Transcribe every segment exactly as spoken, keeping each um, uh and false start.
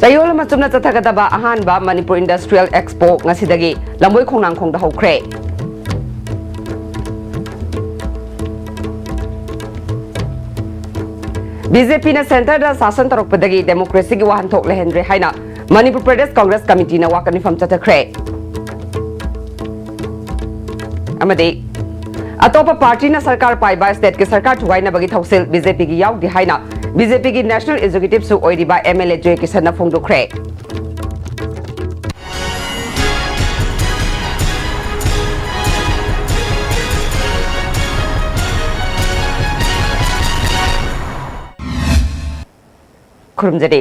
ꯑꯌꯣꯜ ꯑꯃ ꯆꯨꯝꯅ ꯆꯠꯊꯒꯗꯕ ꯑꯍꯥꯟꯕ ꯃꯅꯤꯄꯨꯔ ꯏꯟꯗꯁꯇ꯭ꯔꯤꯌꯦꯜ ꯑꯦꯛꯁꯄꯣ ꯉꯁꯤꯗꯒꯤ ꯂꯝꯕꯣꯏ ꯈꯣꯡꯅꯥꯡꯈꯣꯡꯗ ꯍꯧꯈ꯭ꯔꯦ꯫ ꯕꯤ ꯖꯦ ꯄꯤꯅ ꯁꯦꯟꯇꯔꯗ ꯁꯥꯁꯟ ꯇꯧꯔꯛꯄꯗꯒꯤ ꯗꯦꯃꯣꯀ꯭ꯔꯦꯁꯤꯒꯤ ꯋꯥꯍꯟꯊꯣꯛ ꯂꯩꯍꯟꯗ꯭ꯔꯦ ꯍꯥꯏꯅ ꯃꯅꯤꯄꯨꯔ ꯄ꯭ꯔꯗꯦꯁ ꯀꯪꯒ꯭ꯔꯦꯁ ꯀꯃꯤꯇꯤꯅ ꯋꯥꯀꯠ ꯃꯤꯐꯝ ꯆꯠꯊꯈ꯭ꯔꯦ꯫ ꯑꯃꯗꯤ ꯑꯇꯣꯞꯄ ꯄꯥꯔꯇꯤꯅ ꯁꯔꯀꯥꯔ ꯄꯥꯏꯕ ꯁ꯭ꯇꯦꯠꯀꯤ ꯁꯔꯀꯥꯔ ꯊꯨꯒꯥꯏꯅꯕꯒꯤ ꯊꯧꯁꯤꯜ ꯕꯤ ꯖꯦ ꯄꯤꯒꯤ ꯌꯥꯎꯗꯦ ꯍꯥꯏꯅ ꯕꯤ ꯖꯦ ꯄꯤꯒꯤ ꯅꯦꯁꯅꯦꯜ ꯑꯦꯛꯖꯤꯀ꯭ꯌꯨꯇꯤꯚꯁꯨ ꯑꯣꯏꯔꯤꯕ ꯑꯦꯝ ꯑꯦꯜ ꯑꯦ ꯖꯣꯏ ꯀꯤꯁꯟꯅ ꯐꯣꯡꯗꯣꯛꯈ꯭ꯔꯦ꯫ ꯈꯨꯔꯨꯝꯖꯔꯤ꯫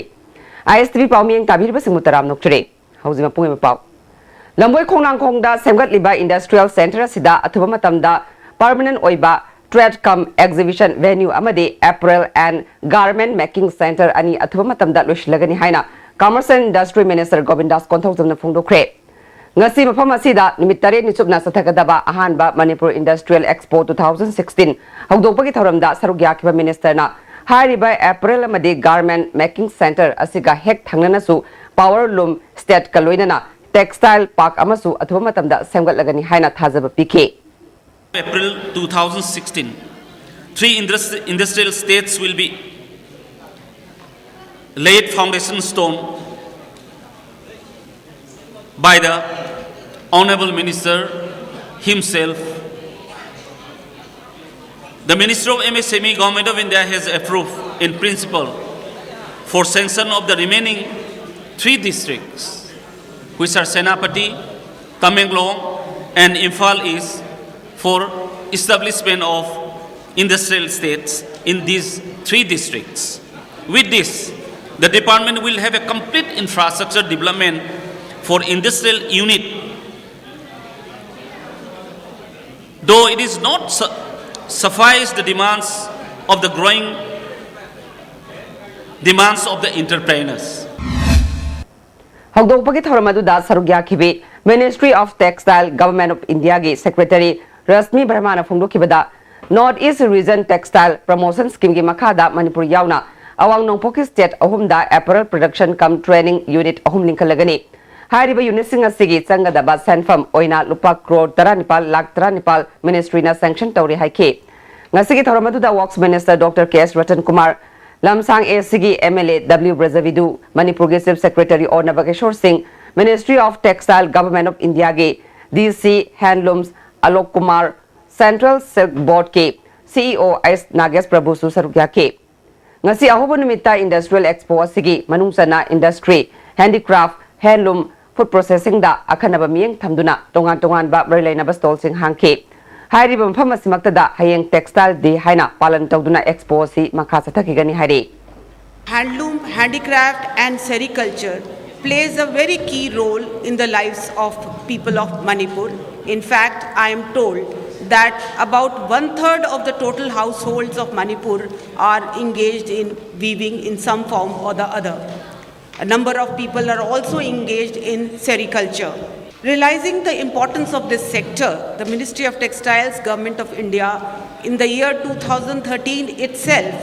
ꯑꯥꯏ ꯑꯦꯁ ꯇꯤ ꯚꯤ ꯄꯥꯎ ꯃꯤꯠꯌꯦꯡ ꯇꯥꯕꯤꯔꯤꯕꯁꯤꯡꯕꯨ ꯇꯔꯥꯝꯅ ꯑꯣꯛꯆꯔꯤ꯫ ꯍꯧꯖꯤꯛ ꯃꯄꯨꯡ ꯑꯣꯏꯕ ꯄꯥꯎ꯫ ꯂꯝꯕꯣꯏ ꯈꯣꯡꯅꯥꯡꯈꯣꯡꯗ ꯁꯦꯝꯒꯠꯂꯤꯕ ꯏꯟꯗꯁꯇ꯭ꯔꯤꯌꯦꯜ ꯁꯦꯟꯇꯔ ꯑꯁꯤꯗ ꯑꯊꯨꯕ ꯃꯇꯝꯗ ꯄꯔꯃꯅꯦꯟ ꯑꯣꯏꯕ trade cum exhibition venue ꯑꯃꯗꯤ apparel and garment making centre ꯑꯅꯤ ꯑꯊꯨꯕ ꯃꯇꯝꯗ ꯂꯣꯏꯁꯤꯜꯂꯒꯅꯤ ꯍꯥꯏꯅ Commerce and Industry Minister ꯒꯣꯕꯤꯟꯗꯥꯁ ꯀꯣꯟꯊꯧꯖꯝꯅ ꯐꯣꯡꯗꯣꯛꯈ꯭ꯔꯦ꯫ ꯉꯁꯤ ꯃꯐꯝ ꯑꯁꯤꯗ ꯅꯨꯃꯤꯠ ꯇꯔꯦꯠꯅꯤ ꯆꯨꯞꯅ ꯆꯠꯊꯒꯗꯕ ꯑꯍꯥꯟꯕ Manipur industrial expo two thousand sixteen ꯍꯧꯗꯣꯛꯄꯒꯤ ꯊꯧꯔꯝꯗ ꯁꯔꯨꯛ ꯌꯥꯈꯤꯕ ꯃꯤꯅꯤꯁꯇꯔꯅ ꯍꯥꯏꯔꯤꯕ apparel ꯑꯃꯗꯤ garment making centre ꯑꯁꯤꯒ ꯍꯦꯛ ꯊꯪꯅꯅꯁꯨ power loom ꯁ꯭ꯇꯦꯠꯀ ꯂꯣꯏꯅꯅ textile park ꯑꯃꯁꯨ ꯑꯊꯨꯕ ꯃꯇꯝꯗ ꯁꯦꯝꯒꯠꯂꯒꯅꯤ ꯍꯥꯏꯅ ꯊꯥꯖꯕ ꯄꯤꯈꯤ꯫ April two thousand sixteen, three industri- industrial states will be laid foundation stone by the Honorable Minister himself. The Minister of M S M E, Government of India has approved in principle for sanction of the remaining three districts, which are Senapati, Tamenglong, and Imphal East, for establishment of industrial states in these three districts. With this, the department will have a complete infrastructure development for industrial unit, though it is not su- suffice the demands of the growing demands of the entrepreneurs. ꯍꯧꯗꯣꯛꯄꯒꯤ ꯊꯧꯔꯝ ꯑꯗꯨꯗ ꯁꯔꯨꯛ ꯌꯥꯈꯤꯕꯤ Ministry of Textile, Government of Indiaꯒꯤ Secretary ꯔꯁꯃꯤ ꯕꯔꯃꯥꯅ ꯐꯣꯡꯗꯣꯛꯈꯤꯕꯗ, North East Region Textile Promotion Schemeꯒꯤ ꯃꯈꯥꯗ ꯃꯅꯤꯄꯨꯔ ꯌꯥꯎꯅ ꯑꯋꯥꯡ ꯅꯣꯡꯄꯣꯛꯀꯤ state ꯑꯍꯨꯝꯗ apparel production cum training unit ꯑꯍꯨꯝ ꯂꯤꯡꯈꯠꯂꯒꯅꯤ꯫ ꯍꯥꯏꯔꯤꯕ unitꯁꯤꯡ ꯑꯁꯤꯒꯤ ꯆꯪꯒꯗꯕ ꯁꯦꯟꯐꯝ ꯑꯣꯏꯅ ꯂꯨꯄꯥ ꯀ꯭ꯔꯣꯔ ꯇꯔꯥꯅꯤꯄꯥꯜ ꯂꯥꯈ ꯇꯔꯥꯅꯤꯄꯥꯜ ministryꯅ sanction ꯇꯧꯔꯦ ꯍꯥꯏꯈꯤ꯫ ꯉꯁꯤꯒꯤ ꯊꯧꯔꯝ ꯑꯗꯨꯗ Works Minister Doctor K S Ratan Kumar, ꯂꯝꯁꯥꯡ ACꯒꯤ MLA W ꯕ꯭ꯔꯖꯕꯤꯗꯨ, ꯃꯅꯤꯄꯨꯔꯒꯤ Chief Secretary ꯑꯣ ꯅꯕꯀꯤꯁꯣꯔ ꯁꯤꯡ, Ministry of Textile, Government of Indiaꯒꯤ DC Handlooms Alok Kumar, Central Silk Boardꯀꯤ CEO ꯑꯩꯁ ꯅꯥꯒꯦꯁ ꯄ꯭ꯔꯚꯨꯁꯨ ꯁꯔꯨꯛ ꯌꯥꯈꯤ꯫ ꯉꯁꯤ ꯑꯍꯧꯕ ꯅꯨꯃꯤꯠꯇ Industrial Expo ꯑꯁꯤꯒꯤ ꯃꯅꯨꯡ ꯆꯟꯅ industry, handicraft, handloom, food processingꯗ ꯑꯈꯟꯅꯕ ꯃꯤꯠꯌꯦꯡ ꯊꯝꯗꯨꯅ ꯇꯣꯉꯥꯟ ꯇꯣꯉꯥꯟꯕ ꯃꯔꯤ ꯂꯩꯅꯕ stallꯁꯤꯡ ꯍꯥꯡꯈꯤ꯫ ꯍꯥꯏꯔꯤꯕ ꯃꯐꯝ ꯑꯁꯤꯃꯛꯇꯗ ꯍꯌꯦꯡ Textile Day ꯍꯥꯏꯅ ꯄꯥꯂꯟ ꯇꯧꯗꯨꯅ expo ꯑꯁꯤ ꯃꯈꯥ ꯆꯠꯊꯈꯤꯒꯅꯤ ꯍꯥꯏꯔꯤ꯫ Handloom, handicraft and sericulture plays a very key role in the lives of people of Manipur. In fact, I am told that about one third of the total households of Manipur are engaged in weaving in some form or the other. A number of people are also engaged in sericulture. Realizing the importance of this sector, the Ministry of Textiles, Government of India, in the year two thousand thirteen itself,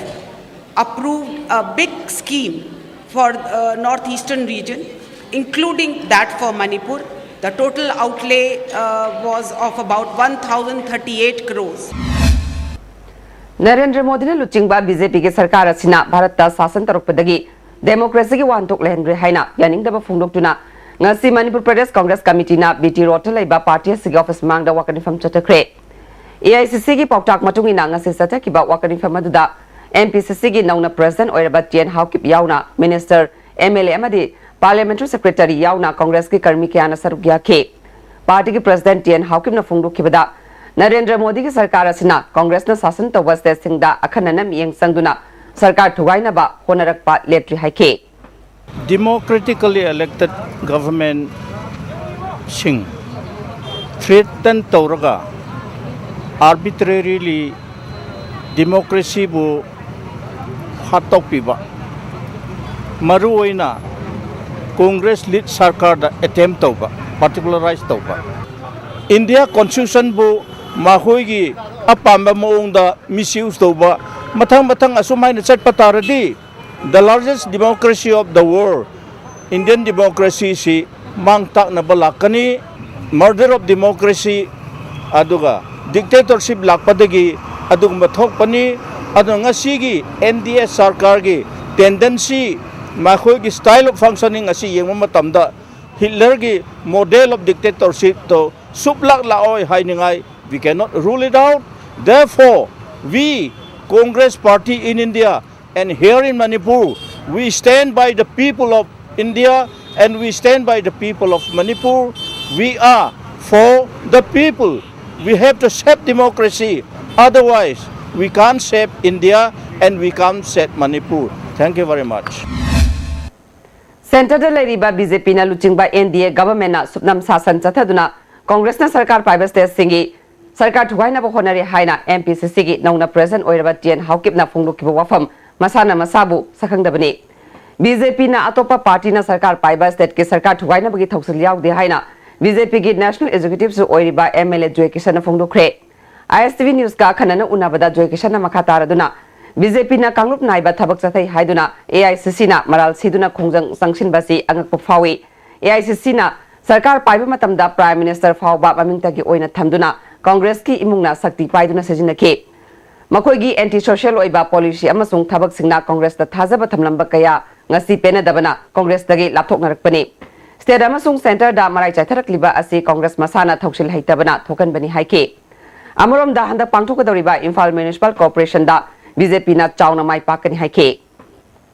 approved a big scheme for uh, northeastern region, including that for Manipur. The total outlay uh, was of about one thousand thirty-eight crores. Narendra ꯃꯣꯗꯤꯅ ꯂꯨꯆꯤꯡꯕ BJPꯒꯤ ꯁꯔꯀꯥꯔ ꯑꯁꯤꯅ ꯚꯥꯔꯠꯇ ꯁꯥꯁꯟ ꯇꯧꯔꯛꯄꯗꯒꯤ democracyꯒꯤ ꯋꯥꯍꯟꯊꯣꯛ ꯂꯩꯍꯟꯈ꯭ꯔꯦ ꯍꯥꯏꯅ ꯌꯥꯅꯤꯡꯗꯕ ꯐꯣꯡꯗꯣꯛꯇꯨꯅ ꯉꯁꯤ ꯃꯅꯤꯄꯨꯔ ꯄ꯭ꯔꯗꯦꯁ ꯀꯣꯡꯒ꯭ꯔꯦꯁ ꯀꯃꯤꯇꯤꯅ BT Roadꯇ ꯂꯩꯕ party ꯑꯁꯤꯒꯤ office ꯃꯃꯥꯡꯗ ꯋꯥꯀꯠ ꯃꯤꯐꯝ ꯆꯠꯊꯈ꯭ꯔꯦ꯫ AICCꯒꯤ ꯄꯥꯎꯇꯥꯛ ꯃꯇꯨꯡ ꯏꯟꯅ ꯉꯁꯤ ꯆꯠꯊꯈꯤꯕ ꯋꯥꯀꯠ ꯃꯤꯐꯝ ꯑꯗꯨꯗ MPCCꯒꯤ ꯅꯧꯅ president ꯑꯣꯏꯔꯕ ꯇꯤ ꯑꯦꯟ ꯍꯥꯎꯀꯤꯞ ꯌꯥꯎꯅ minister, MLA ꯑꯃꯗꯤ parliamentary secretary ꯌꯥꯎꯅ ꯀꯣꯡꯒ꯭ꯔꯦꯁꯀꯤ ꯀꯔꯃꯤ ꯀꯌꯥꯅ ꯁꯔꯨꯛ ꯌꯥꯈꯤ꯫ Partyꯒꯤ president ꯇꯤ ꯑꯦꯟ ꯍꯥꯎꯀꯤꯞꯅ ꯐꯣꯡꯗꯣꯛꯈꯤꯕꯗ, ꯅꯔꯦꯟꯗ꯭ꯔ ꯃꯣꯗꯤꯒꯤ ꯁꯔꯀꯥꯔ ꯑꯁꯤꯅ ꯀꯣꯡꯒ꯭ꯔꯦꯁꯅ ꯁꯥꯁꯟ ꯇꯧꯕ stateꯁꯤꯡꯗ ꯑꯈꯟꯅꯅ ꯃꯤꯠꯌꯦꯡ ꯆꯪꯗꯨꯅ ꯁꯔꯀꯥꯔ ꯊꯨꯒꯥꯏꯅꯕ ꯍꯣꯠꯅꯔꯛꯄ ꯂꯦꯞꯇ꯭ꯔꯤ ꯍꯥꯏꯈꯤ꯫ Democratically elected governmentꯁꯤꯡ threaten ꯇꯧꯔꯒ arbitrarily democracyꯕꯨ ꯍꯥꯠꯇꯣꯛꯄꯤꯕ, ꯃꯔꯨꯑꯣꯏꯅ Congress lead ꯁꯔꯀꯥꯔꯗ attempt ꯇꯧꯕ, particularise ꯇꯧꯕ, India Constitutionꯕꯨ ꯃꯈꯣꯏꯒꯤ ꯑꯄꯥꯝꯕ ꯃꯑꯣꯡꯗ misuse ꯇꯧꯕ, ꯃꯊꯪ ꯃꯊꯪ ꯑꯁꯨꯝ ꯍꯥꯏꯅ ꯆꯠꯄ ꯇꯥꯔꯗꯤ The largest democracy of the world, Indian democracy ꯁꯤ ꯃꯥꯡ ꯇꯥꯛꯅꯕ ꯂꯥꯛꯀꯅꯤ꯫ Murder of democracy ꯑꯗꯨꯒ dictatorship ꯂꯥꯛꯄꯗꯒꯤ ꯑꯗꯨꯒꯨꯝꯕ ꯊꯣꯛꯄꯅꯤ꯫ ꯑꯗꯨꯅ ꯉꯁꯤꯒꯤ N D A ꯁꯔꯀꯥꯔꯒꯤ tendency, ꯃꯈꯣꯏꯒꯤ style of functioning ꯑꯁꯤ ꯌꯦꯡꯕ ꯃꯇꯝꯗ ꯍꯤꯠꯂꯔꯒꯤ model of dictatorship ꯇꯣ ꯁꯨꯞꯂꯥꯛ ꯂꯥꯛꯑꯣꯏ ꯍꯥꯏꯅꯤꯡꯉꯥꯏ, we cannot rule it out. Therefore, we, Congress Party in India, and here in Manipur, we stand by the people of India and we stand by the people of Manipur. We are for the people. We have to save democracy. Otherwise, we can't save India and we can't save Manipur. Thank you very much. Centreꯗ ꯂꯩꯔꯤꯕ BJPꯅ ꯂꯨꯆꯤꯡꯕ NDA governmentꯅ ꯁꯨꯞꯅꯝ ꯁꯥꯁꯟ ꯆꯠꯊꯗꯨꯅ Congressꯅ ꯁꯔꯀꯥꯔ ꯄꯥꯏꯕ stateꯁꯤꯡꯒꯤ ꯁꯔꯀꯥꯔ ꯊꯨꯒꯥꯏꯅꯕ ꯍꯣꯠꯅꯔꯤ ꯍꯥꯏꯅ MPCCꯒꯤ ꯅꯧꯅ president ꯑꯣꯏꯔꯕ T N Haokipꯅ ꯐꯣꯡꯗꯣꯛꯈꯤꯕ ꯋꯥꯐꯝ ꯃꯁꯥꯅ ꯃꯁꯥꯕꯨ ꯁꯛꯈꯪꯗꯕꯅꯤ꯫ BJPꯅ ꯑꯇꯣꯞꯄ partyꯅ ꯁꯔꯀꯥꯔ ꯄꯥꯏꯕ stateꯀꯤ ꯁꯔꯀꯥꯔ ꯊꯨꯒꯥꯏꯅꯕꯒꯤ ꯊꯧꯁꯤꯜ ꯌꯥꯎꯗꯦ ꯍꯥꯏꯅ BJPꯒꯤ national executiveꯁꯨ ꯑꯣꯏꯔꯤꯕ MLA ꯖꯣꯏ ꯀꯤꯁꯟꯅ ꯐꯣꯡꯗꯣꯛꯈ꯭ꯔꯦ꯫ ISTV newsꯀ ꯑꯈꯟꯅꯅ ꯎꯅꯕꯗ ꯖꯣꯏ ꯀꯤꯁꯟꯅ ꯃꯈꯥ ꯇꯥꯔꯗꯨꯅ, BJPꯅ ꯀꯥꯡꯂꯨꯞ ꯅꯥꯏꯕ ꯊꯕꯛ ꯆꯠꯊꯩ ꯍꯥꯏꯗꯨꯅ AICCꯅ ꯃꯔꯥꯜ ꯁꯤꯗꯨꯅ ꯈꯣꯡꯖꯪ ꯆꯪꯁꯤꯟꯕꯁꯤ ꯑꯉꯛꯄ ꯐꯥꯎꯏ꯫ AICCꯅ ꯁꯔꯀꯥꯔ ꯄꯥꯏꯕ ꯃꯇꯝꯗ Prime Minister ꯐꯥꯎꯕ ꯃꯃꯤꯡꯇꯒꯤ ꯑꯣꯏꯅ ꯊꯝꯗꯨꯅ Congressꯀꯤ ꯏꯃꯨꯡꯅ ꯁꯛꯇꯤ ꯄꯥꯏꯗꯨꯅ ꯁꯤꯖꯤꯟꯅꯈꯤ꯫ ꯃꯈꯣꯏꯒꯤ anti social ꯑꯣꯏꯕ policy ꯑꯃꯁꯨꯡ ꯊꯕꯛꯁꯤꯡꯅ Congressꯇ ꯊꯥꯖꯕ ꯊꯝꯂꯝꯕ ꯀꯌꯥ ꯉꯁꯤ ꯄꯦꯟꯅꯗꯕꯅ Congressꯇꯒꯤ ꯂꯥꯞꯊꯣꯛꯅꯔꯛꯄꯅꯤ꯫ State ꯑꯃꯁꯨꯡ centreꯗ ꯃꯔꯥꯏ ꯆꯥꯏꯊꯔꯛꯂꯤꯕ ꯑꯁꯤ Congress ꯃꯁꯥꯅ ꯊꯧꯁꯤꯜ ꯍꯩꯇꯕꯅ ꯊꯣꯛꯍꯟꯕꯅꯤ ꯍꯥꯏꯈꯤ꯫ ꯑꯃꯔꯣꯝꯗ ꯍꯟꯗꯛ ꯄꯥꯡꯊꯣꯛꯀꯗꯧꯔꯤꯕ ꯏꯝꯐꯥꯜ Municipal Corporationꯗ BJPꯅ ꯆꯥꯎꯅ ꯃꯥꯏ ꯄꯥꯛꯀꯅꯤ ꯍꯥꯏꯈꯤ꯫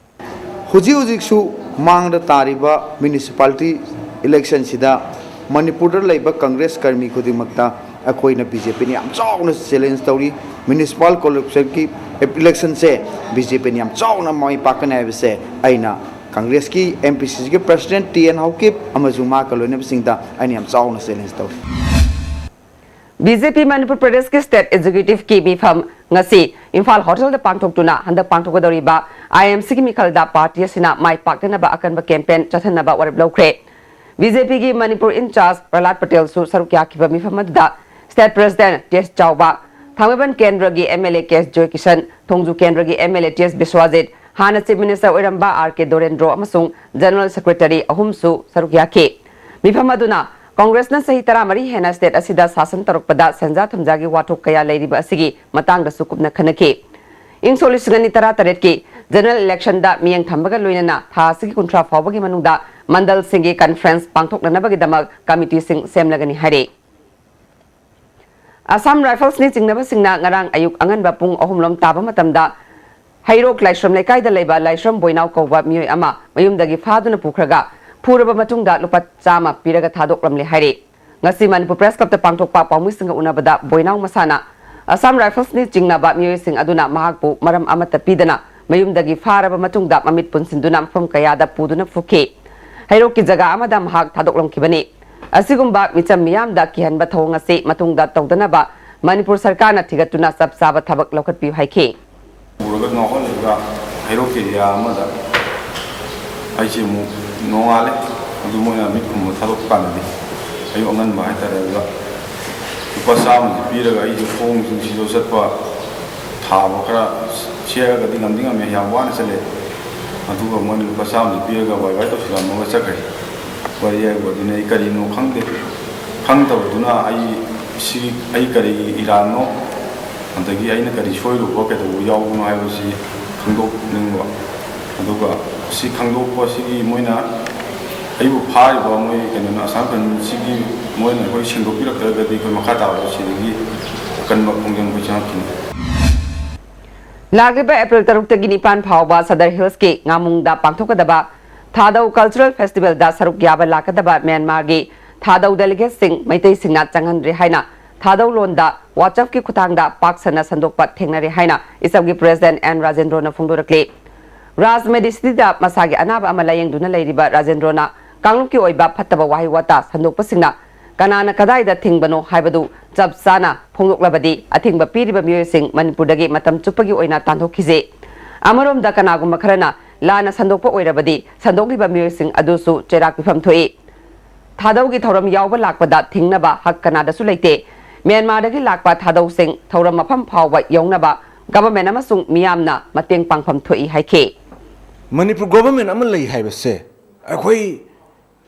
ꯍꯧꯖꯤꯛ ꯍꯧꯖꯤꯛꯁꯨ ꯃꯥꯡꯗ ꯇꯥꯔꯤꯕ municipality electionꯁꯤꯗ ꯃꯅꯤꯄꯨꯔꯗ ꯂꯩꯕ Congress ꯀꯔꯃꯤ ꯈꯨꯗꯤꯡꯃꯛꯇ ꯑꯩꯈꯣꯏꯅ BJPꯅ ꯌꯥꯝ ꯆꯥꯎꯅ challenge ꯇꯧꯔꯤ꯫ Municipal corporationꯒꯤ electionꯁꯦ BJPꯅ ꯌꯥꯝ ꯆꯥꯎꯅ ꯃꯥꯏ ꯄꯥꯛꯀꯅꯤ ꯍꯥꯏꯕꯁꯦ ꯑꯩꯅ Congressꯀꯤ MPCCꯒꯤ president T N Haokip ꯑꯃꯁꯨꯡ ꯃꯍꯥꯛꯀ ꯂꯣꯏꯅꯕꯁꯤꯡꯗ ꯑꯩꯅ ꯌꯥꯝ ꯆꯥꯎꯅ challenge ꯇꯧꯔꯤ꯫ BJP ꯃꯅꯤꯄꯨꯔ ꯄ꯭ꯔꯗꯦꯁꯀꯤ state executiveꯀꯤ ꯃꯤꯐꯝ ꯉꯁꯤ ꯏꯝꯐꯥꯜ hotelꯗ ꯄꯥꯡꯊꯣꯛꯇꯨꯅ ꯍꯟꯗꯛ ꯄꯥꯡꯊꯣꯛꯀꯗꯧꯔꯤꯕ IMCꯒꯤ ꯃꯤꯈꯜꯗ party ꯑꯁꯤꯅ ꯃꯥꯏ ꯄꯥꯛꯅꯅꯕ ꯑꯀꯟꯕ campaign ꯆꯠꯊꯅꯕ ꯋꯥꯔꯦꯞ ꯂꯧꯈ꯭ꯔꯦ꯫ BJPꯒꯤ ꯃꯅꯤꯄꯨꯔ in charge ꯄ꯭ꯔꯍꯂꯥꯗ ꯄꯇꯦꯜꯁꯨ ꯁꯔꯨꯛ ꯌꯥꯈꯤꯕ ꯃꯤꯐꯝ ꯑꯗꯨꯗ state president T S ꯆꯥꯎꯕ, ꯊꯥꯡꯃꯩꯕꯟ ꯀꯦꯟꯗ꯭ꯔꯒꯤ MLA K S ꯖꯣꯏꯀꯤꯁꯟ, ꯊꯣꯡꯖꯨ ꯀꯦꯟꯗ꯭ꯔꯒꯤ MLA T S ꯕꯤꯁ꯭ꯋꯥꯖꯤꯠ, ꯍꯥꯟꯅ Chief Minister ꯑꯣꯏꯔꯝꯕ ꯑꯥꯔ ꯀꯦ ꯗꯣꯔꯦꯟꯗ꯭ꯔꯣ ꯑꯃꯁꯨꯡ General Secretary ꯑꯍꯨꯝꯁꯨ ꯁꯔꯨꯛ ꯌꯥꯈꯤ꯫ ꯃꯤꯐꯝ ꯑꯗꯨꯅ ꯀꯣꯡꯒ꯭ꯔꯦꯁꯅ ꯆꯍꯤ ꯇꯔꯥꯃꯔꯤ ꯍꯦꯟꯅ state ꯑꯁꯤꯗ ꯁꯥꯁꯟ ꯇꯧꯔꯛꯄꯗ ꯁꯦꯟꯖꯥ ꯊꯨꯝꯖꯥꯒꯤ ꯋꯥꯊꯣꯛ ꯀꯌꯥ ꯂꯩꯔꯤꯕ ꯑꯁꯤꯒꯤ ꯃꯇꯥꯡꯗꯁꯨ ꯀꯨꯞꯅ ꯈꯟꯅꯈꯤ꯫ ꯏꯪ ꯁꯣꯛ ꯂꯤꯁꯤꯡ ꯑꯅꯤ ꯇꯔꯥꯇꯔꯦꯠꯀꯤ general election ꯗ ꯃꯤꯠꯌꯦꯡ ꯊꯝꯕꯒ ꯂꯣꯏꯅꯅ ꯊꯥ ꯑꯁꯤꯒꯤ ꯀꯨꯟꯊ꯭ꯔꯥ ꯐꯥꯎꯕꯒꯤ ꯃꯅꯨꯡꯗ ꯃꯟꯗꯜꯁꯤꯡꯒꯤ conference ꯄꯥꯡꯊꯣꯛꯅꯅꯕꯒꯤꯗꯃꯛ committee ꯁꯤꯡ ꯁꯦꯝꯂꯒꯅꯤ ꯍꯥꯏꯔꯤ꯫ Assam Rifles ꯅꯤ ꯆꯤꯡꯅꯕꯁꯤꯡꯅ ꯉꯔꯥꯡ ꯑꯌꯨꯛ ꯑꯉꯟꯕ ꯄꯨꯡ ꯑꯍꯨꯝ ꯂꯣꯝ ꯇꯥꯕ ꯃꯇꯝꯗ ꯍꯩꯔꯣꯛ ꯂꯥꯏꯁ꯭ꯔꯝ ꯂꯩꯀꯥꯏꯗ ꯂꯩꯕ ꯂꯥꯏꯁ꯭ꯔꯝ ꯕꯣꯏꯅꯥꯎ ꯀꯧꯕ ꯃꯤꯑꯣꯏ ꯑꯃ ꯃꯌꯨꯝꯗꯒꯤ ꯐꯥꯗꯨꯅ ꯄꯨꯈ꯭ꯔꯒ ꯐꯨꯔꯕ ꯃꯇꯨꯡꯗ ꯂꯨꯄꯥ ꯆꯥꯝꯃ ꯄꯤꯔꯒ ꯊꯥꯗꯣꯛꯂꯝꯂꯦ ꯍꯥꯏꯔꯤ꯫ ꯉꯁꯤ ꯃꯅꯤꯄꯨꯔ Press Club ꯇ ꯄꯥꯡꯊꯣꯛꯄ ꯄꯥꯎꯃꯤꯁꯤꯡꯒ ꯎꯅꯕꯗ ꯕꯣꯏꯅꯥꯎ ꯃꯁꯥꯅ Assam Rifles ꯅꯤ ꯆꯤꯡꯅꯕ ꯃꯤꯑꯣꯏꯁꯤꯡ ꯑꯗꯨꯅ ꯃꯍꯥꯛꯄꯨ ꯃꯔꯝ ꯑꯃꯠꯇ ꯄꯤꯗꯅ ꯃꯌꯨꯝꯗꯒꯤ ꯐꯥꯔꯕ ꯃꯇꯨꯡꯗ ꯃꯃꯤꯠ ꯄꯨꯟꯁꯤꯟꯗꯨꯅ ꯃꯐꯝ ꯀꯌꯥꯗ ꯄꯨꯗꯨꯅ ꯐꯨꯈꯤ꯫ ꯍꯩꯔꯣꯛꯀꯤ ꯖꯒꯥ ꯑꯃꯗ ꯃꯍꯥꯛ ꯊꯥꯗꯣꯛꯂꯝꯈꯤꯕꯅꯤ꯫ ꯑꯁꯤꯒꯨꯝꯕ ꯃꯤꯆꯝ ꯃꯤꯌꯥꯝꯗ ꯀꯤꯍꯟꯕ ꯊꯧꯑꯣꯡ ꯑꯁꯤ ꯃꯇꯨꯡꯗ ꯇꯧꯗꯅꯕ ꯃꯅꯤꯄꯨꯔ ꯁꯔꯀꯥꯔꯅ ꯊꯤꯒꯠꯇꯨꯅ ꯆꯞ ꯆꯥꯕ ꯊꯕꯛ ꯂꯧꯈꯠꯄꯤꯌꯨ ꯍꯥꯏꯈꯤ꯫ ꯄꯨꯔꯒ ꯉꯥꯎꯍꯜꯂꯒ ꯍꯩꯔꯣꯛ ꯑꯦꯔꯤꯌꯥ ꯑꯃꯗ ꯑꯩꯁꯦ ꯑꯃꯨꯛ ꯅꯣꯡꯉꯥꯜꯂꯦ꯫ ꯑꯗꯨ ꯃꯣꯏꯅ ꯃꯤꯠ ꯈꯨꯝꯕ ꯊꯥꯗꯣꯛꯄ ꯀꯥꯟꯗꯗꯤ ꯑꯌꯨꯛ ꯑꯉꯟꯕ ꯍꯥꯏꯇꯥꯔꯦ, ꯑꯗꯨꯗ ꯂꯨꯄꯥ ꯆꯥꯝꯃꯁꯦ ꯄꯤꯔꯒ ꯑꯩꯁꯦ ꯈꯣꯡꯁꯨ ꯁꯤꯗꯣ ꯆꯠꯄ ꯊꯥꯕ ꯈꯔ ꯁꯦꯛꯑꯒꯗꯤ ꯉꯝꯗꯤ ꯉꯝꯃꯦ, ꯌꯥꯝ ꯋꯥꯅ ꯆꯠꯂꯦ꯫ ꯑꯗꯨꯒ ꯃꯣꯏꯅ ꯂꯨꯄꯥ ꯆꯥꯝꯃꯁꯦ ꯄꯤꯔꯒ ꯋꯥꯏ ꯋꯥꯏ ꯇꯧꯁꯤꯜꯂꯝꯃꯒ ꯆꯠꯈ꯭ꯔꯦ꯫ ꯋꯥꯔꯤ ꯍꯥꯏꯕꯨ ꯑꯗꯨꯅꯤ, ꯑꯩ ꯀꯔꯤꯅꯣ ꯈꯪꯗꯦ꯫ ꯈꯪꯗꯕꯗꯨꯅ ꯑꯩ ꯁꯤ, ꯑꯩ ꯀꯔꯤ ꯏꯔꯥꯟꯅꯣ, ꯑꯗꯒꯤ ꯑꯩꯅ ꯀꯔꯤ ꯁꯣꯏꯔꯨꯕ ꯀꯩꯗꯧꯕ ꯌꯥꯎꯕꯅꯣ ꯍꯥꯏꯕꯁꯤ ꯈꯪꯗꯣꯛꯅꯤꯡꯕ꯫ ꯑꯗꯨꯒ ꯁꯤ ꯈꯪꯗꯣꯛꯄꯁꯤꯒꯤ ꯃꯣꯏꯅ ꯑꯩꯕꯨ ꯐꯥꯔꯤꯕ ꯃꯣꯏ ꯀꯩꯅꯣꯅ, ꯑꯁꯥꯝ ꯀꯩꯅꯣꯁꯤꯒꯤ ꯃꯣꯏꯅ ꯑꯩꯈꯣꯏ ꯁꯦꯡꯗꯣꯛꯄꯤꯔꯛꯇ꯭ꯔꯒꯗꯤ ꯑꯩꯈꯣꯏ ꯃꯈꯥ ꯇꯥꯕꯗ ꯁꯤꯗꯒꯤ ꯑꯀꯟꯕ ꯈꯣꯡꯖꯪ ꯑꯩꯈꯣꯏ ꯆꯪꯉꯛꯈꯤꯅꯤ꯫ ꯂꯥꯛꯂꯤꯕ ꯑꯦꯄ꯭ꯔꯤꯜ ꯇꯔꯨꯛꯇꯒꯤ ꯅꯤꯄꯥꯟ ꯐꯥꯎꯕ ꯁꯗꯔ ꯍꯤꯜꯁꯀꯤ ꯉꯥꯃꯨꯡꯗ ꯄꯥꯡꯊꯣꯛꯀꯗꯕ ꯊꯥꯗꯧ Cultural Festival ꯗ ꯁꯔꯨꯛ ꯌꯥꯕ ꯂꯥꯛꯀꯗꯕ ꯃ꯭ꯌꯥꯟꯃꯥꯔꯒꯤ ꯊꯥꯗꯧ delegates ꯁꯤꯡ ꯃꯩꯇꯩꯁꯤꯡꯅ ꯆꯪꯍꯟꯗ꯭ꯔꯦ ꯍꯥꯏꯅ ꯊꯥꯗꯧ ꯂꯣꯟꯗ WhatsApp ꯀꯤ ꯈꯨꯠꯊꯥꯡꯗ ꯄꯥꯛ ꯁꯟꯅ ꯁꯟꯗꯣꯛꯄ ꯊꯦꯡꯅꯔꯦ ꯍꯥꯏꯅ ꯏꯁꯞꯀꯤ President ꯑꯦꯟ ꯔꯥꯖꯦꯟꯗ꯭ꯔꯣꯅ ꯐꯣꯡꯗꯣꯔꯛꯂꯤ꯫ ꯔꯥꯖ ꯃꯦꯗꯤꯁꯤꯇꯤꯗ ꯃꯁꯥꯒꯤ ꯑꯅꯥꯕ ꯑꯃ ꯂꯥꯌꯦꯡꯗꯨꯅ ꯂꯩꯔꯤꯕ ꯔꯥꯖꯦꯟꯗ꯭ꯔꯣꯅ ꯀꯥꯡꯂꯨꯞꯀꯤ ꯑꯣꯏꯕ ꯐꯠꯇꯕ ꯋꯥꯍꯩ ꯋꯥꯇꯥ ꯁꯟꯗꯣꯛꯄꯁꯤꯡꯅ ꯀꯅꯥꯅ ꯀꯗꯥꯏꯗ ꯊꯤꯡꯕꯅꯣ ꯍꯥꯏꯕꯗꯨ ꯆꯞ ꯆꯥꯅ ꯐꯣꯡꯗꯣꯛꯂꯕꯗꯤ ꯑꯊꯤꯡꯕ ꯄꯤꯔꯤꯕ ꯃꯤꯑꯣꯏꯁꯤꯡ ꯃꯅꯤꯄꯨꯔꯗꯒꯤ ꯃꯇꯝ ꯆꯨꯞꯄꯒꯤ ꯑꯣꯏꯅ ꯇꯥꯟꯊꯣꯛꯈꯤꯁꯦ꯫ ꯑꯃꯔꯣꯝꯗ ꯀꯅꯥꯒꯨꯝꯕ ꯈꯔꯅ ꯂꯥꯟꯅ ꯁꯟꯗꯣꯛꯄ ꯑꯣꯏꯔꯕꯗꯤ ꯁꯟꯗꯣꯛꯂꯤꯕ ꯃꯤꯑꯣꯏꯁꯤꯡ ꯑꯗꯨꯁꯨ ꯆꯩꯔꯥꯛ ꯄꯤꯐꯝ ꯊꯣꯛꯏ꯫ ꯊꯥꯗꯧꯒꯤ ꯊꯧꯔꯝ ꯌꯥꯎꯕ ꯂꯥꯛꯄꯗ ꯊꯤꯡꯅꯕ ꯍꯛ ꯀꯅꯥꯗꯁꯨ ꯂꯩꯇꯦ꯫ ꯃ꯭ꯌꯥꯟꯃꯥꯔꯗꯒꯤ ꯂꯥꯛꯄ ꯊꯥꯗꯧꯁꯤꯡ ꯊꯧꯔꯝ ꯃꯐꯝ ꯐꯥꯎꯕ ꯌꯧꯅꯕ ꯒꯚꯔꯟꯃꯦꯟꯠ ꯑꯃꯁꯨꯡ ꯃꯤꯌꯥꯝꯅ ꯃꯇꯦꯡ ꯄꯥꯡꯐꯝ ꯊꯣꯛꯏ ꯍꯥꯏꯈꯤ꯫ ꯃꯅꯤꯄꯨꯔ ꯒꯣꯚꯔꯟꯃꯦꯟꯠ ꯑꯃ ꯂꯩ ꯍꯥꯏꯕꯁꯦ ꯑꯩꯈꯣꯏ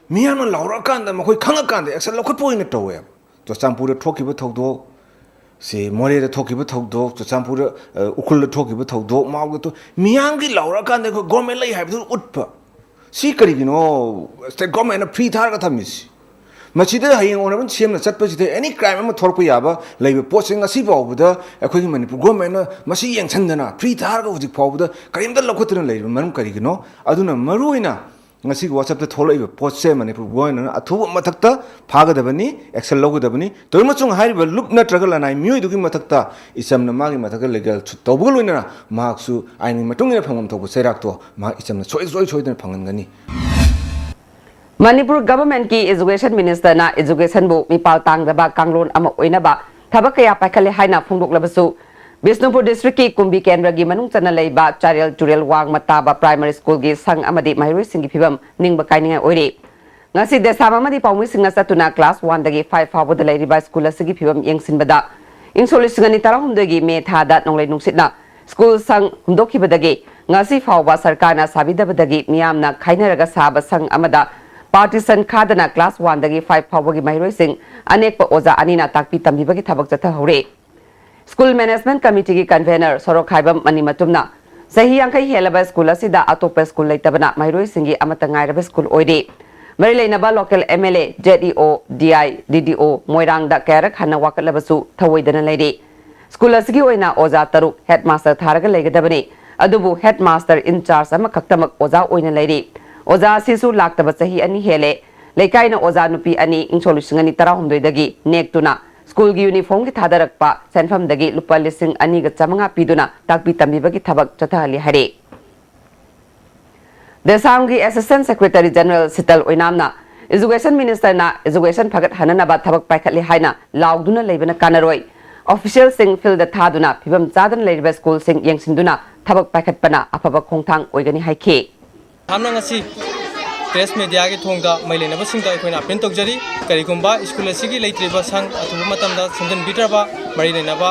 ꯃꯤꯌꯥꯝꯅ ꯂꯥꯎꯔꯛꯑꯀꯥꯟꯗ, ꯃꯈꯣꯏ ꯈꯪꯉꯀꯥꯟꯗ ꯑꯦꯛꯁꯟ ꯂꯧꯈꯠꯄ ꯑꯣꯏꯅ ꯇꯧꯋꯦꯕ꯫ ꯆꯨꯔꯆꯥꯟꯄꯨꯔꯗ ꯊꯣꯛꯈꯤꯕ ꯊꯧꯗꯣꯛ, ꯁꯤ ꯃꯣꯔꯦꯗ ꯊꯣꯛꯈꯤꯕ ꯊꯧꯗꯣꯛ, ꯆꯨꯔꯆꯥꯟꯄꯨꯔꯗ, ꯑ, ꯎꯈ꯭ꯔꯨꯜꯗ ꯊꯣꯛꯈꯤꯕ ꯊꯧꯗꯣꯛ, ꯃꯥꯎꯗ ꯊꯣꯛ-, ꯃꯤꯌꯥꯝꯒꯤ ꯂꯥꯎꯔꯛꯑꯀꯥꯟꯗ ꯑꯩꯈꯣꯏ ꯒꯣꯔꯃꯦꯟ ꯂꯩ ꯍꯥꯏꯕꯗꯨ ꯎꯠꯄ꯫ ꯁꯤ ꯀꯔꯤꯒꯤꯅꯣ ꯁ꯭ꯇꯦꯠ ꯒꯣꯔꯃꯦꯟꯅ ꯐ꯭ꯔꯤ ꯊꯥꯔꯒ ꯊꯝꯃꯤꯁꯤ? ꯃꯁꯤꯗ ꯍꯌꯦꯡ ꯑꯣꯅꯔꯕꯜ ꯁꯤ ꯑꯦꯝꯅ ꯆꯠꯄꯁꯤꯗ ꯑꯦꯅꯤ ꯀ꯭ꯔꯥꯏꯝ ꯑꯃ ꯊꯣꯛꯂꯛꯄ ꯌꯥꯕ ꯂꯩꯕ ꯄꯣꯠꯁꯦ ꯉꯁꯤ ꯐꯥꯎꯕꯗ ꯑꯩꯈꯣꯏꯒꯤ ꯃꯅꯤꯄꯨꯔ ꯒꯣꯔꯃꯦꯟꯅ ꯃꯁꯤ ꯌꯦꯡꯁꯤꯟꯗꯅ ꯐ꯭ꯔꯤ ꯊꯥꯔꯒ ꯍꯧꯖꯤꯛ ꯐꯥꯎꯕꯗ ꯀꯔꯤꯝꯇ ꯂꯧꯈꯠꯇꯅ ꯂꯩꯔꯤꯕ ꯃꯔꯝ ꯀꯔꯤꯒꯤꯅꯣ? ꯑꯗꯨꯅ ꯃꯔꯨꯑꯣꯏꯅ ꯉꯁꯤꯒꯤ ꯋꯥꯆꯞꯇ ꯊꯣꯛꯂꯛꯏꯕ ꯄꯣꯠꯁꯦ ꯃꯅꯤꯄꯨꯔ ꯒꯣꯔꯃꯦꯟꯅ ꯑꯊꯨꯕ ꯃꯊꯛꯇ ꯐꯥꯒꯗꯕꯅꯤ, ꯑꯦꯛꯁꯟ ꯂꯧꯒꯗꯕꯅꯤ꯫ ꯇꯧꯏꯃꯆꯨꯡ ꯍꯥꯏꯔꯤꯕ ꯂꯨꯞ ꯅꯠꯇ꯭ꯔꯒ ꯂꯅꯥꯏ ꯃꯤꯑꯣꯏꯗꯨꯒꯤ ꯃꯊꯛꯇ ꯏꯆꯝꯅ ꯃꯥꯒꯤ ꯃꯊꯛꯇ ꯂꯤꯒꯦꯜ ꯁꯨꯠ ꯇꯧꯕꯒ ꯂꯣꯏꯅꯅ ꯃꯍꯥꯛꯁꯨ ꯑꯥꯏꯟꯒꯤ ꯃꯇꯨꯡ ꯏꯟꯅ ꯐꯪꯐꯝ ꯊꯣꯛꯄ ꯆꯩꯔꯥꯛꯇꯣ ꯃꯍꯥꯛ ꯏꯆꯝꯅ ꯁꯣꯏ-, ꯁꯣꯏ-, ꯁꯣꯏꯗꯅ ꯐꯪꯍꯟꯒꯅꯤ꯫ ꯃꯅꯤꯄꯨꯔ ꯒꯚꯔꯟꯃꯦꯟꯠꯀꯤ ꯏꯖꯨꯀꯦꯁꯟ ꯃꯤꯅꯤꯁꯇꯔꯅ ꯏꯖꯨꯀꯦꯁꯟꯕꯨ ꯃꯤꯄꯥꯜ ꯇꯥꯡꯗꯕ ꯀꯥꯡꯂꯣꯟ ꯑꯃ ꯑꯣꯏꯅꯕ ꯊꯕꯛ ꯀꯌꯥ ꯄꯥꯏꯈꯠꯂꯦ ꯍꯥꯏꯅ ꯐꯣꯡꯗꯣꯛꯂꯕꯁꯨ, ꯕꯤꯁꯅꯨꯄꯨꯔ ꯗꯤꯁꯇ꯭ꯔꯤꯛꯀꯤ ꯀꯨꯝꯕꯤ ꯀꯦꯟꯗ꯭ꯔꯒꯤ ꯃꯅꯨꯡ ꯆꯟꯅ ꯂꯩꯕ ꯆꯥꯔꯦꯜ ꯇꯨꯔꯦꯜ ꯋꯥꯡꯃ ꯇꯥꯕ ꯄ꯭ꯔꯥꯏꯃꯥꯔꯤ ꯁ꯭ꯀꯨꯜꯒꯤ ꯁꯪ ꯑꯃꯗꯤ ꯃꯍꯩꯔꯣꯏꯁꯤꯡꯒꯤ ꯐꯤꯕꯝ ꯅꯤꯡꯕ ꯀꯥꯏꯅꯤꯡꯉꯥꯏ ꯑꯣꯏꯔꯤ꯫ ꯉꯁꯤ ꯗꯦꯁꯥꯝ ꯑꯃꯗꯤ ꯄꯥꯎꯃꯤꯁꯤꯡꯅ ꯆꯠꯇꯨꯅ ꯀ꯭ꯂꯥꯁ ꯋꯥꯟꯗꯒꯤ ꯐꯥꯏꯚ ꯐꯥꯎꯕꯗ ꯂꯩꯔꯤꯕ ꯁ꯭ꯀꯨꯜ ꯑꯁꯤꯒꯤ ꯐꯤꯕꯝ ꯌꯦꯡꯁꯤꯟꯕꯗ ꯏꯪ ꯁꯣꯛ ꯂꯤꯁꯤꯡ ꯑꯅꯤ ꯇꯔꯥꯍꯨꯝꯗꯣꯏꯒꯤ ꯃꯦ ꯊꯥꯗ ꯅꯣꯡꯂꯩ ꯅꯨꯡꯁꯤꯠꯅ ꯁ꯭ꯀꯨꯜ ꯁꯪ ꯍꯨꯝꯗꯣꯛꯈꯤꯕꯗꯒꯤ ꯉꯁꯤ ꯐꯥꯎꯕ ꯁꯔꯀꯥꯔꯅ ꯁꯥꯕꯤꯗꯕꯗꯒꯤ ꯃꯤꯌꯥꯝꯅ ꯈꯥꯏꯅꯔꯒ ꯁꯥꯕ ꯁꯪ ꯑꯃꯗ ꯄꯥꯔꯇꯤꯁꯟ ꯈꯥꯗꯅ ꯀ꯭ꯂꯥꯁ ꯋꯥꯟꯗꯒꯤ ꯐꯥꯏꯚ ꯐꯥꯎꯕꯒꯤ ꯃꯍꯩꯔꯣꯏꯁꯤꯡ ꯑꯅꯦꯛꯄ ꯑꯣꯖꯥ ꯑꯅꯤꯅ ꯇꯥꯛꯄꯤ ꯇꯝꯕꯤꯕꯒꯤ ꯊꯕꯛ ꯆꯠꯊꯍꯧꯔꯦ꯫ ꯁ꯭ꯀꯨꯜ ꯃꯦꯅꯦꯖꯃꯦꯟꯠ ꯀꯃꯤꯇꯤꯒꯤ ꯀꯟꯚꯦꯅꯔ ꯁꯣꯔꯣꯛꯈꯥꯏꯕꯝ ꯃꯅꯤꯃꯇꯨꯝꯅ ꯆꯍꯤ ꯌꯥꯡꯈꯩ ꯍꯦꯜꯂꯕ ꯁ꯭ꯀꯨꯜ ꯑꯁꯤꯗ ꯑꯇꯣꯞꯄ ꯁ꯭ꯀꯨꯜ ꯂꯩꯇꯕꯅ ꯃꯍꯩꯔꯣꯏꯁꯤꯡꯒꯤ ꯑꯃꯠꯇ ꯉꯥꯏꯔꯕ ꯁ꯭ꯀꯨꯜ ꯑꯣꯏꯔꯤ꯫ ꯃꯔꯤ ꯂꯩꯅꯕ local M L A, Z E O, D ꯑꯥꯏ, ꯗꯤ ꯗꯤ ꯑꯣ ꯃꯣꯏꯔꯥꯡꯗ ꯀꯌꯥꯔꯛ ꯍꯟꯅ ꯋꯥꯀꯠꯂꯕꯁꯨ ꯊꯧꯑꯣꯏꯗꯅ ꯂꯩꯔꯤ꯫ ꯁ꯭ꯀꯨꯜ ꯑꯁꯤꯒꯤ ꯑꯣꯏꯅ ꯑꯣꯖꯥ ꯇꯔꯨꯛ ꯍꯦꯗ ꯃꯥꯁꯇꯔ ꯊꯥꯔꯒ ꯂꯩꯒꯗꯕꯅꯤ꯫ ꯑꯗꯨꯕꯨ ꯍꯦꯗ ꯃꯥꯁꯇꯔ ꯏꯟ ꯆꯥꯔꯖ ꯑꯃꯈꯛꯇꯃꯛ ꯑꯣꯖꯥ ꯑꯣꯏꯅ ꯂꯩꯔꯤ꯫ ꯑꯣꯖꯥ ꯑꯁꯤꯁꯨ ꯂꯥꯛꯇꯕ ꯆꯍꯤ ꯑꯅꯤ ꯍꯦꯜꯂꯦ꯫ ꯂꯩꯀꯥꯏꯅ ꯑꯣꯖꯥ ꯅꯨꯄꯤ ꯑꯅꯤ ꯏꯪ ꯁꯣꯛ ꯂꯤꯁꯤꯡ ꯑꯅꯤ ꯇꯔꯥꯍꯨꯝꯗꯣꯏꯗꯒꯤ ꯅꯦꯛꯇꯨꯅ ꯁ꯭ꯀꯨꯜꯒꯤ ꯌꯨꯅꯤꯐꯣꯔꯝꯒꯤ ꯊꯥꯗꯔꯛꯄ ꯁꯦꯟꯐꯝꯗꯒꯤ ꯂꯨꯄꯥ ꯂꯤꯁꯤꯡ ꯑꯅꯤꯒ ꯆꯥꯃꯉꯥ ꯄꯤꯗꯨꯅ ꯇꯥꯛꯄꯤ ꯇꯝꯕꯤꯕꯒꯤ ꯊꯕꯛ ꯆꯠꯊꯍꯜꯂꯤ ꯍꯥꯏꯔꯤ꯫ ꯗꯦꯁꯥꯝꯒꯤ ꯑꯦꯁꯤꯁꯇꯦꯟꯠ ꯁꯦꯀ꯭ꯔꯦꯇꯔꯤ ꯖꯦꯅꯔꯦꯜ ꯁꯤꯇꯜ ꯑꯣꯏꯅꯥꯝꯅ ꯏꯖꯨꯀꯦꯁꯟ ꯃꯤꯅꯤꯁꯇꯔꯅ ꯏꯖꯨꯀꯦꯁꯟ ꯐꯒꯠꯍꯟꯅꯅꯕ ꯊꯕꯛ ꯄꯥꯏꯈꯠꯂꯤ ꯍꯥꯏꯅ ꯂꯥꯎꯗꯨꯅ ꯂꯩꯕꯅ ꯀꯥꯟꯅꯔꯣꯏ꯫ ꯑꯣꯐꯤꯁꯤꯌꯦꯜꯁꯤꯡ ꯐꯤꯜꯗ ꯊꯥꯗꯨꯅ ꯐꯤꯕꯝ ꯆꯥꯗꯅ ꯂꯩꯔꯤꯕ ꯁ꯭ꯀꯨꯜꯁꯤꯡ ꯌꯦꯡꯁꯤꯟꯗꯨꯅ ꯊꯕꯛ ꯄꯥꯏꯈꯠꯄꯅ ꯑꯐꯕ ꯈꯣꯡꯊꯥꯡ ꯑꯣꯏꯒꯅꯤ ꯍꯥꯏꯈꯤ꯫ ꯌꯥꯝꯅ ꯉꯁꯤ ꯄ꯭ꯔꯦꯁ ꯃꯦꯗꯤꯌꯥꯒꯤ ꯊꯣꯡꯗ ꯃꯔꯤ ꯂꯩꯅꯕꯁꯤꯡꯗ ꯑꯩꯈꯣꯏꯅ ꯑꯄꯤꯜ ꯇꯧꯖꯔꯤ꯫ ꯀꯔꯤꯒꯨꯝꯕ ꯁ꯭ꯀꯨꯜ ꯑꯁꯤꯒꯤ ꯂꯩꯇ꯭ꯔꯤꯕ ꯁꯪ ꯑꯊꯨꯕ ꯃꯇꯝꯗ ꯁꯦꯝꯖꯤꯟꯕꯤꯗ꯭ꯔꯕ ꯃꯔꯤ ꯂꯩꯅꯕ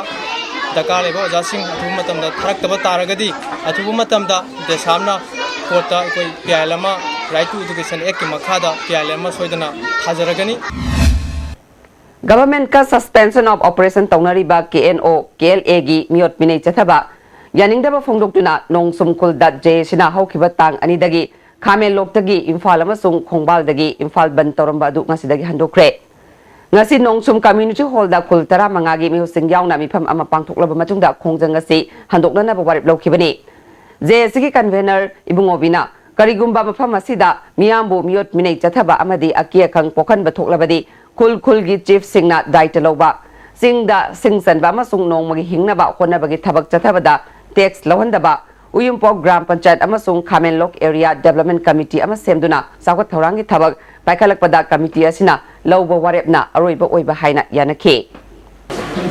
ꯗꯔꯀꯥꯔ ꯂꯩꯕ ꯑꯣꯖꯥꯁꯤꯡ ꯑꯊꯨꯕ ꯃꯇꯝꯗ ꯊꯥꯔꯛꯇꯕ ꯇꯥꯔꯒꯗꯤ, ꯑꯊꯨꯕ ꯃꯇꯝꯗ ꯗꯦꯁꯥꯝꯅ ꯀꯣꯔꯠꯇ ꯑꯩꯈꯣꯏ ꯄꯤ ꯑꯥꯏ ꯑꯦꯜ ꯑꯃ, Right to Education Act ꯀꯤ ꯃꯈꯥꯗ ꯄꯤ ꯑꯥꯏ ꯑꯦꯜ ꯑꯃ ꯁꯣꯏꯗꯅ ꯊꯥꯖꯔꯒꯅꯤ꯫ Government ꯀ Suspension of Operation ꯇꯧꯅꯔꯤꯕ ꯀꯦ N O, K L A ꯒꯤ ꯃꯤꯑꯣꯠ ꯃꯤꯅꯩ ꯆꯠꯊꯕ ꯌꯥꯅꯤꯡꯗꯕ ꯐꯣꯡꯗꯣꯛꯇꯨꯅ ꯅꯣꯡꯁꯨꯝ ꯈꯨꯜꯗ ꯖꯦ ꯑꯦ ꯁꯤꯅ ꯍꯧꯈꯤꯕ ꯇꯥꯡ ꯑꯅꯤꯗꯒꯤ ꯈꯥꯃꯦꯟꯂꯣꯛꯇꯒꯤ ꯏꯝꯐꯥꯜ ꯑꯃꯁꯨꯡ ꯈꯣꯡꯕꯥꯜꯗꯒꯤ ꯏꯝꯐꯥꯜ ꯕꯟ ꯇꯧꯔꯝꯕ ꯑꯗꯨ ꯉꯁꯤꯗꯒꯤ ꯍꯟꯗꯣꯛꯈ꯭ꯔꯦ꯫ ꯉꯁꯤ ꯅꯣꯡꯁꯨꯝ Community Hall ꯗ ꯈꯨꯜ ꯇꯔꯥꯃꯉꯥꯒꯤ ꯃꯤꯍꯨꯠꯁꯤꯡ ꯌꯥꯎꯅ ꯃꯤꯐꯝ ꯑꯃ ꯄꯥꯡꯊꯣꯛꯂꯕ ꯃꯇꯨꯡꯗ ꯈꯣꯡꯖꯪ ꯑꯁꯤ ꯍꯟꯗꯣꯛꯅꯅꯕ ꯋꯥꯔꯦꯞ ꯂꯧꯈꯤꯕꯅꯤ꯫ ꯖꯦ ꯑꯦ ꯁꯤꯒꯤ convener ꯏꯕꯨꯡꯉꯣꯕꯤꯅ ꯀꯔꯤꯒꯨꯝꯕ ꯃꯐꯝ ꯑꯁꯤꯗ ꯃꯤꯌꯥꯝꯕꯨ ꯃꯤꯑꯣꯠ ꯃꯤꯅꯩ ꯆꯠꯊꯕ ꯑꯃꯗꯤ ꯑꯀꯤ ꯑꯈꯪ ꯄꯣꯛꯍꯟꯕ ꯊꯣꯛꯂꯕꯗꯤ ꯈꯨꯜ ꯈꯨꯜꯒꯤ chief ꯁꯤꯡꯅ ꯗꯥꯏꯇ ꯂꯧꯕ, ꯆꯤꯡꯗ ꯁꯤꯡ ꯆꯟꯕ ꯑꯃꯁꯨꯡ ꯅꯣꯡꯃꯒꯤ ꯍꯤꯡꯅꯕ ꯍꯣꯠꯅꯕꯒꯤ ꯊꯕꯛ ꯆꯠꯊꯕꯗ tax ꯂꯧꯍꯟꯗꯕ, ꯎꯌꯨꯝꯄꯣꯛ ꯒ꯭ꯔꯥꯝ ꯄꯟꯆꯥꯌꯠ ꯑꯃꯁꯨꯡ ꯈꯥꯃꯦꯟꯂꯣꯛ Area Development Committee ꯑꯃ ꯁꯦꯝꯗꯨꯅ ꯆꯥꯎꯈꯠ ꯊꯧꯔꯥꯡꯒꯤ ꯊꯕꯛ ꯄꯥꯏꯈꯠꯂꯛꯄꯗ committee ꯑꯁꯤꯅ ꯂꯧꯕ ꯋꯥꯔꯦꯞꯅ ꯑꯔꯣꯏꯕ ꯑꯣꯏꯕ ꯍꯥꯏꯅ ꯌꯥꯅꯈꯤ꯫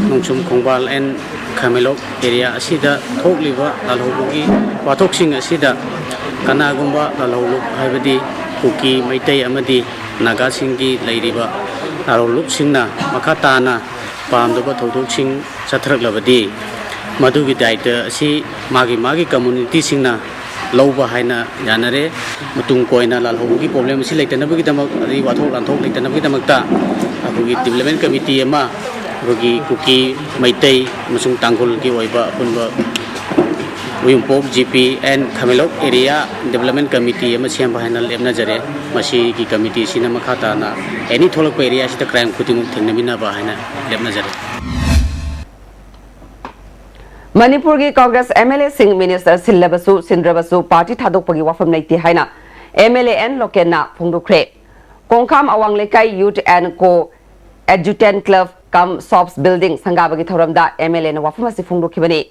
ꯅꯣꯡꯁꯨꯝ ꯈꯣꯡꯕꯥꯜ and ꯈꯥꯃꯦꯟꯂꯣꯛ area ꯑꯁꯤꯗ ꯊꯣꯛꯂꯤꯕ ꯂꯥꯜꯍꯧꯕꯒꯤ ꯋꯥꯊꯣꯛꯁꯤꯡ ꯑꯁꯤꯗ ꯀꯅꯥꯒꯨꯝꯕ ꯂꯥꯜꯍꯧꯂꯨꯞ ꯍꯥꯏꯕꯗꯤ ꯀꯨꯀꯤ, ꯃꯩꯇꯩ ꯑꯃꯗꯤ ꯅꯥꯒꯥꯁꯤꯡꯒꯤ ꯂꯩꯔꯤꯕ ꯂꯥꯜꯍꯧꯂꯨꯞꯁꯤꯡꯅ ꯃꯈꯥ ꯇꯥꯅ ꯄꯥꯝꯗꯕ ꯊꯧꯗꯣꯛꯁꯤꯡ ꯆꯠꯊꯔꯛꯂꯕꯗꯤ ꯃꯗꯨꯒꯤ ꯗꯥꯏꯇ ꯑꯁꯤ ꯃꯥꯒꯤ ꯃꯥꯒꯤ community ꯁꯤꯡꯅ ꯂꯧꯕ ꯍꯥꯏꯅ ꯌꯥꯅꯔꯦ꯫ ꯃꯇꯨꯡ ꯀꯣꯏꯅ ꯂꯥꯜꯍꯧꯕꯒꯤ problem ꯑꯁꯤ ꯂꯩꯇꯅꯕꯒꯤꯗꯃꯛ ꯑꯗꯒꯤ ꯋꯥꯊꯣꯛ ꯂꯥꯟꯊꯣꯛ ꯂꯩꯇꯅꯕꯒꯤꯗꯃꯛꯇ ꯑꯩꯈꯣꯏꯒꯤ development committee ꯑꯃ ꯑꯩꯈꯣꯏꯒꯤ ꯀꯨꯀꯤ, ꯃꯩꯇꯩ ꯑꯃꯁꯨꯡ ꯇꯥꯡꯈꯨꯜꯒꯤ ꯑꯣꯏꯕ ꯑꯄꯨꯟꯕ Uyumpok G P and Khamenlok area development committee ꯑꯃ ꯁꯦꯝꯕ ꯍꯥꯏꯅ ꯂꯦꯞꯅꯖꯔꯦ꯫ ꯃꯁꯤꯒꯤ committee ꯑꯁꯤꯅ ꯃꯈꯥ ꯇꯥꯅ any ꯊꯣꯛꯂꯛꯄ area ꯑꯁꯤꯗ crime ꯈꯨꯗꯤꯡꯃꯛ ꯊꯦꯡꯅꯃꯤꯟꯅꯕ ꯍꯥꯏꯅ ꯂꯦꯞꯅꯖꯔꯦ꯫ ꯃꯅꯤꯄꯨꯔꯒꯤ Congress M L A ꯁꯤꯡ minister ꯁꯤꯜꯂꯕꯁꯨ ꯁꯤꯟꯗ꯭ꯔꯕꯁꯨ party ꯊꯥꯗꯣꯛꯄꯒꯤ ꯋꯥꯐꯝ ꯂꯩꯇꯦ ꯍꯥꯏꯅ M L A N ꯂꯣꯀꯦꯟꯅ ꯐꯣꯡꯗꯣꯛꯈ꯭ꯔꯦ꯫ ꯀꯣꯡꯈꯥꯝ ꯑꯋꯥꯡ ꯂꯩꯀꯥꯏ Youth and Co Adjutant Club cum Shops Building ꯁꯪꯒꯥꯕꯒꯤ ꯊꯧꯔꯝꯗ M L A ꯅ ꯋꯥꯐꯝ ꯑꯁꯤ ꯐꯣꯡꯗꯣꯛꯈꯤꯕꯅꯤ꯫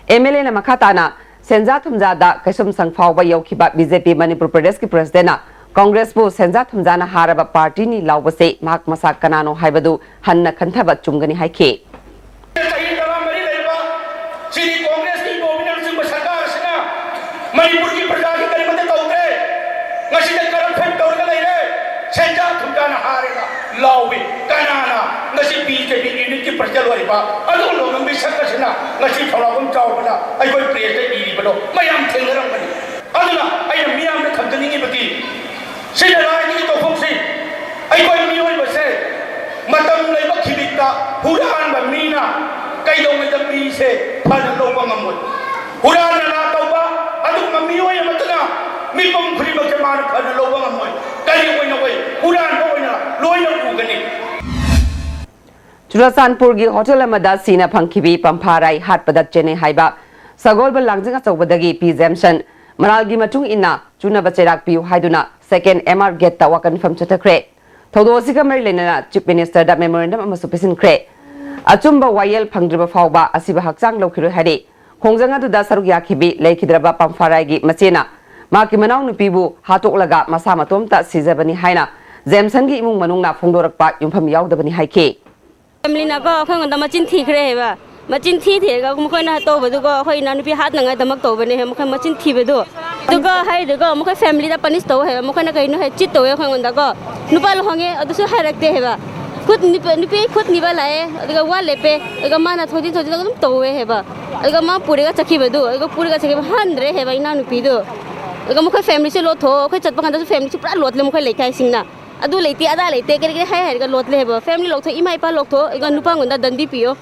M L A ꯅ ꯃꯈꯥ ꯇꯥꯅ ꯁꯦꯟꯖꯥ ꯊꯨꯝꯖꯥꯗ ꯀꯩꯁꯨꯝꯁꯪ ꯐꯥꯎꯕ ꯌꯧꯈꯤꯕ B J P ꯃꯅꯤꯄꯨꯔ ꯄ꯭ꯔꯗꯦꯁꯀꯤ president ꯅ Congress ꯄꯨ ꯁꯦꯟꯖꯥ ꯊꯨꯝꯖꯥꯅ ꯍꯥꯔꯕ party ꯅꯤ ꯂꯥꯎꯕꯁꯦ ꯃꯍꯥꯛ ꯃꯁꯥ ꯀꯅꯥꯅꯣ ꯍꯥꯏꯕꯗꯨ ꯍꯟꯅ ꯈꯟꯊꯕ ꯆꯨꯝꯒꯅꯤ ꯍꯥꯏꯈꯤ꯫ ꯆꯍꯤ ꯇꯔꯥꯃꯔꯤ ꯂꯩꯔꯕ ꯁꯤꯒꯤ ꯀꯣꯡꯒ꯭ꯔꯦꯁꯀꯤ ꯏꯕꯣꯕꯤꯅ ꯂꯨꯆꯤꯡꯕ ꯁꯔꯀꯥꯔ ꯑꯁꯤꯅ ꯃꯅꯤꯄꯨꯔꯒꯤ ꯄ꯭ꯔꯖꯥꯒꯤ ꯀꯔꯤꯃꯠꯇ ꯇꯧꯗ꯭ꯔꯦ꯫ ꯉꯁꯤꯗ corruption ꯇꯧꯔꯒ ꯂꯩꯔꯦ꯫ ꯁꯦꯟꯖꯥ ꯊꯨꯝꯖꯥꯅ ꯍꯥꯔꯦꯅ ꯂꯥꯎꯏ꯫ ꯀꯅꯥꯅ ꯉꯁꯤ ꯕꯤ ꯖꯦ ꯄꯤ ꯌꯨꯅꯤꯠꯀꯤ ꯄ꯭ꯔꯁꯤꯗꯦꯟ ꯑꯣꯏꯔꯤꯕ ꯑꯗꯨꯒꯨꯝꯂꯕ ꯃꯤꯁꯛ ꯑꯁꯤꯅ ꯉꯁꯤ ꯊꯧꯔꯥꯡꯕꯝ ꯆꯥꯎꯕꯅ ꯑꯩꯈꯣꯏ ꯄ꯭ꯔꯦꯁꯇ ꯏꯔꯤꯕꯗꯣ ꯃꯌꯥꯝ ꯊꯦꯡꯅꯔꯝꯒꯅꯤ꯫ ꯑꯗꯨꯅ ꯑꯩꯅ ꯃꯤꯌꯥꯝꯗ ꯊꯝꯖꯅꯤꯡꯉꯤꯕꯗꯤ, ꯁꯤꯅ ꯂꯥꯏꯗꯒꯤ ꯇꯧꯊꯣꯛꯁꯤ꯫ ꯑꯩꯈꯣꯏ ꯃꯤꯑꯣꯏꯕꯁꯦ ꯃꯇꯝ ꯂꯩꯕ ꯈꯤꯕꯤꯛꯇ ꯍꯨꯔꯥꯟꯕ ꯃꯤꯅ ꯀꯩꯗꯧꯉꯩꯗ ꯃꯤꯁꯦ ꯐꯅ ꯂꯧꯕ ꯉꯝꯃꯣꯏ꯫ ꯍꯨꯔꯥꯟꯕ ꯂꯥꯟ ꯇꯧꯕ ꯑꯗꯨꯒꯨꯝꯕ ꯃꯤꯑꯣꯏ ꯑꯃꯠꯇꯅ ꯃꯤꯄꯨꯝ ꯈꯨꯗꯤꯡꯃꯛꯁꯦ ꯃꯥꯅ ꯐꯅ ꯂꯧꯕ ꯉꯝꯃꯣꯏ꯫ ꯀꯔꯤ ꯑꯣꯏꯅ ꯑꯣꯏ? ꯍꯨꯔꯥꯟꯕ ꯑꯣꯏꯅ ꯂꯣꯏꯅ ꯎꯒꯅꯤ꯫ ꯆꯨꯔꯆꯥꯟꯄꯨꯔꯒꯤ ꯍꯣꯇꯦꯜ ꯑꯃꯗ ꯁꯤꯅ ꯐꯪꯈꯤꯕꯤ ꯄꯝꯐꯥꯔꯥꯏ ꯍꯥꯠꯄꯗ ꯆꯦꯟꯅꯩ ꯍꯥꯏꯕ ꯁꯒꯣꯜꯕꯟ ꯂꯥꯡꯖꯤꯡ ꯑꯆꯧꯕꯗꯒꯤ ꯄꯤ ꯖꯦꯝꯁꯟ ꯃꯔꯥꯜꯒꯤ ꯃꯇꯨꯡ ꯏꯟꯅ ꯆꯨꯅꯕ ꯆꯩꯔꯥꯛ ꯄꯤꯌꯨ ꯍꯥꯏꯗꯨꯅ ꯁꯦꯀꯦꯟ ꯑꯦꯝ ꯑꯥꯔ ꯒꯦꯠꯇ ꯋꯥꯀꯠ ꯃꯤꯐꯝ ꯆꯠꯊꯈ꯭ꯔꯦ꯫ ꯊꯧꯗꯣꯛ ꯑꯁꯤꯒ ꯃꯔꯤ ꯂꯩꯅꯅ ꯆꯤꯐ ꯃꯤꯅꯤꯁꯇꯔꯗ ꯃꯦꯃꯣꯔꯦꯟꯗꯝ ꯑꯃꯁꯨ ꯄꯤꯁꯤꯟꯈ꯭ꯔꯦ꯫ ꯑꯆꯨꯝꯕ ꯋꯥꯌꯦꯜ ꯐꯪꯗ꯭ꯔꯤꯕ ꯐꯥꯎꯕ ꯑꯁꯤꯕ ꯍꯛꯆꯥꯡ ꯂꯧꯈꯤꯔꯣꯏ ꯍꯥꯏꯔꯤ꯫ ꯈꯣꯡꯖꯪ ꯑꯗꯨꯗ ꯁꯔꯨꯛ ꯌꯥꯈꯤꯕꯤ ꯂꯩꯈꯤꯗ꯭ꯔꯕ ꯄꯝꯐꯥꯔꯥꯏꯒꯤ ꯃꯆꯦꯅ ꯃꯍꯥꯛꯀꯤ ꯃꯅꯥꯎꯅꯨꯄꯤꯕꯨ ꯍꯥꯠꯇꯣꯛꯂꯒ ꯃꯁꯥ ꯃꯇꯣꯝꯇ ꯁꯤꯖꯕꯅꯤ ꯍꯥꯏꯅ ꯖꯦꯝꯁꯟꯒꯤ ꯏꯃꯨꯡ ꯃꯅꯨꯡꯅ ꯐꯣꯡꯗꯣꯔꯛꯄ ꯌꯨꯝꯐꯝ ꯌꯥꯎꯗꯕꯅꯤ ꯍꯥꯏꯈꯤ꯫ ꯐꯦꯃꯤꯂꯤꯅꯀꯣ ꯑꯩꯈꯣꯏꯉꯣꯟꯗ ꯃꯆꯤꯟ ꯊꯤꯈ꯭ꯔꯦ ꯍꯥꯏꯕ꯫ ꯃꯆꯤꯟ ꯊꯤ ꯊꯤꯔꯒ ꯃꯈꯣꯏꯅ ꯇꯧꯕꯗꯨꯀꯣ ꯑꯩꯈꯣꯏ ꯏꯅꯥꯎꯅꯨꯄꯤ ꯍꯥꯠꯅꯉꯥꯏꯗꯃꯛ ꯇꯧꯕꯅꯦ ꯍꯥꯏꯕ, ꯃꯈꯣꯏ ꯃꯆꯤꯟ ꯊꯤꯕꯗꯣ꯫ ꯑꯗꯨꯒ ꯍꯥꯏꯗꯤꯀꯣ ꯃꯈꯣꯏ ꯐꯦꯃꯤꯂꯤꯗ ꯄꯅꯤꯁ ꯇꯧꯋꯦ ꯍꯥꯏꯕ, ꯃꯈꯣꯏꯅ ꯀꯩꯅꯣ ꯍꯥꯏ ꯆꯤꯠ ꯇꯧꯋꯦ ꯑꯩꯈꯣꯏꯉꯣꯟꯗꯀꯣ꯫ ꯅꯨꯄꯥ ꯂꯨꯍꯣꯡꯉꯦ ꯑꯗꯨꯁꯨ ꯍꯥꯏꯔꯛꯇꯦ ꯍꯥꯏꯕ꯫ ꯈꯨꯠ ꯅꯨꯄꯤ ꯅꯨꯄꯤ ꯈꯨꯠ ꯅꯤꯕ ꯂꯥꯛꯑꯦ, ꯑꯗꯨꯒ ꯋꯥ ꯂꯦꯞꯄꯦ, ꯑꯗꯨꯒ ꯃꯥꯅ ꯊꯧꯖꯤꯟ ꯊꯧꯖꯤꯟ ꯑꯗꯨꯝ ꯇꯧꯋꯦ ꯍꯥꯏꯕ꯫ ꯑꯗꯨꯒ ꯃꯥ ꯄꯨꯔꯒ ꯆꯠꯈꯤꯕꯗꯨ, ꯑꯗꯨꯒ ꯄꯨꯔꯒ ꯆꯠꯈꯤꯕ ꯍꯟꯗ꯭ꯔꯦ ꯍꯥꯏꯕ ꯏꯅꯥꯎꯅꯨꯄꯤꯗꯨ꯫ ꯑꯗꯨꯒ ꯃꯈꯣꯏ ꯐꯦꯃꯤꯂꯤꯁꯨ ꯂꯣꯠꯊꯣꯛꯑꯣ, ꯑꯩꯈꯣꯏ ꯆꯠꯄ ꯀꯥꯟꯗꯁꯨ ꯐꯦꯃꯤꯂꯤꯁꯨ ꯄꯨꯔꯥ ꯂꯣꯠꯂꯦ ꯃꯈꯣꯏ ꯂꯩꯀꯥꯏꯁꯤꯡꯅ꯫ ꯑꯗꯨ ꯂꯩꯇꯦ ꯑꯗꯥ ꯂꯩꯇꯦ ꯀꯔꯤ ꯀꯔꯤ ꯍꯥꯏ ꯍꯥꯏꯔꯒ ꯂꯣꯠꯂꯦ ꯍꯥꯏꯕ꯫ ꯐꯦꯃꯤꯂꯤ ꯂꯧꯊꯣꯛ ꯏꯃꯥ ꯏꯄꯥ ꯂꯧꯊꯣꯛ, ꯑꯗꯨꯒ ꯅꯨꯄꯥꯉꯣꯟꯗ ꯗꯟꯗꯤ ꯄꯤꯌꯣ꯫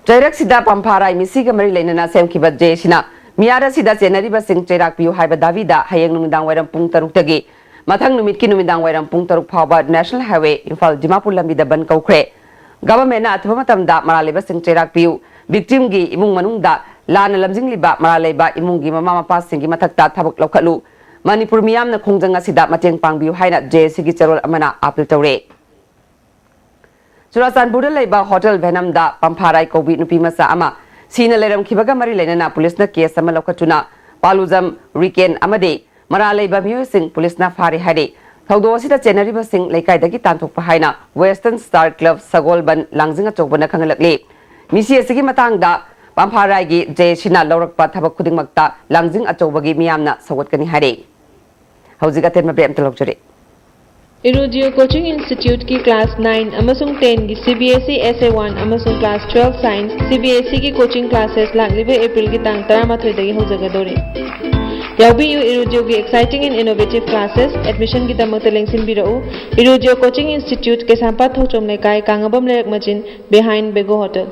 ꯆꯩꯔꯛꯁꯤꯗ ꯄꯝꯐꯥꯔꯥꯏ ꯃꯤꯁꯤꯒ ꯃꯔꯤ ꯂꯩꯅꯅ ꯁꯦꯝꯈꯤꯕ ꯖꯦ ꯁꯤꯅ ꯃꯤꯌꯥꯔ ꯑꯁꯤꯗ ꯆꯦꯟꯅꯔꯤꯕꯁꯤꯡ ꯆꯩꯔꯥꯛ ꯄꯤꯌꯨ ꯍꯥꯏꯕ ꯗꯥꯕꯤꯗ ꯍꯌꯦꯡ ꯅꯨꯃꯤꯗꯥꯡ ꯋꯥꯏꯔꯝ ꯄꯨꯡ ꯇꯔꯨꯛꯇꯒꯤ ꯃꯊꯪ ꯅꯨꯃꯤꯠꯀꯤ ꯅꯨꯃꯤꯗꯥꯡ ꯋꯥꯏꯔꯝ ꯄꯨꯡ ꯇꯔꯨꯛ ꯐꯥꯎꯕ ꯅꯦꯁꯅꯦꯜ ꯍꯥꯏꯋꯦ ꯏꯝꯐꯥꯜ ꯗꯤꯃꯥꯄꯨꯔ ꯂꯝꯕꯤꯗ ꯕꯟ ꯀꯧꯈ꯭ꯔꯦ꯫ ꯒꯚꯔꯟꯃꯦꯟꯠꯅ ꯑꯊꯨꯕ ꯃꯇꯝꯗ ꯃꯔꯥꯜ ꯂꯩꯕꯁꯤꯡ ꯆꯩꯔꯥꯛ ꯄꯤꯌꯨ, ꯚꯤꯛꯇꯤꯝꯒꯤ ꯏꯃꯨꯡ ꯃꯅꯨꯡꯗ ꯂꯥꯟꯅ ꯂꯝꯖꯤꯡꯂꯤꯕ ꯃꯔꯥꯜ ꯂꯩꯕ ꯏꯃꯨꯡꯒꯤ ꯃꯃꯥ ꯃꯄꯥꯁꯤꯡꯒꯤ ꯃꯊꯛꯇ ꯊꯕꯛ ꯂꯧꯈꯠꯂꯨ, ꯃꯅꯤꯄꯨꯔ ꯃꯤꯌꯥꯝꯅ ꯈꯣꯡꯖꯪ ꯑꯁꯤꯗ ꯃꯇꯦꯡ ꯄꯥꯡꯕꯤꯌꯨ ꯍꯥꯏꯅ ꯖꯦ ꯁꯤꯒꯤ ꯆꯦꯔꯣꯜ ꯑꯃꯅ ꯑꯥꯄꯤꯜ ꯇꯧꯔꯦ꯫ ꯆꯨꯔꯥꯆꯥꯟꯄꯨꯔꯗ ꯂꯩꯕ ꯍꯣꯇꯦꯜ ꯚꯦꯅꯝꯗ ꯄꯝꯐꯥꯔꯥꯏ ꯀꯧꯕꯤ ꯅꯨꯄꯤ ꯃꯆꯥ ꯑꯃ ꯁꯤꯅ ꯂꯩꯔꯝꯈꯤꯕꯒ ꯃꯔꯤ ꯂꯩꯅꯅ ꯄꯨꯂꯤꯁꯅ ꯀꯦꯁ ꯑꯃ ꯂꯧꯈꯠꯇꯨꯅ ꯄꯥꯂꯨꯖꯝ ꯔꯤꯀꯦꯟ ꯑꯃꯗꯤ ꯃꯔꯥꯜ ꯂꯩꯕ ꯃꯤꯑꯣꯏꯁꯤꯡ ꯄꯨꯂꯤꯁꯅ ꯐꯥꯔꯦ ꯍꯥꯏꯔꯤ꯫ ꯊꯧꯗꯣꯛ ꯑꯁꯤꯗ ꯆꯦꯟꯅꯔꯤꯕꯁꯤꯡ ꯂꯩꯀꯥꯏꯗꯒꯤ ꯇꯥꯟꯊꯣꯛꯄ ꯍꯥꯏꯅ ꯋꯦꯁꯇꯔꯟ ꯁ꯭ꯇꯥꯔ ꯀ꯭ꯂꯕ ꯁꯒꯣꯜꯕꯟ ꯂꯥꯡꯖꯤꯡ ꯑꯆꯧꯕꯅ ꯈꯪꯍꯜꯂꯛꯂꯤ꯫ ꯃꯤꯁꯤ ꯑꯁꯤꯒꯤ ꯃꯇꯥꯡꯗ ꯄꯝꯐꯥꯔꯥꯏꯒꯤ ꯖꯦ ꯁꯤꯅ ꯂꯧꯔꯛꯄ ꯊꯕꯛ ꯈꯨꯗꯤꯡꯃꯛꯇ ꯂꯥꯡꯖꯤꯡ ꯑꯆꯧꯕꯒꯤ ꯃꯤꯌꯥꯝꯅ ꯁꯧꯒꯠꯀꯅꯤ ꯍꯥꯏꯔꯤ꯫ ꯍꯧꯖꯤꯛ ꯑꯇꯦꯟꯕ ꯕ꯭ꯔꯦꯛ ꯑꯃꯇ ꯂꯧꯖꯔꯤ꯫ Irradio Coaching Institute ꯀꯤ class nine ꯑꯃꯁꯨꯡ ten ꯒꯤ C B S E Essay one ꯑꯃꯁꯨꯡ class twelve Science C B S E ꯒꯤ coaching classes ꯂꯥꯛꯂꯤꯕ April ꯒꯤ ꯇꯥꯡ ꯇꯔꯥꯃꯥꯊꯣꯏꯗꯒꯤ ꯍꯧꯖꯒꯗꯧꯔꯤ꯫ ꯌꯥꯎꯕꯤꯌꯨ Irradio ꯒꯤ exciting and innovative classes꯫ Admission ꯒꯤꯗꯃꯛꯇ ꯂꯦꯡꯁꯤꯟꯕꯤꯔꯛꯎ꯫ Irradio Coaching Institute, ꯀꯩꯁꯥꯝꯄꯥꯠ ꯊꯣꯡꯆꯣꯝ ꯂꯩꯀꯥꯏ, ꯀꯥꯡꯉꯕꯝ ꯂꯩꯔꯛ ꯃꯆꯤꯟ, behind Bego Hotel꯫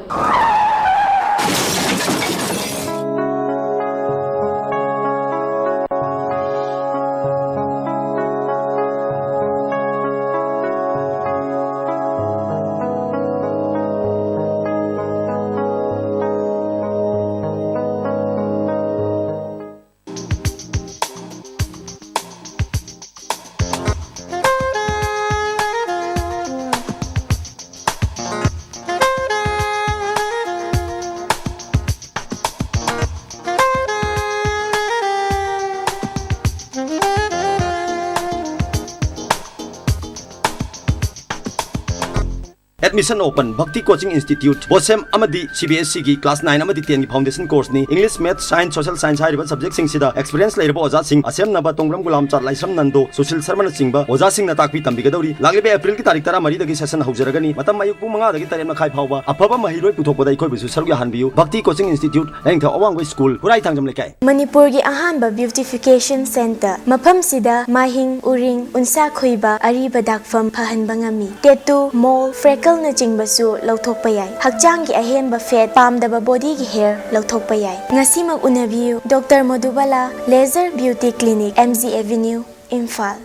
Admission open꯫ Bhakti Coaching Institute, BOSEM ꯑꯃꯗꯤ C B S E ꯒꯤ class nine ꯑꯃꯗꯤ ten ꯒꯤ foundation course ꯅꯤ꯫ English, Maths, Science, Social Science ꯍꯥꯏꯔꯤꯕ subject ꯁꯤꯡꯁꯤꯗ experience ꯂꯩꯔꯕ ꯑꯣꯖꯥꯁꯤꯡ, ꯑꯁꯦꯝꯅꯕ ꯇꯣꯡꯕ꯭ꯔꯝ ꯒꯨꯂꯥꯝꯆꯥꯟ, ꯂꯥꯏꯁ꯭ꯔꯝ ꯅꯟꯗꯣ, ꯁꯨꯁꯤꯜ ꯁꯔꯃꯅ ꯆꯤꯡꯕ ꯑꯣꯖꯥꯁꯤꯡꯅ ꯇꯥꯛꯄꯤ ꯇꯝꯕꯤꯒꯗꯧꯔꯤ꯫ ꯂꯥꯛꯂꯤꯕ April ꯒꯤ ꯇꯥꯔꯤꯛ ꯇꯔꯥꯃꯔꯤꯗꯒꯤ session ꯍꯧꯖꯔꯒꯅꯤ꯫ ꯃꯇꯝ ꯑꯌꯨꯛ ꯄꯨꯡ ꯃꯉꯥꯗꯒꯤ ꯇꯔꯦꯠ ꯃꯈꯥꯏ ꯐꯥꯎꯕ꯫ ꯑꯐꯕ ꯃꯍꯩꯔꯣꯏ ꯄꯨꯊꯣꯛꯄꯗ ꯑꯩꯈꯣꯏꯕꯨꯁꯨ ꯁꯔꯨꯛ ꯌꯥꯍꯟꯕꯤꯌꯨ꯫ Bhakti Coaching Institute, ꯂꯥꯏꯅꯤꯡꯊꯧ ꯑꯋꯥꯡꯕ school, ꯈꯨꯔꯥꯏ ꯊꯥꯡꯖꯝ ꯂꯩꯀꯥꯏ꯫ ꯃꯅꯤꯄꯨꯔꯒꯤ ꯑꯍꯥꯟꯕ beautification centre꯫ ꯃꯐꯝꯁꯤꯗ ꯃꯥꯏꯍꯤꯡ, ꯎꯔꯤꯡ, ꯎꯟꯁꯥ ꯈꯣꯏꯕ, ꯑꯔꯤꯕ ꯗꯥꯛꯐꯝ ꯐꯍꯟꯕ ꯉꯝꯃꯤ꯫ Tattoo, mole, freckle ꯅꯆꯤꯡꯕꯁꯨ ꯂꯧꯊꯣꯛꯄ ꯌꯥꯏ꯫ ꯍꯛꯆꯥꯡꯒꯤ ꯑꯍꯦꯟꯕ fat, ꯄꯥꯝꯗꯕ body ꯒꯤ hair ꯂꯧꯊꯣꯛꯄ ꯌꯥꯏ꯫ ꯉꯁꯤꯃꯛ ꯎꯅꯕꯤꯌꯨ꯫ Doctor ꯃꯣꯗꯨꯕꯥꯂꯥ, Laser Beauty Clinic, M G Avenue, Imphal꯫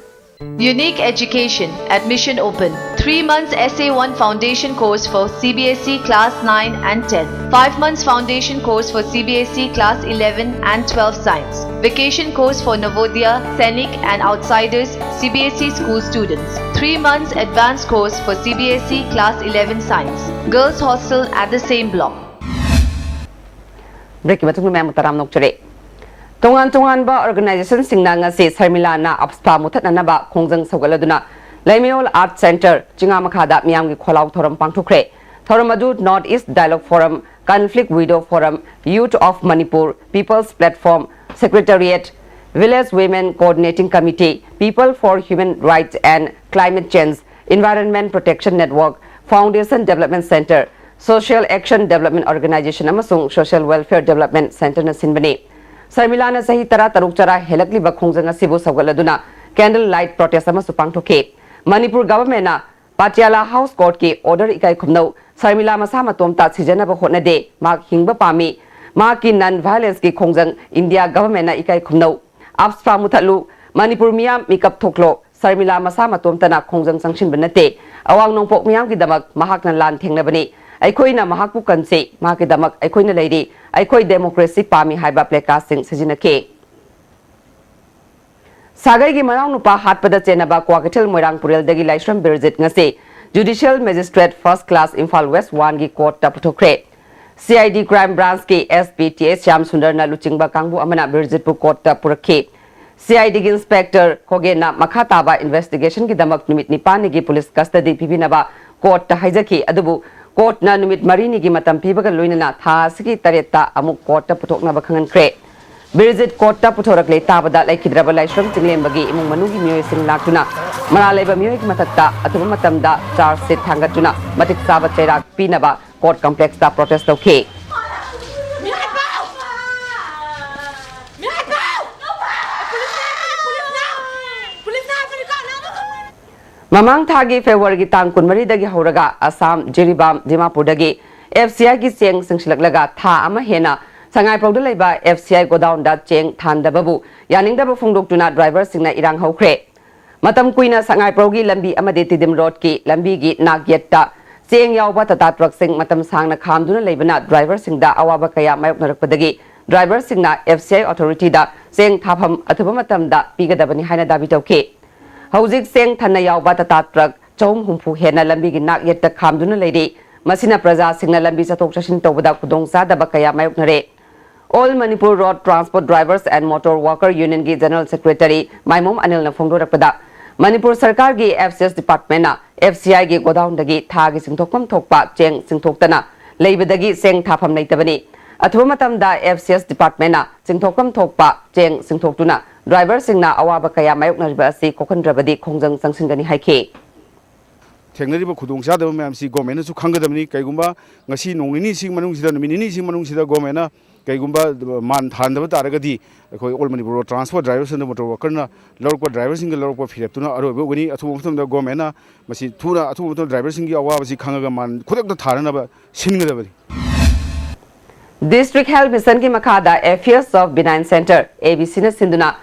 Unique Education, admission open. Three months Essay one foundation course for C B S E class nine and ten. Five months foundation course for C B S E class eleven and twelve Science. Vacation course for Navodaya, Sainik and outsiders C B S E school students. Three months advanced course for C B S E class eleven Science. Girls hostel at the same block. Break ꯀꯤ ꯃꯇꯨꯡꯗ ꯃꯌꯥꯝꯕꯨ ꯇꯔꯥꯝꯅ ꯑꯣꯛꯆꯔꯤ꯫ ꯇꯣꯉꯥꯟ ꯇꯣꯉꯥꯟꯕ organization ꯁꯤꯡꯅ ꯉꯁꯤ ꯁꯔꯃꯤꯂꯥꯅ AFSPA ꯃꯨꯊꯠꯅꯅꯕ ꯈꯣꯡꯖꯪ ꯁꯧꯒꯠꯂꯗꯨꯅ ꯂꯩꯃꯌꯣꯜ Art Centre ꯆꯤꯉꯥ ꯃꯈꯥꯗ ꯃꯤꯌꯥꯝꯒꯤ ꯈꯣꯜꯂꯥꯎ ꯊꯧꯔꯝ ꯄꯥꯡꯊꯣꯛꯈ꯭ꯔꯦ꯫ ꯊꯧꯔꯝ ꯑꯗꯨ North East Dialogue Forum, Conflict Widow Forum, Youth of Manipur, People's Platform, Secretariat, Village Women Coordinating Committee, People for Human Rights and Climate Change, Environment Protection Network, Foundation Development Center, Social Action Development Organization ꯑꯃꯁꯨꯡ Social Welfare Development Centerꯅ ꯁꯤꯟꯕꯅꯤ꯫ ꯁꯔꯃꯤꯂꯥꯅ ꯆꯍꯤ ꯇꯔꯥ ꯇꯔꯨꯛ ꯆꯔꯥ ꯍꯦꯜꯂꯛꯂꯤꯕ ꯈꯣꯡꯖꯪ ꯑꯁꯤꯕꯨ ꯁꯧꯒꯠꯂꯗꯨꯅ candle light protest ꯑꯃꯁꯨ ꯄꯥꯡꯊꯣꯛꯈꯤ꯫ Manipur ꯒꯚꯔꯟꯃꯦꯟꯠꯅ ꯄꯥꯇꯤꯌꯥꯂꯥ house ꯀꯣꯔꯠꯀꯤ order ꯏꯀꯥꯏ ꯈꯨꯝꯅꯧ, ꯁꯔꯃꯤꯂꯥ ꯃꯁꯥ ꯃꯇꯣꯝꯇ ꯁꯤꯖꯟꯅꯕ ꯍꯣꯠꯅꯗꯦ, ꯃꯍꯥꯛ ꯍꯤꯡꯕ ꯄꯥꯝꯃꯤ, ꯃꯍꯥꯛꯀꯤ non violenceꯀꯤ ꯈꯣꯡꯖꯪ ꯏꯟꯗꯤꯌꯥ ꯒꯚꯔꯟꯃꯦꯟꯠꯅ ꯏꯀꯥꯏ ꯈꯨꯝꯅꯧ, ꯑꯞꯁ꯭ꯔꯥ ꯃꯨꯊꯠꯂꯨ, ꯃꯅꯤꯄꯨꯔ ꯃꯤꯌꯥꯝ ꯃꯤꯀꯞ ꯊꯣꯛꯂꯣ, ꯁꯔꯃꯤꯂꯥ ꯃꯁꯥ ꯃꯇꯣꯝꯇꯅ ꯈꯣꯡꯖꯪ ꯆꯪꯁꯤꯟꯕ ꯅꯠꯇꯦ, ꯑꯋꯥꯡ ꯅꯣꯡꯄꯣꯛ ꯃꯤꯌꯥꯝꯒꯤꯗꯃꯛ ꯃꯍꯥꯛꯅ ꯂꯥꯟ ꯊꯦꯡꯅꯕꯅꯤ, ꯑꯩꯈꯣꯏꯅ ꯃꯍꯥꯛꯄꯨ ꯀꯟꯁꯤ, ꯃꯍꯥꯛꯀꯤꯗꯃꯛ ꯑꯩꯈꯣꯏꯅ ꯂꯩꯔꯤ, ꯑꯩꯈꯣꯏ democracy ꯄꯥꯝꯃꯤ ꯍꯥꯏꯕ placardꯁꯤꯡ ꯁꯤꯖꯤꯟꯅꯈꯤ꯫ ꯁꯥꯒꯩꯒꯤ ꯃꯅꯥꯎꯅꯨꯄꯥ ꯍꯥꯠꯄꯗ ꯆꯦꯟꯅꯕ ꯀ꯭ꯋꯥꯀꯩꯊꯦꯜ ꯃꯣꯏꯔꯥꯡ ꯄꯨꯔꯦꯜꯗꯒꯤ ꯂꯥꯏꯁ꯭ꯔꯝ ꯕꯤꯔꯖꯤꯠ ꯉꯁꯤ Judicial Magistrate First Class Imphal West Oneꯒꯤ ꯀꯣꯔꯠꯇ ꯄꯨꯊꯣꯛꯈ꯭ꯔꯦ꯫ CID Crime Branchꯀꯤ SP ꯇꯤ ꯑꯦꯁ ꯁ꯭ꯌꯥꯝ ꯁꯨꯟꯗꯔꯅ ꯂꯨꯆꯤꯡꯕ ꯀꯥꯡꯕꯨ ꯑꯃꯅ ꯕꯤꯔꯖꯤꯠꯄꯨ ꯀꯣꯔꯠꯇ ꯄꯨꯔꯛꯈꯤ꯫ CIDꯒꯤ Inspector ꯈꯣꯒꯦꯟꯅ ꯃꯈꯥ ꯇꯥꯕ investigationꯒꯤꯗꯃꯛ ꯅꯨꯃꯤꯠ ꯅꯤꯄꯥꯟꯅꯤꯒꯤ police custody ꯄꯤꯕꯤꯅꯕ ꯀꯣꯔꯠꯇ ꯍꯥꯏꯖꯈꯤ, ꯑꯗꯨꯕꯨ ꯀꯣꯔꯠꯅ ꯅꯨꯃꯤꯠ ꯃꯔꯤꯅꯤꯒꯤ ꯃꯇꯝ ꯄꯤꯕꯒ ꯂꯣꯏꯅꯅ ꯊꯥ ꯑꯁꯤꯒꯤ ꯇꯔꯦꯠꯇ ꯑꯃꯨꯛ ꯀꯣꯔꯠꯇ ꯄꯨꯊꯣꯛꯅꯕ ꯈꯪꯍꯟꯈ꯭ꯔꯦ꯫ ꯕꯤꯔꯖꯤꯠ ꯀꯣꯔꯠꯇ ꯄꯨꯊꯣꯔꯛꯂꯦ ꯇꯥꯕꯗ ꯂꯩꯈꯤꯗ꯭ꯔꯕ ꯂꯥꯏꯁ꯭ꯔꯝ ꯆꯤꯡꯂꯦꯝꯕꯒꯤ ꯏꯃꯨꯡ ꯃꯅꯨꯡꯒꯤ ꯃꯤꯑꯣꯏꯁꯤꯡ ꯂꯥꯛꯇꯨꯅ ꯃꯔꯥꯜ ꯂꯩꯕ ꯃꯤꯑꯣꯏꯒꯤ ꯃꯊꯛꯇ ꯑꯊꯨꯕ ꯃꯇꯝꯗ charge sheet ꯊꯥꯡꯒꯠꯇꯨꯅ ꯃꯇꯤꯛ ꯆꯥꯕ ꯆꯩꯔꯥꯛ ꯄꯤꯅꯕ ꯀꯣꯔꯠ complexꯇ protest ꯇꯧꯈꯤ꯫ ꯃꯃꯥꯡ ꯊꯥꯒꯤ Februaryꯒꯤ ꯇꯥꯡ ꯀꯨꯟꯃꯔꯤꯗꯒꯤ ꯍꯧꯔꯒ ꯑꯁꯥꯝ, ꯖꯤꯔꯤꯕꯥꯝ, ꯗꯤꯃꯥꯄꯨꯔꯗꯒꯤ FCIꯒꯤ ꯆꯦꯡ ꯆꯪꯁꯤꯜꯂꯛꯂꯒ ꯊꯥ ꯑꯃ ꯍꯦꯟꯅ ꯁꯉꯥꯏꯄ꯭ꯔꯧꯗ ꯂꯩꯕ FCI godownꯗ ꯆꯦꯡ ꯊꯥꯟꯗꯕꯕꯨ ꯌꯥꯅꯤꯡꯗꯕ ꯐꯣꯡꯗꯣꯛꯇꯨꯅ driverꯁꯤꯡꯅ ꯏꯔꯥꯡ ꯍꯧꯈ꯭ꯔꯦ꯫ ꯃꯇꯝ ꯀꯨꯏꯅ ꯁꯉꯥꯏꯄ꯭ꯔꯧꯒꯤ ꯂꯝꯕꯤ ꯑꯃꯗꯤ ꯇꯤꯗꯤꯝ roadꯀꯤ ꯂꯝꯕꯤꯒꯤ ꯅꯥꯛ ꯌꯦꯠꯇ ꯆꯦꯡ ꯌꯥꯎꯕ Tata truckꯁꯤꯡ ꯃꯇꯝ ꯁꯥꯡꯅ ꯈꯥꯝꯗꯨꯅ ꯂꯩꯕꯅ driverꯁꯤꯡꯗ ꯑꯋꯥꯕ ꯀꯌꯥ ꯃꯥꯌꯣꯛꯅꯔꯛꯄꯗꯒꯤ driverꯁꯤꯡꯅ FCI authorityꯗ ꯆꯦꯡ ꯊꯥꯐꯝ ꯑꯊꯨꯕ ꯃꯇꯝꯗ ꯄꯤꯒꯗꯕꯅꯤ ꯍꯥꯏꯅ ꯗꯥꯕꯤ ꯇꯧꯈꯤ꯫ ꯍꯧꯖꯤꯛ ꯆꯦꯡ ꯊꯟꯅ ꯌꯥꯎꯕ Tata truck ꯆꯍꯨꯝ ꯍꯨꯝꯐꯨ ꯍꯦꯟꯅ ꯂꯝꯕꯤꯒꯤ ꯅꯥꯛ ꯌꯦꯠꯇ ꯈꯥꯝꯗꯨꯅ ꯂꯩꯔꯤ꯫ ꯃꯁꯤꯅ ꯄ꯭ꯔꯖꯥꯁꯤꯡꯅ ꯂꯝꯕꯤ ꯆꯠꯊꯣꯛ ꯆꯠꯁꯤꯟ ꯇꯧꯕꯗ ꯈꯨꯗꯣꯡꯆꯥꯗꯕ ꯀꯌꯥ ꯃꯥꯌꯣꯛꯅꯔꯦ꯫ All Manipur Road Transport Drivers and Motor Worker Unionꯒꯤ General Secretary ꯃꯥꯏꯃꯣꯝ ꯑꯅꯤꯜꯅ ꯐꯣꯡꯗꯣꯔꯛꯄꯗ, Manipur ꯁꯔꯀꯥꯔꯒꯤ FCS departmentꯅ FCIꯒꯤ godownꯗꯒꯤ ꯊꯥꯒꯤ ꯆꯤꯡꯊꯣꯛꯐꯝ ꯊꯣꯛꯄ ꯆꯦꯡ ꯆꯤꯡꯊꯣꯛꯇꯅ ꯂꯩꯕꯗꯒꯤ ꯆꯦꯡ ꯊꯥꯐꯝ ꯂꯩꯇꯕꯅꯤ꯫ ꯑꯊꯨꯕ ꯃꯇꯝꯗ F C S departmentꯅ ꯆꯤꯡꯊꯣꯛꯐꯝ ꯊꯣꯛꯄ ꯆꯦꯡ ꯆꯤꯡꯊꯣꯛꯇꯨꯅ driverꯁꯤꯡꯅ ꯑꯋꯥꯕ ꯀꯌꯥ ꯃꯥꯌꯣꯛꯅꯔꯤꯕ ꯑꯁꯤ ꯀꯣꯛꯍꯟꯗ꯭ꯔꯕꯗꯤ ꯈꯣꯡꯖꯪ ꯆꯪꯁꯤꯟꯒꯅꯤ ꯍꯥꯏꯈꯤ꯫ ꯊꯦꯡꯅꯔꯤꯕ ꯈꯨꯗꯣꯡꯆꯥꯗꯕ ꯃꯌꯥꯝꯁꯤ governmentꯅꯁꯨ ꯈꯪꯒꯗꯕꯅꯤ꯫ ꯀꯩꯒꯨꯝꯕ ꯉꯁꯤ ꯅꯣꯡ ꯅꯤꯅꯤꯁꯤ ꯃꯅꯨꯡꯁꯤꯗ, ꯅꯨꯃꯤꯠ ꯅꯤꯅꯤꯁꯤ ꯃꯅꯨꯡꯁꯤꯗ governmentꯅ ꯀꯩꯒꯨꯝꯕ ꯃꯥꯟ ꯊꯥꯍꯟꯗꯕ ꯇꯥꯔꯒꯗꯤ, ꯑꯩꯈꯣꯏ All Manipur Road Transport Drivers and Motor Workerꯅ ꯂꯧꯔꯛꯄ driverꯁꯤꯡꯒ ꯂꯧꯔꯛꯄ ꯐꯤꯔꯦꯞꯇꯨꯅ ꯑꯔꯣꯏꯕ ꯑꯣꯏꯒꯅꯤ꯫ ꯑꯊꯨꯕ ꯃꯇꯝꯗ governmentꯅ ꯃꯁꯤ ꯊꯨꯅ, ꯑꯊꯨꯕ ꯃꯇꯝꯗ driverꯁꯤꯡꯒꯤ ꯑꯋꯥꯕꯁꯤ ꯈꯪꯉꯒ ꯃꯥꯟ ꯈꯨꯗꯛꯇ ꯊꯥꯅꯅꯕ ꯁꯤꯟꯒꯗꯕꯅꯤ꯫ District Health Missionꯒꯤ ꯃꯈꯥꯗ Affairs of Benign Center, A B Cꯅ ꯁꯤꯟꯗꯨꯅ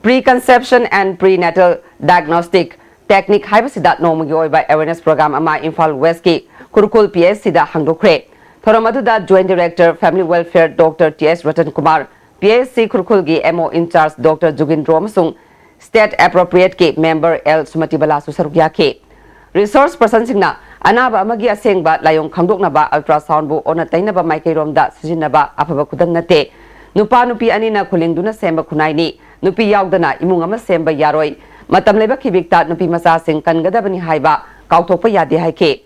Preconception and Prenatal Diagnostic Technique ꯍꯥꯏꯕꯁꯤꯗ ꯅꯣꯡꯃꯒꯤ ꯑꯣꯏꯕ awareness program ꯑꯃ ꯏꯝꯐꯥꯜ Westꯀꯤ ꯈꯨꯔꯈꯨꯜ P H Cꯗ ꯍꯥꯡꯗꯣꯛꯈ꯭ꯔꯦ꯫ ꯊꯧꯔꯝ ꯑꯗꯨꯗ Joint Director Family Welfare Doctor T S Ratan Kumar, P H C ꯈꯨꯔꯈꯨꯜꯒꯤ M O in charge Doctor ꯖꯨꯒꯤꯟꯗ꯭ꯔꯣ ꯑꯃꯁꯨꯡ State Appropriateꯀꯤ member L ꯁꯨꯃꯇꯤꯕꯂꯥꯁꯨ ꯁꯔꯨꯛ ꯌꯥꯈꯤ꯫ Resource personꯁꯤꯡꯅ ꯑꯅꯥꯕ ꯑꯃꯒꯤ ꯑꯁꯦꯡꯕ ꯂꯥꯏꯑꯣꯡ ꯈꯪꯗꯣꯛꯅꯕ ultrasoundꯕꯨ ꯑꯣꯟꯅ ꯇꯩꯅꯕ ꯃꯥꯏꯀꯩꯔꯣꯝꯗ ꯁꯤꯖꯤꯟꯅꯕ ꯑꯐꯕ ꯈꯨꯗꯝ ꯅꯠꯇꯦ꯫ ꯅꯨꯄꯥ ꯅꯨꯄꯤ ꯑꯅꯤꯅ ꯈꯨꯂꯤꯡꯗꯨꯅ ꯁꯦꯝꯕ ꯈꯨꯟꯅꯥꯏꯅꯤ꯫ ꯅꯨꯄꯤ ꯌꯥꯎꯗꯅ ꯏꯃꯨꯡ ꯑꯃ ꯁꯦꯝꯕ ꯌꯥꯔꯣꯏ꯫ ꯃꯇꯝ ꯂꯩꯕ ꯈꯤꯕꯤꯛꯇ ꯅꯨꯄꯤ ꯃꯆꯥꯁꯤꯡ ꯀꯟꯒꯗꯕꯅꯤ ꯍꯥꯏꯕ ꯀꯥꯎꯊꯣꯛꯄ ꯌꯥꯗꯦ ꯍꯥꯏꯈꯤ꯫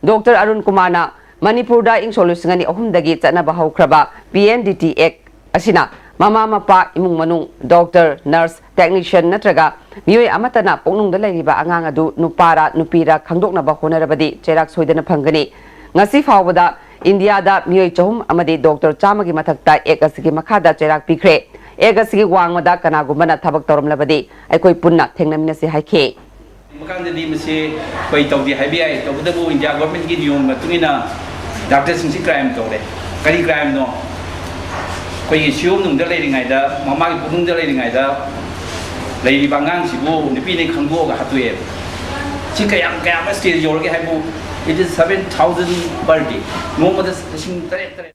Doctor ꯑꯔꯨꯟ ꯀꯨꯃꯥꯔꯅ ꯃꯅꯤꯄꯨꯔꯗ ꯏꯪ ꯁꯣꯛ ꯂꯤꯁꯤꯡ ꯑꯅꯤ ꯑꯍꯨꯝꯗꯒꯤ ꯆꯠꯅꯕ ꯍꯧꯈ꯭ꯔꯕ P N D T Act ꯑꯁꯤꯅ ꯃꯃꯥ ꯃꯄꯥ, ꯏꯃꯨꯡ ꯃꯅꯨꯡ, doctor, nurse, technician ꯅꯠꯇ꯭ꯔꯒ ꯃꯤꯑꯣꯏ ꯑꯃꯠꯇꯅ ꯄꯨꯛꯅꯨꯡꯗ ꯂꯩꯔꯤꯕ ꯑꯉꯥꯡ ꯑꯗꯨ ꯅꯨꯄꯥꯔꯥ ꯅꯨꯄꯤꯔꯥ ꯈꯪꯗꯣꯛꯅꯕ ꯍꯣꯠꯅꯔꯕꯗꯤ ꯆꯩꯔꯥꯛ ꯁꯣꯏꯗꯅ ꯐꯪꯒꯅꯤ꯫ ꯉꯁꯤ ꯐꯥꯎꯕꯗ ꯏꯟꯗꯤꯌꯥꯗ ꯃꯤꯑꯣꯏ ꯆꯍꯨꯝ ꯑꯃꯗꯤ doctor ꯆꯥꯝꯃꯒꯤ ꯃꯊꯛꯇ Act ꯑꯁꯤꯒꯤ ꯃꯈꯥꯗ ꯆꯩꯔꯥꯛ ꯄꯤꯈ꯭ꯔꯦ꯫ Act ꯑꯁꯤꯒꯤ ꯋꯥꯡꯃꯗ ꯀꯅꯥꯒꯨꯝꯕꯅ ꯊꯕꯛ ꯇꯧꯔꯝꯂꯕꯗꯤ ꯑꯩꯈꯣꯏ ꯄꯨꯟꯅ ꯊꯦꯡꯅꯃꯤꯟꯅꯁꯤ ꯍꯥꯏꯈꯤ꯫ ꯃꯀꯥꯟꯗꯗꯤ ꯃꯁꯤ ꯑꯩꯈꯣꯏ ꯇꯧꯗꯦ ꯍꯥꯏꯕ ꯌꯥꯏ, ꯇꯧꯕꯇꯕꯨ ꯏꯟꯗꯤꯌꯥ governmentꯀꯤ ꯅꯤꯌꯣꯝ ꯃꯇꯨꯡ ꯏꯟꯅ doctorꯁꯤꯡꯁꯤ crime ꯇꯧꯔꯦ꯫ ꯀꯔꯤ crimeꯅꯣ? ꯑꯩꯈꯣꯏꯒꯤ ꯁꯤꯌꯣꯝꯅꯨꯡꯗ ꯂꯩꯔꯤꯉꯩꯗ, ꯃꯃꯥꯒꯤ ꯄꯨꯛꯅꯨꯡꯗ ꯂꯩꯔꯤꯉꯩꯗ ꯂꯩꯔꯤꯕ ꯑꯉꯥꯡꯁꯤꯕꯨ ꯅꯨꯄꯤꯅ ꯈꯪꯗꯣꯛꯑꯒ ꯍꯥꯠꯇꯣꯛꯑꯦꯕ꯫ ꯁꯤ ꯀꯌꯥꯝ, ꯀꯌꯥꯝ stage ꯌꯧꯔꯒꯦ ꯍꯥꯏꯕꯨ, it is seven thousand per day, ꯅꯣꯡꯃꯗ ꯂꯤꯁꯤꯡ ꯇꯔꯦꯠ, ꯇꯔꯦꯠ꯫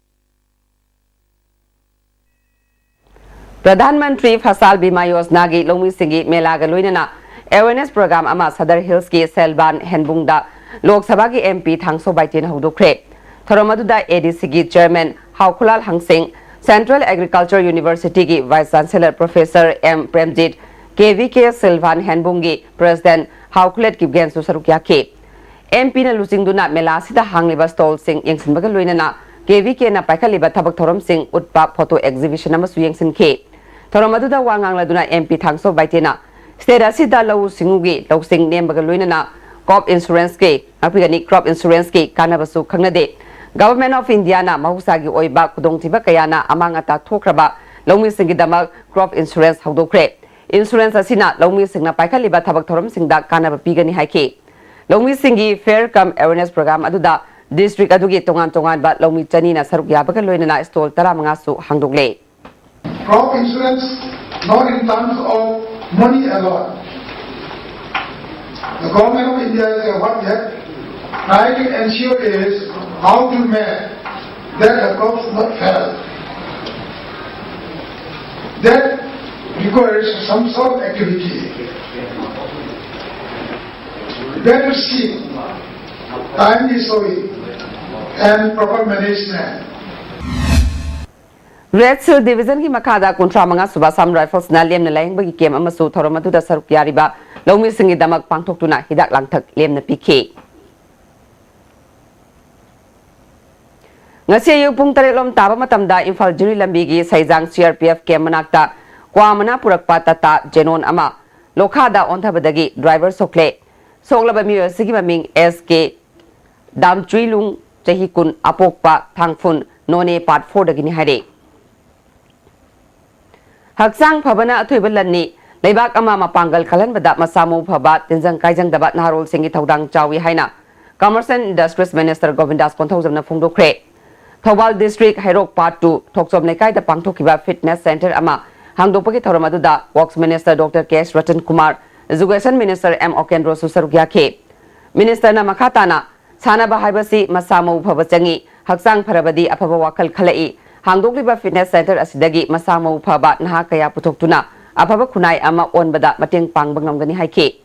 ꯄ꯭ꯔꯙꯥꯟ ꯃꯟꯇ꯭ꯔꯤ ꯐꯁꯥꯜ ꯕꯤꯃꯥ ꯌꯣꯖꯅꯥꯒꯤ ꯂꯧꯃꯤꯁꯤꯡꯒꯤ ꯃꯦꯂꯥꯒ ꯂꯣꯏꯅꯅ awareness program ꯑꯃ ꯁꯗꯔ ꯍꯤꯜꯁꯀꯤ ꯁꯦꯜꯕꯥꯟ ꯍꯦꯟꯕꯨꯡꯗ ꯂꯣꯛ ꯁꯚꯥꯒꯤ M P ꯊꯥꯡꯁꯣ ꯕꯥꯏꯇꯦꯟ ꯍꯧꯗꯣꯛꯈ꯭ꯔꯦ꯫ ꯊꯧꯔꯝ ꯑꯗꯨꯗ A D Cꯒꯤ chairman ꯍꯥꯎꯈꯨꯂꯥꯜ ꯍꯪꯁꯤꯡ, Central Agriculture Universityꯒꯤ vice chancellor professor M Premjit, K V K ꯁꯦꯜꯕꯥꯟ ꯍꯦꯟꯕꯨꯡꯒꯤ president ꯍꯥꯎꯈꯨꯂꯦꯠ ꯀꯤꯞꯒꯦꯟꯁꯨ ꯁꯔꯨꯛ ꯌꯥꯈꯤ꯫ M Pꯅ ꯂꯨꯆꯤꯡꯗꯨꯅ ꯃꯦꯂꯥ ꯑꯁꯤꯗ ꯍꯥꯡꯂꯤꯕ stallꯁꯤꯡ ꯌꯦꯡꯁꯤꯟꯕꯒ ꯂꯣꯏꯅꯅ ꯀꯦ ꯚꯤ ꯀꯦꯅ ꯄꯥꯏꯈꯠꯂꯤꯕ ꯊꯕꯛ ꯊꯧꯔꯝꯁꯤꯡ ꯎꯠꯄ photo exhibition ꯑꯃꯁꯨ ꯌꯦꯡꯁꯤꯟꯈꯤ꯫ ꯊꯧꯔꯝ ꯑꯗꯨꯗ ꯋꯥ ꯉꯥꯡꯂꯗꯨꯅ ꯑꯦꯝ ꯄꯤ ꯊꯥꯡꯁꯣ ꯕꯥꯏꯇꯦꯅ state ꯑꯁꯤꯗ ꯂꯧꯎ ꯁꯤꯡꯎꯒꯤ ꯂꯧꯁꯤꯡ ꯅꯦꯝꯕꯒ ꯂꯣꯏꯅꯅ crop insurance ꯀꯤ, ꯉꯥꯛꯄꯤꯒꯅꯤ, crop insurance ꯀꯤ ꯀꯥꯟꯅꯕꯁꯨ ꯈꯪꯅꯗꯦ꯫ Government of India ꯅ ꯃꯍꯧꯁꯥꯒꯤ ꯑꯣꯏꯕ ꯈꯨꯗꯣꯡꯊꯤꯕ ꯀꯌꯥꯅ ꯑꯃꯥꯡ ꯑꯇꯥ ꯊꯣꯛꯈ꯭ꯔꯕ ꯂꯧꯃꯤꯁꯤꯡꯒꯤꯗꯃꯛ crop insurance ꯍꯧꯗꯣꯛꯈ꯭ꯔꯦ꯫ Insurance ꯑꯁꯤꯅ ꯂꯧꯃꯤꯁꯤꯡꯅ ꯄꯥꯏꯈꯠꯂꯤꯕ ꯊꯕꯛ ꯊꯧꯔꯝꯁꯤꯡꯗ ꯀꯥꯟꯅꯕ ꯄꯤꯒꯅꯤ ꯍꯥꯏꯈꯤ꯫ ꯂꯧꯃꯤꯁꯤꯡꯒꯤ Fair cum Awareness Program ꯑꯗꯨꯗ district ꯑꯗꯨꯒꯤ ꯇꯣꯉꯥꯟ ꯇꯣꯉꯥꯟꯕ ꯂꯧꯃꯤ ꯆꯅꯤꯅ ꯁꯔꯨꯛ ꯌꯥꯕꯒ ꯂꯣꯏꯅꯅ stall ꯇꯔꯥꯃꯉꯥꯁꯨ ꯍꯥꯡꯗꯣꯛꯂꯦ꯫ Crop insurance, not in terms of money alone. The government of India is, what we have tried to ensure is how to make that the crops not fail. That requires some sort of activity. Better seed, timely sowing, and proper management. Red Hill Division ꯒꯤ ꯃꯈꯥꯗ ꯀꯨꯟꯊ꯭ꯔꯥ ꯃꯉꯥ ꯁꯨꯕ Assam Rifles ꯅ ꯂꯦꯝꯅ ꯂꯥꯌꯦꯡꯕꯒꯤ camp ꯑꯃꯁꯨ ꯊꯧꯔꯝ ꯑꯗꯨꯗ ꯁꯔꯨꯛ ꯌꯥꯔꯤꯕ ꯂꯧꯃꯤꯁꯤꯡꯒꯤꯗꯃꯛ ꯄꯥꯡꯊꯣꯛꯇꯨꯅ ꯍꯤꯗꯥꯛ ꯂꯥꯡꯊꯛ ꯂꯦꯝꯅ ꯄꯤꯈꯤ꯫ ꯉꯁꯤ ꯑꯌꯨꯛ ꯄꯨꯡ ꯇꯔꯦꯠ ꯂꯣꯝ ꯇꯥꯕ ꯃꯇꯝꯗ ꯏꯝꯐꯥꯜ ꯖꯤꯔꯤ ꯂꯝꯕꯤꯒꯤ ꯁꯩꯖꯥꯡ C R P F camp ꯃꯅꯥꯛꯇ ꯀ꯭ꯋꯥ ꯃꯅꯥ ꯄꯨꯔꯛꯄ Tata Xenon ꯑꯃ ꯂꯣꯈꯥꯗ ꯑꯣꯟꯊꯕꯗꯒꯤ driver ꯁꯣꯛꯂꯦ꯫ ꯁꯣꯛꯂꯕ ꯃꯤꯑꯣꯏ ꯑꯁꯤꯒꯤ ꯃꯃꯤꯡ S K ꯗꯥꯝꯆꯨꯏꯂꯨꯡ, ꯆꯍꯤ ꯀꯨꯟ, ꯑꯄꯣꯛꯄ ꯊꯥꯡꯐꯨꯟ, ꯅꯣꯅꯦ Part four ꯗꯒꯤꯅꯤ ꯍꯥꯏꯔꯦ꯫ ꯍꯛꯆꯥꯡ ꯐꯕꯅ ꯑꯊꯣꯏꯕ ꯂꯟꯅꯤ꯫ ꯂꯩꯕꯥꯛ ꯑꯃ ꯃꯄꯥꯡꯒꯜ ꯀꯜꯍꯟꯕꯗ ꯃꯁꯥ ꯃꯎ ꯐꯕ, ꯇꯤꯟꯖꯪ ꯀꯥꯏꯖꯪꯗꯕ ꯅꯍꯥꯔꯣꯜꯁꯤꯡꯒꯤ ꯊꯧꯗꯥꯡ ꯆꯥꯎꯏ ꯍꯥꯏꯅ Commerce and Industries Minister ꯒꯣꯕꯤꯟꯗꯥꯁ ꯀꯣꯟꯊꯧꯖꯝꯅ ꯐꯣꯡꯗꯣꯛꯈ꯭ꯔꯦ꯫ Thoubal district Heirok Part two ꯊꯣꯛꯆꯣꯝ ꯂꯩꯀꯥꯏꯗ ꯄꯥꯡꯊꯣꯛꯈꯤꯕ fitness centre ꯑꯃ ꯍꯥꯡꯗꯣꯛꯄꯒꯤ ꯊꯧꯔꯝ ꯑꯗꯨꯗ Works Minister Doctor K S Ratan Kumar, Education Minister M ꯑꯣꯀꯦꯟꯗ꯭ꯔꯣꯁꯨ ꯁꯔꯨꯛ ꯌꯥꯈꯤ꯫ Minister ꯅ ꯃꯈꯥ ꯇꯥꯅ, ꯁꯥꯟꯅꯕ ꯍꯥꯏꯕꯁꯤ ꯃꯁꯥ ꯃꯎ ꯐꯕ ꯆꯪꯏ, ꯍꯛꯆꯥꯡ ꯐꯔꯕꯗꯤ ꯑꯐꯕ ꯋꯥꯈꯜ ꯈꯜꯂꯛꯏ, ꯍꯥꯡꯗꯣꯛꯂꯤꯕ fitness centre ꯑꯁꯤꯗꯒꯤ ꯃꯁꯥ ꯃꯎ ꯐꯕ ꯅꯍꯥ ꯀꯌꯥ ꯄꯨꯊꯣꯛꯇꯨꯅ ꯑꯐꯕ ꯈꯨꯟꯅꯥꯏ ꯑꯃ ꯑꯣꯟꯕꯗ ꯃꯇꯦꯡ ꯄꯥꯡꯕ ꯉꯝꯒꯅꯤ ꯍꯥꯏꯈꯤ꯫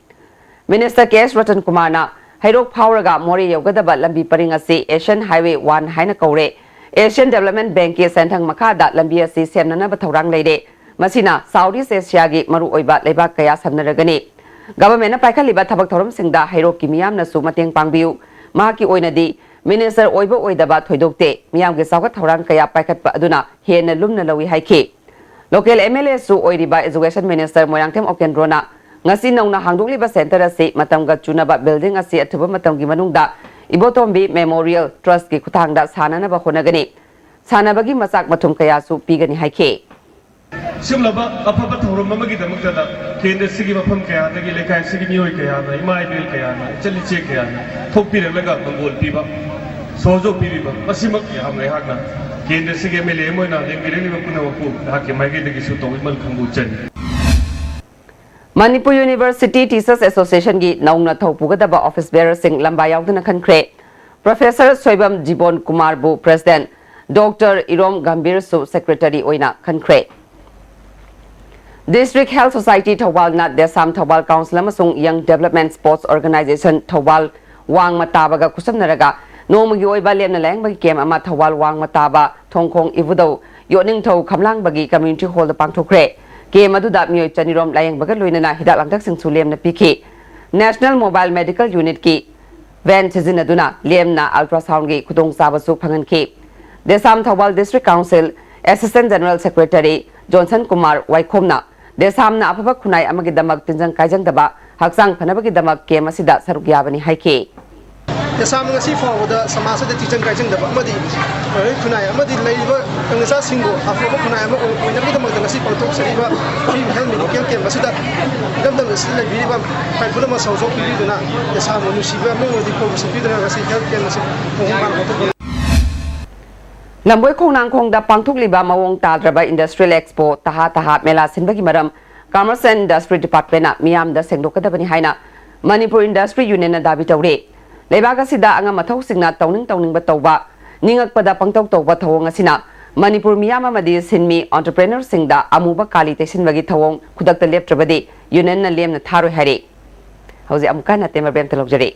Minister K S ꯔꯇꯟ ꯀꯨꯃꯥꯔꯅ ꯍꯩꯔꯣꯛ ꯐꯥꯎꯔꯒ ꯃꯣꯔꯦ ꯌꯧꯒꯗꯕ ꯂꯝꯕꯤ ꯄꯔꯤꯡ ꯑꯁꯤ Asian Highway one ꯍꯥꯏꯅ ꯀꯧꯔꯦ꯫ Asian Development Bank ꯀꯤ ꯁꯦꯟꯊꯪ ꯃꯈꯥꯗ ꯂꯝꯕꯤ ꯑꯁꯤ ꯁꯦꯝꯅꯅꯕ ꯊꯧꯔꯥꯡ ꯂꯩꯔꯦ꯫ ꯃꯁꯤꯅ South East Asia ꯒꯤ ꯃꯔꯨꯑꯣꯏꯕ ꯂꯩꯕꯥꯛ ꯀꯌꯥ ꯁꯝꯅꯔꯒꯅꯤ꯫ Government ꯅ ꯄꯥꯏꯈꯠꯂꯤꯕ ꯊꯕꯛ ꯊꯧꯔꯝꯁꯤꯡꯗ ꯍꯩꯔꯣꯛꯀꯤ ꯃꯤꯌꯥꯝꯅꯁꯨ ꯃꯇꯦꯡ ꯄꯥꯡꯕꯤꯌꯨ꯫ ꯃꯍꯥꯛꯀꯤ ꯑꯣꯏꯅꯗꯤ ꯃꯤꯅꯤꯁꯇꯔ ꯑꯣꯏꯕ ꯑꯣꯏꯗꯕ ꯊꯣꯏꯗꯣꯛꯇꯦ, ꯃꯤꯌꯥꯝꯒꯤ ꯆꯥꯎꯈꯠ ꯊꯧꯔꯥꯡ ꯀꯌꯥ ꯄꯥꯏꯈꯠꯄ ꯑꯗꯨꯅ ꯍꯦꯟꯅ ꯂꯨꯝꯅ ꯂꯧꯏ ꯍꯥꯏꯈꯤ꯫ ꯂꯣꯀꯦꯜ ꯑꯦꯝ ꯑꯦꯜ ꯑꯦꯁꯨ ꯑꯣꯏꯔꯤꯕ ꯑꯦꯖꯨꯀꯦꯁꯟ ꯃꯤꯅꯤꯁꯇꯔ ꯃꯣꯏꯔꯥꯡꯊꯦꯝ ꯑꯣꯀꯦꯟꯗ꯭ꯔꯣꯅ ꯉꯁꯤ ꯅꯧꯅ ꯍꯥꯡꯗꯣꯛꯂꯤꯕ ꯁꯦꯟꯇꯔ ꯑꯁꯤ ꯃꯇꯝꯒ ꯆꯨꯅꯕ ꯕꯤꯜꯗꯤꯡ ꯑꯁꯤ ꯑꯊꯨꯕ ꯃꯇꯝꯒꯤ ꯃꯅꯨꯡꯗ ꯏꯕꯣꯇꯣꯝꯕꯤ ꯃꯦꯃꯣꯔꯤꯌꯦꯜ ꯇ꯭ꯔꯁꯀꯤ ꯈꯨꯠꯊꯥꯡꯗ ꯁꯥꯅꯅꯕ ꯍꯣꯠꯅꯒꯅꯤ꯫ ꯁꯥꯟꯅꯕꯒꯤ ꯃꯆꯥꯛ ꯃꯊꯨꯝ ꯀꯌꯥꯁꯨ ꯄꯤꯒꯅꯤ ꯍꯥꯏꯈꯤ꯫ ꯁꯤꯒꯨꯝꯂꯕ ꯑꯐꯕ ꯊꯧꯔꯝ ꯑꯃꯒꯤꯗꯃꯛꯇꯗ ꯀꯦꯟꯗ꯭ꯔꯁꯤꯒꯤ ꯃꯐꯝ ꯀꯌꯥꯗꯒꯤ, ꯂꯩꯀꯥꯏꯁꯤꯒꯤ ꯃꯤꯑꯣꯏ ꯀꯌꯥꯅ, ꯏꯃꯥ ꯏꯕꯦꯜ ꯀꯌꯥꯅ, ꯏꯆꯜ ꯏꯆꯦ ꯀꯌꯥꯅ ꯊꯣꯛꯄꯤꯔꯛꯂꯒ ꯃꯪꯒꯣꯜ ꯄꯤꯕ, ꯁꯍꯖꯣꯛ ꯄꯤꯕꯤꯕ, ꯃꯁꯤꯃꯛ ꯌꯥꯝꯅ ꯑꯩꯍꯥꯛꯅ ꯀꯦꯟꯗ꯭ꯔꯁꯤꯒꯤ ꯑꯦꯝ ꯑꯦꯜ ꯑꯦ ꯑꯃ ꯑꯣꯏꯅ ꯂꯦꯡꯕꯤꯔꯛꯂꯤꯕ ꯄꯨꯝꯅꯃꯛꯄꯨ ꯑꯩꯍꯥꯛꯀꯤ ꯃꯥꯏꯀꯩꯗꯒꯤꯁꯨ ꯇꯧꯕꯤꯃꯜ ꯈꯪꯕꯨ ꯆꯅꯤ꯫ ꯃꯅꯤꯄꯨꯔ ꯌꯨꯅꯤꯚꯔꯁꯤꯇꯤ ꯇꯤꯆꯔꯁ ꯑꯦꯁꯣꯁꯤꯌꯦꯁꯟꯒꯤ ꯅꯧꯅ ꯊꯧ ꯄꯨꯒꯗꯕ ꯑꯣꯐꯤꯁ ꯕꯦꯌꯔꯁꯤꯡ ꯂꯝꯕꯥ ꯌꯥꯎꯗꯨꯅ ꯈꯟꯈ꯭ꯔꯦ꯫ ꯄ꯭ꯔꯣꯐꯦꯁꯔ ꯁꯣꯏꯕꯝ ꯖꯤꯕꯣꯟ ꯀꯨꯃꯥꯔꯕꯨ ꯄ꯭ꯔꯦꯁꯤꯗꯦꯟꯠ, ꯗꯣꯛꯇꯔ ꯏꯔꯣꯝ ꯒꯝꯚꯤꯔꯁꯨ ꯁꯦꯀ꯭ꯔꯦꯇꯔꯤ ꯑꯣꯏꯅ ꯈꯟꯈ꯭ꯔꯦ꯫ ꯗꯤꯁꯇ꯭ꯔꯤꯛ ꯍꯦꯜꯊ ꯁꯣꯁꯥꯏꯇꯤ ꯊꯧꯕꯥꯜꯅ ꯗꯦꯁꯥꯝ ꯊꯧꯕꯥꯜ ꯀꯥꯎꯟꯁꯤꯜ ꯑꯃꯁꯨꯡ ꯌꯪ ꯗꯦꯕꯂꯞꯃꯦꯟꯠ ꯁ꯭ꯄꯣꯔꯠꯁ ꯑꯣꯔꯒꯅꯥꯏꯖꯦꯁꯟ ꯊꯧꯕꯥꯜ ꯋꯥꯡꯃ ꯇꯥꯕꯒ ꯈꯨꯠꯁꯝꯅꯔꯒ ꯅꯣꯡꯃꯒꯤ ꯑꯣꯏꯕ ꯂꯦꯝꯅ ꯂꯥꯌꯦꯡꯕꯒꯤ ꯀꯦꯝꯞ ꯑꯃ ꯊꯧꯕꯥꯜ ꯋꯥꯡꯃ ꯇꯥꯕ ꯊꯣꯡꯈꯣꯡ ꯏꯕꯨꯙꯧ ꯌꯣꯠꯅꯤꯡꯊꯧ ꯈꯝꯂꯥꯡꯕꯒꯤ ꯀꯝꯃ꯭ꯌꯨꯅꯤꯇꯤ ꯍꯣꯜꯗ ꯄꯥꯡꯊꯣꯛꯈ꯭ꯔꯦ꯫ ꯀꯦꯝꯞ ꯑꯗꯨꯗ ꯃꯤꯑꯣꯏ ꯆꯅꯤꯔꯣꯝ ꯂꯥꯌꯦꯡꯕꯒ ꯂꯣꯏꯅꯅ ꯍꯤꯗꯥꯛ ꯂꯥꯡꯊꯛꯁꯤꯡꯁꯨ ꯂꯦꯝꯅ ꯄꯤꯈꯤ꯫ ꯅꯦꯁꯅꯦꯜ ꯃꯣꯕꯥꯏꯜ ꯃꯦꯗꯤꯀꯦꯜ ꯌꯨꯅꯤꯠꯀꯤ ꯚꯦꯟ ꯁꯤꯖꯤꯟꯅꯗꯨꯅ ꯂꯦꯝꯅ ꯑꯜꯇ꯭ꯔꯥꯁꯥꯎꯟꯒꯤ ꯈꯨꯗꯣꯡꯆꯥꯕꯁꯨ ꯐꯪꯍꯟꯈꯤ꯫ Desam Thoubal district council assistant general secretary Johnson Kumar ꯋꯥꯏꯈꯣꯝꯅ ꯗꯦꯁꯥꯝꯅ ꯑꯐꯕ ꯈꯨꯟꯅꯥꯏ ꯑꯃꯒꯤꯗꯃꯛ ꯇꯤꯟꯖꯪ ꯀꯥꯏꯖꯪꯗꯕ ꯍꯛꯆꯥꯡ ꯐꯅꯕꯒꯤꯗꯃꯛ ꯀꯦꯝꯞ ꯑꯁꯤꯗ ꯁꯔꯨꯛ ꯌꯥꯕꯅꯤ ꯍꯥꯏꯈꯤ꯫ ꯗꯦꯁꯥꯝ ꯉꯁꯤ ꯐꯥꯎꯕꯗ ꯁꯃꯥꯖ ꯑꯁꯤꯗ ꯇꯤꯟꯖꯪ ꯀꯥꯏꯖꯪꯗꯕ ꯑꯃꯗꯤ ꯈꯨꯟꯅꯥꯏ ꯑꯃꯗꯤ ꯂꯩꯔꯤꯕ ꯇꯪꯅꯆꯥꯁꯤꯡꯕꯨ ꯑꯐꯕ ꯈꯨꯟꯅꯥꯏ ꯑꯃ ꯑꯣꯏꯅꯕꯒꯤꯗꯃꯛꯇ ꯉꯁꯤ ꯄꯥꯡꯊꯣꯛꯆꯔꯤꯕ ꯐ꯭ꯔꯤ ꯍꯦꯜꯊ ꯃꯦꯗꯤꯀꯦꯜ ꯀꯦꯝꯞ ꯑꯁꯤꯗ ꯏꯔꯝꯗꯝ ꯑꯁꯤꯗ ꯂꯩꯕꯤꯔꯤꯕ ꯃꯤꯄꯨꯝ ꯄꯨꯝꯅꯃꯛ ꯁꯍꯖꯣꯛ ꯄꯤꯕꯤꯗꯨꯅ ꯗꯦꯁꯥꯝꯕꯨ ꯅꯨꯡꯁꯤꯕ ꯃꯤꯑꯣꯏ ꯑꯣꯏꯗꯤ ꯈꯨꯔꯨꯝꯕꯁꯨ ꯄꯤꯗꯨꯅ ꯉꯁꯤ ꯍꯦꯜꯊ ꯀꯦꯝꯞ ꯑꯁꯤ ꯃꯄꯨꯡ ꯐꯥꯅ ꯄꯥꯡꯊꯣꯛꯄ ꯂꯝꯕꯣꯏ ꯈꯣꯡꯅꯥꯡꯈꯣꯡꯗ ꯄꯥꯡꯊꯣꯛꯂꯤꯕ ꯃꯑꯣꯡ ꯇꯥꯗ꯭ꯔꯕ ꯏꯟꯗꯁꯇ꯭ꯔꯤꯌꯦꯜ ꯑꯦꯛꯁꯄꯣ ꯇꯍꯥ ꯇꯍꯥ ꯃꯦꯂꯥ ꯁꯤꯟꯕꯒꯤ ꯃꯔꯝ ꯀꯃꯔꯁ ꯑꯦꯟ ꯏꯟꯗꯁꯇ꯭ꯔꯤ ꯗꯤꯄꯥꯔꯠꯃꯦꯟꯅ ꯃꯤꯌꯥꯝꯗ ꯁꯦꯡꯗꯣꯛꯀꯗꯕꯅꯤ ꯍꯥꯏꯅ ꯃꯅꯤꯄꯨꯔ ꯏꯟꯗꯁꯇ꯭ꯔꯤ ꯌꯨꯅꯤꯌꯟꯅ ꯗꯥꯕꯤ ꯇꯧꯔꯦ꯫ ꯂꯩꯕꯥꯛ ꯑꯁꯤꯗ ꯑꯉꯝ ꯑꯊꯧꯁꯤꯡꯅ ꯇꯧꯅꯤꯡ ꯇꯧꯅꯤꯡꯕ ꯇꯧꯕ, ꯅꯤꯡꯉꯛꯄꯗ ꯄꯪꯇꯧ ꯇꯧꯕ ꯊꯧꯑꯣꯡ ꯑꯁꯤꯅ ꯃꯅꯤꯄꯨꯔ ꯃꯤꯌꯥꯝ ꯑꯃꯗꯤ ꯁꯤꯟꯃꯤ ꯑꯣꯟꯇꯔꯄ꯭ꯔꯦꯅꯔꯁꯤꯡꯗ ꯑꯃꯨꯕ ꯀꯥꯂꯤ ꯇꯩꯁꯤꯟꯕꯒꯤ ꯊꯧꯑꯣꯡ ꯈꯨꯗꯛꯇ ꯂꯦꯞꯇ꯭ꯔꯕꯗꯤ ꯌꯨꯅꯤꯌꯟꯅ ꯂꯦꯝꯅ ꯊꯥꯔꯣꯏ ꯍꯥꯏꯔꯤ꯫ ꯍꯧꯖꯤꯛ ꯑꯃꯨꯛꯀ ꯍꯟꯅ ꯇꯦꯝꯕꯔ ꯕꯦꯝꯇ ꯂꯧꯖꯔꯤ꯫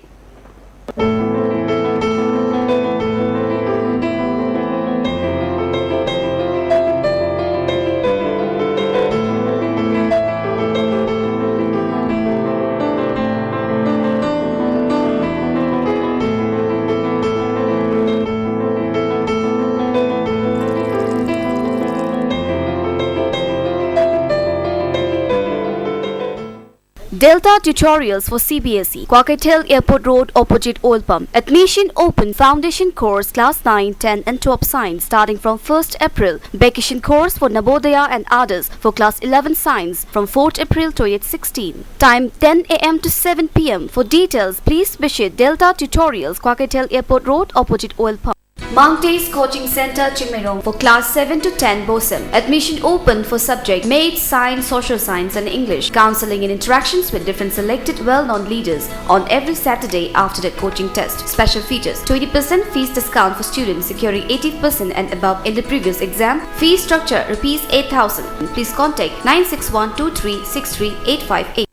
Delta Tutorials for C B S E, Kwakeithel Airport Road, opposite Oil Pump. Admission open. Foundation course, class nine, ten and twelve science, starting from first April. Vacation course for Navodaya and others for class eleven science from fourth April twenty sixteen. Time, ten a m to seven p m. For details, please visit Delta Tutorials, Kwakeithel Airport Road, opposite Oil Pump. Mangte's Coaching Center, Chingmeirong, for class seven to ten, BOSEM. Admission open for subject Maths, Science, Social Science and English. Counseling and interactions with different selected well-known leaders on every Saturday after the coaching test. Special features: twenty percent fees discount for students securing eighty percent and above in the previous exam. Fee structure: rupees eight thousand. Please contact nine six one two three six three eight five eight.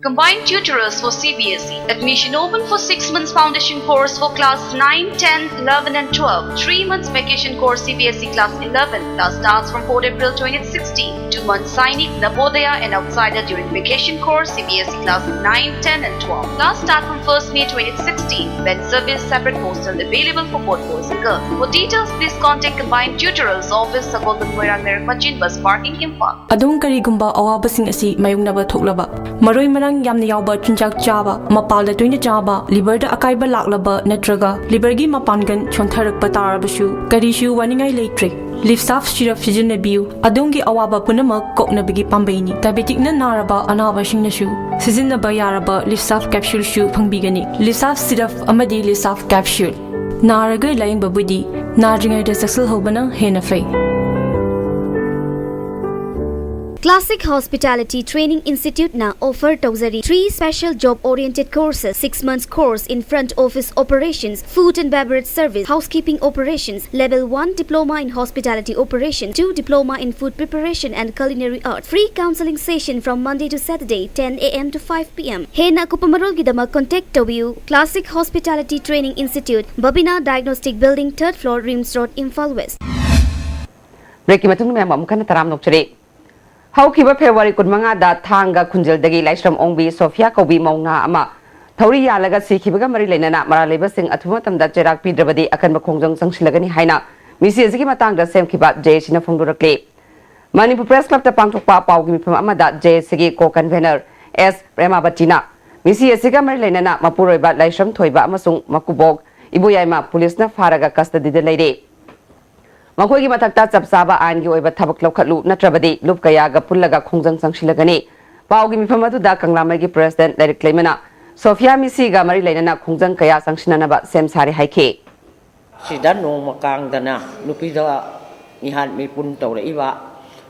Combined Tutorials for C B S E. Admission open for six months foundation course for class nine, ten, eleven and twelve. Three months vacation course, C B S E class eleven. Class starts from fourth April twenty sixteen. Two months Sainik, Navodaya and outsider during vacation course, C B S E class nine, ten and twelve. Class start from first May twenty sixteen. Bed service, separate hostel available for both boys and girls. For details, please contact Combined Tutorials office, Sagolband, Moirang, Leirak Machin bus parking, Imphal. ꯑꯗꯣꯝ ꯀꯔꯤꯒꯨꯝꯕ ꯑꯋꯥꯕꯁꯤꯡ ꯑꯁꯤ ꯃꯥꯌꯣꯛꯅꯕ ꯊꯣꯛꯂꯕ, ꯃꯔꯣꯏ ꯃꯔꯥꯡ ꯌꯥꯝꯅ ꯌꯥꯎꯕ ꯆꯤꯟꯖꯥꯛ ꯆꯥꯕ, ꯃꯄꯥꯜꯗ ꯇꯣꯏꯅ ꯆꯥꯕ, ꯂꯤꯚꯔꯗ ꯑꯀꯥꯏꯕ ꯂꯥꯛꯂꯕ ꯅꯠꯇ꯭ꯔꯒ ꯂꯤꯚꯔꯒꯤ ꯃꯄꯥꯡꯒꯜ ꯁꯣꯟꯊꯔꯛꯄ ꯇꯥꯔꯕꯁꯨ, ꯀꯔꯤꯁꯨ ꯋꯥꯅꯤꯡꯉꯥꯏ ꯂꯩꯇ꯭ꯔꯦ꯫ ꯂꯤꯞꯁꯥꯐ ꯁꯤꯔꯞ ꯁꯤꯖꯤꯟꯅꯕꯤꯌꯨ꯫ ꯑꯗꯣꯝꯒꯤ ꯑꯋꯥꯕ ꯄꯨꯝꯅꯃꯛ ꯀꯣꯛꯅꯕꯒꯤ ꯄꯥꯝꯕꯩꯅꯤ꯫ ꯗꯥꯏꯕꯦꯇꯤꯛꯅ ꯅꯥꯔꯕ ꯑꯅꯥꯕꯁꯤꯡꯅꯁꯨ ꯁꯤꯖꯤꯟꯅꯕ ꯌꯥꯔꯕ ꯂꯤꯞꯁꯥꯐ ꯀꯦꯞꯁꯨꯜꯁꯨ ꯐꯪꯕꯤꯒꯅꯤ꯫ ꯂꯤꯞꯁꯥꯐ ꯁꯤꯔꯞ ꯑꯃꯗꯤ ꯂꯤꯞꯁꯥꯐ ꯀꯦꯞꯁꯨꯜ꯫ ꯅꯥꯔꯒ ꯂꯥꯌꯦꯡꯕꯕꯨꯗꯤ ꯅꯥꯗ꯭ꯔꯤꯉꯩꯗ ꯆꯦꯛꯁꯤꯜꯍꯧꯕꯅ ꯍꯦꯟꯅ ꯐꯩ꯫ Classic Hospitality Training Institute ꯅ offer ꯇꯧꯖꯔꯤ three special job oriented courses: six months course in front office operations, food and beverage service, housekeeping operations, level one diploma in hospitality operation, two diploma in food preparation and culinary art. Free counseling session from Monday to Saturday, ten a m to five p m. ꯍꯦꯟꯅ ꯑꯀꯨꯞꯄ ꯃꯔꯣꯜꯒꯤꯗꯃꯛ contact ꯇꯧꯕꯤꯌꯨ꯫ Classic Hospitality Training Institute, Babina Diagnostic Building, third floor, RIMS Road, Imphal West. ꯕ꯭ꯔꯦꯛꯀꯤ ꯃꯇꯨꯡꯗ ꯃꯌꯥꯝ ꯑꯃꯨꯛ ꯍꯟꯅ ꯇꯔꯥꯝꯅ ꯑꯣꯛꯆꯔꯤ꯫ ꯍꯧꯈꯤꯕ February ꯀꯨꯟꯃꯉꯥꯗ ꯊꯥꯡꯒ ꯈꯨꯟꯖꯦꯜꯗꯒꯤ ꯂꯥꯏꯁ꯭ꯔꯝ ꯑꯣꯡꯕꯤ ꯁꯣꯐꯤꯌꯥ ꯀꯧꯕꯤ ꯃꯧ ꯅꯍꯥ ꯑꯃ ꯊꯧꯔꯤ ꯌꯥꯜꯂꯒ ꯁꯤꯈꯤꯕꯒ ꯃꯔꯤ ꯂꯩꯅꯅ ꯃꯔꯥꯜ ꯂꯩꯕꯁꯤꯡ ꯑꯊꯨꯕ ꯃꯇꯝꯗ ꯆꯩꯔꯥꯛ ꯄꯤꯗ꯭ꯔꯕꯗꯤ ꯑꯀꯟꯕ ꯈꯣꯡꯖꯪ ꯆꯪꯁꯤꯜꯂꯒꯅꯤ ꯍꯥꯏꯅ ꯃꯤꯁꯤ ꯑꯁꯤꯒꯤ ꯃꯇꯥꯡꯗ ꯁꯦꯝꯈꯤꯕ ꯖꯦ ꯑꯦ ꯁꯤꯅ ꯐꯣꯡꯗꯣꯔꯛꯂꯤ꯫ ꯃꯅꯤꯄꯨꯔ ꯄ꯭ꯔꯦꯁ ꯀ꯭ꯂꯕꯇ ꯄꯥꯡꯊꯣꯛꯄ ꯄꯥꯎꯒꯤ ꯃꯤꯐꯝ ꯑꯃꯗ ꯖꯦ ꯑꯦ ꯁꯤꯒꯤ ꯀꯣ ꯀꯟꯚꯦꯅꯔ ꯑꯦꯁ ꯄ꯭ꯔꯦꯃꯥꯕꯇꯤꯅ꯫ ꯃꯤꯁꯤ ꯑꯁꯤꯒ ꯃꯔꯤ ꯂꯩꯅꯅ ꯃꯄꯨꯔꯣꯏꯕ ꯂꯥꯏꯁ꯭ꯔꯝ ꯊꯣꯏꯕ ꯑꯃꯁꯨꯡ ꯃꯀꯨꯕꯣꯛ ꯏꯕꯣꯌꯥꯏꯃ ꯄꯨꯂꯤꯁꯅ ꯐꯥꯔꯒ ꯀꯁꯇꯗꯤꯗ ꯂꯩꯔꯦ꯫ ꯃꯈꯣꯏꯒꯤ ꯃꯊꯛꯇ ꯆꯞ ꯆꯥꯕ ꯑꯥꯏꯟꯒꯤ ꯑꯣꯏꯕ ꯊꯕꯛ ꯂꯧꯈꯠꯂꯨ, ꯅꯠꯇ꯭ꯔꯕꯗꯤ ꯂꯨꯞ ꯀꯌꯥꯒ ꯄꯨꯜꯂꯒ ꯈꯣꯡꯖꯪ ꯆꯪꯁꯤꯜꯂꯒꯅꯤ꯫ ꯄꯥꯎꯒꯤ ꯃꯤꯐꯝ ꯑꯗꯨꯗ ꯀꯪꯂꯥꯃꯩꯒꯤ ꯄ꯭ꯔꯦꯁꯤꯗꯦꯟꯠ ꯂꯥꯏꯔꯤꯛ ꯂꯩꯃꯅ ꯁꯣꯐꯤꯌꯥ ꯃꯤꯁꯤꯒ ꯃꯔꯤ ꯂꯩꯅꯅ ꯈꯣꯡꯖꯪ ꯀꯌꯥ ꯆꯪꯁꯤꯟꯅꯅꯕ ꯁꯦꯝ ꯁꯥꯔꯦ ꯍꯥꯏꯈꯤ꯫ ꯁꯤꯗ ꯅꯣꯡꯃ ꯀꯥꯡꯗꯅ ꯅꯨꯄꯤꯗ ꯃꯤꯍꯥꯠ ꯃꯤꯄꯨꯟ ꯇꯧꯔꯛꯏꯕ,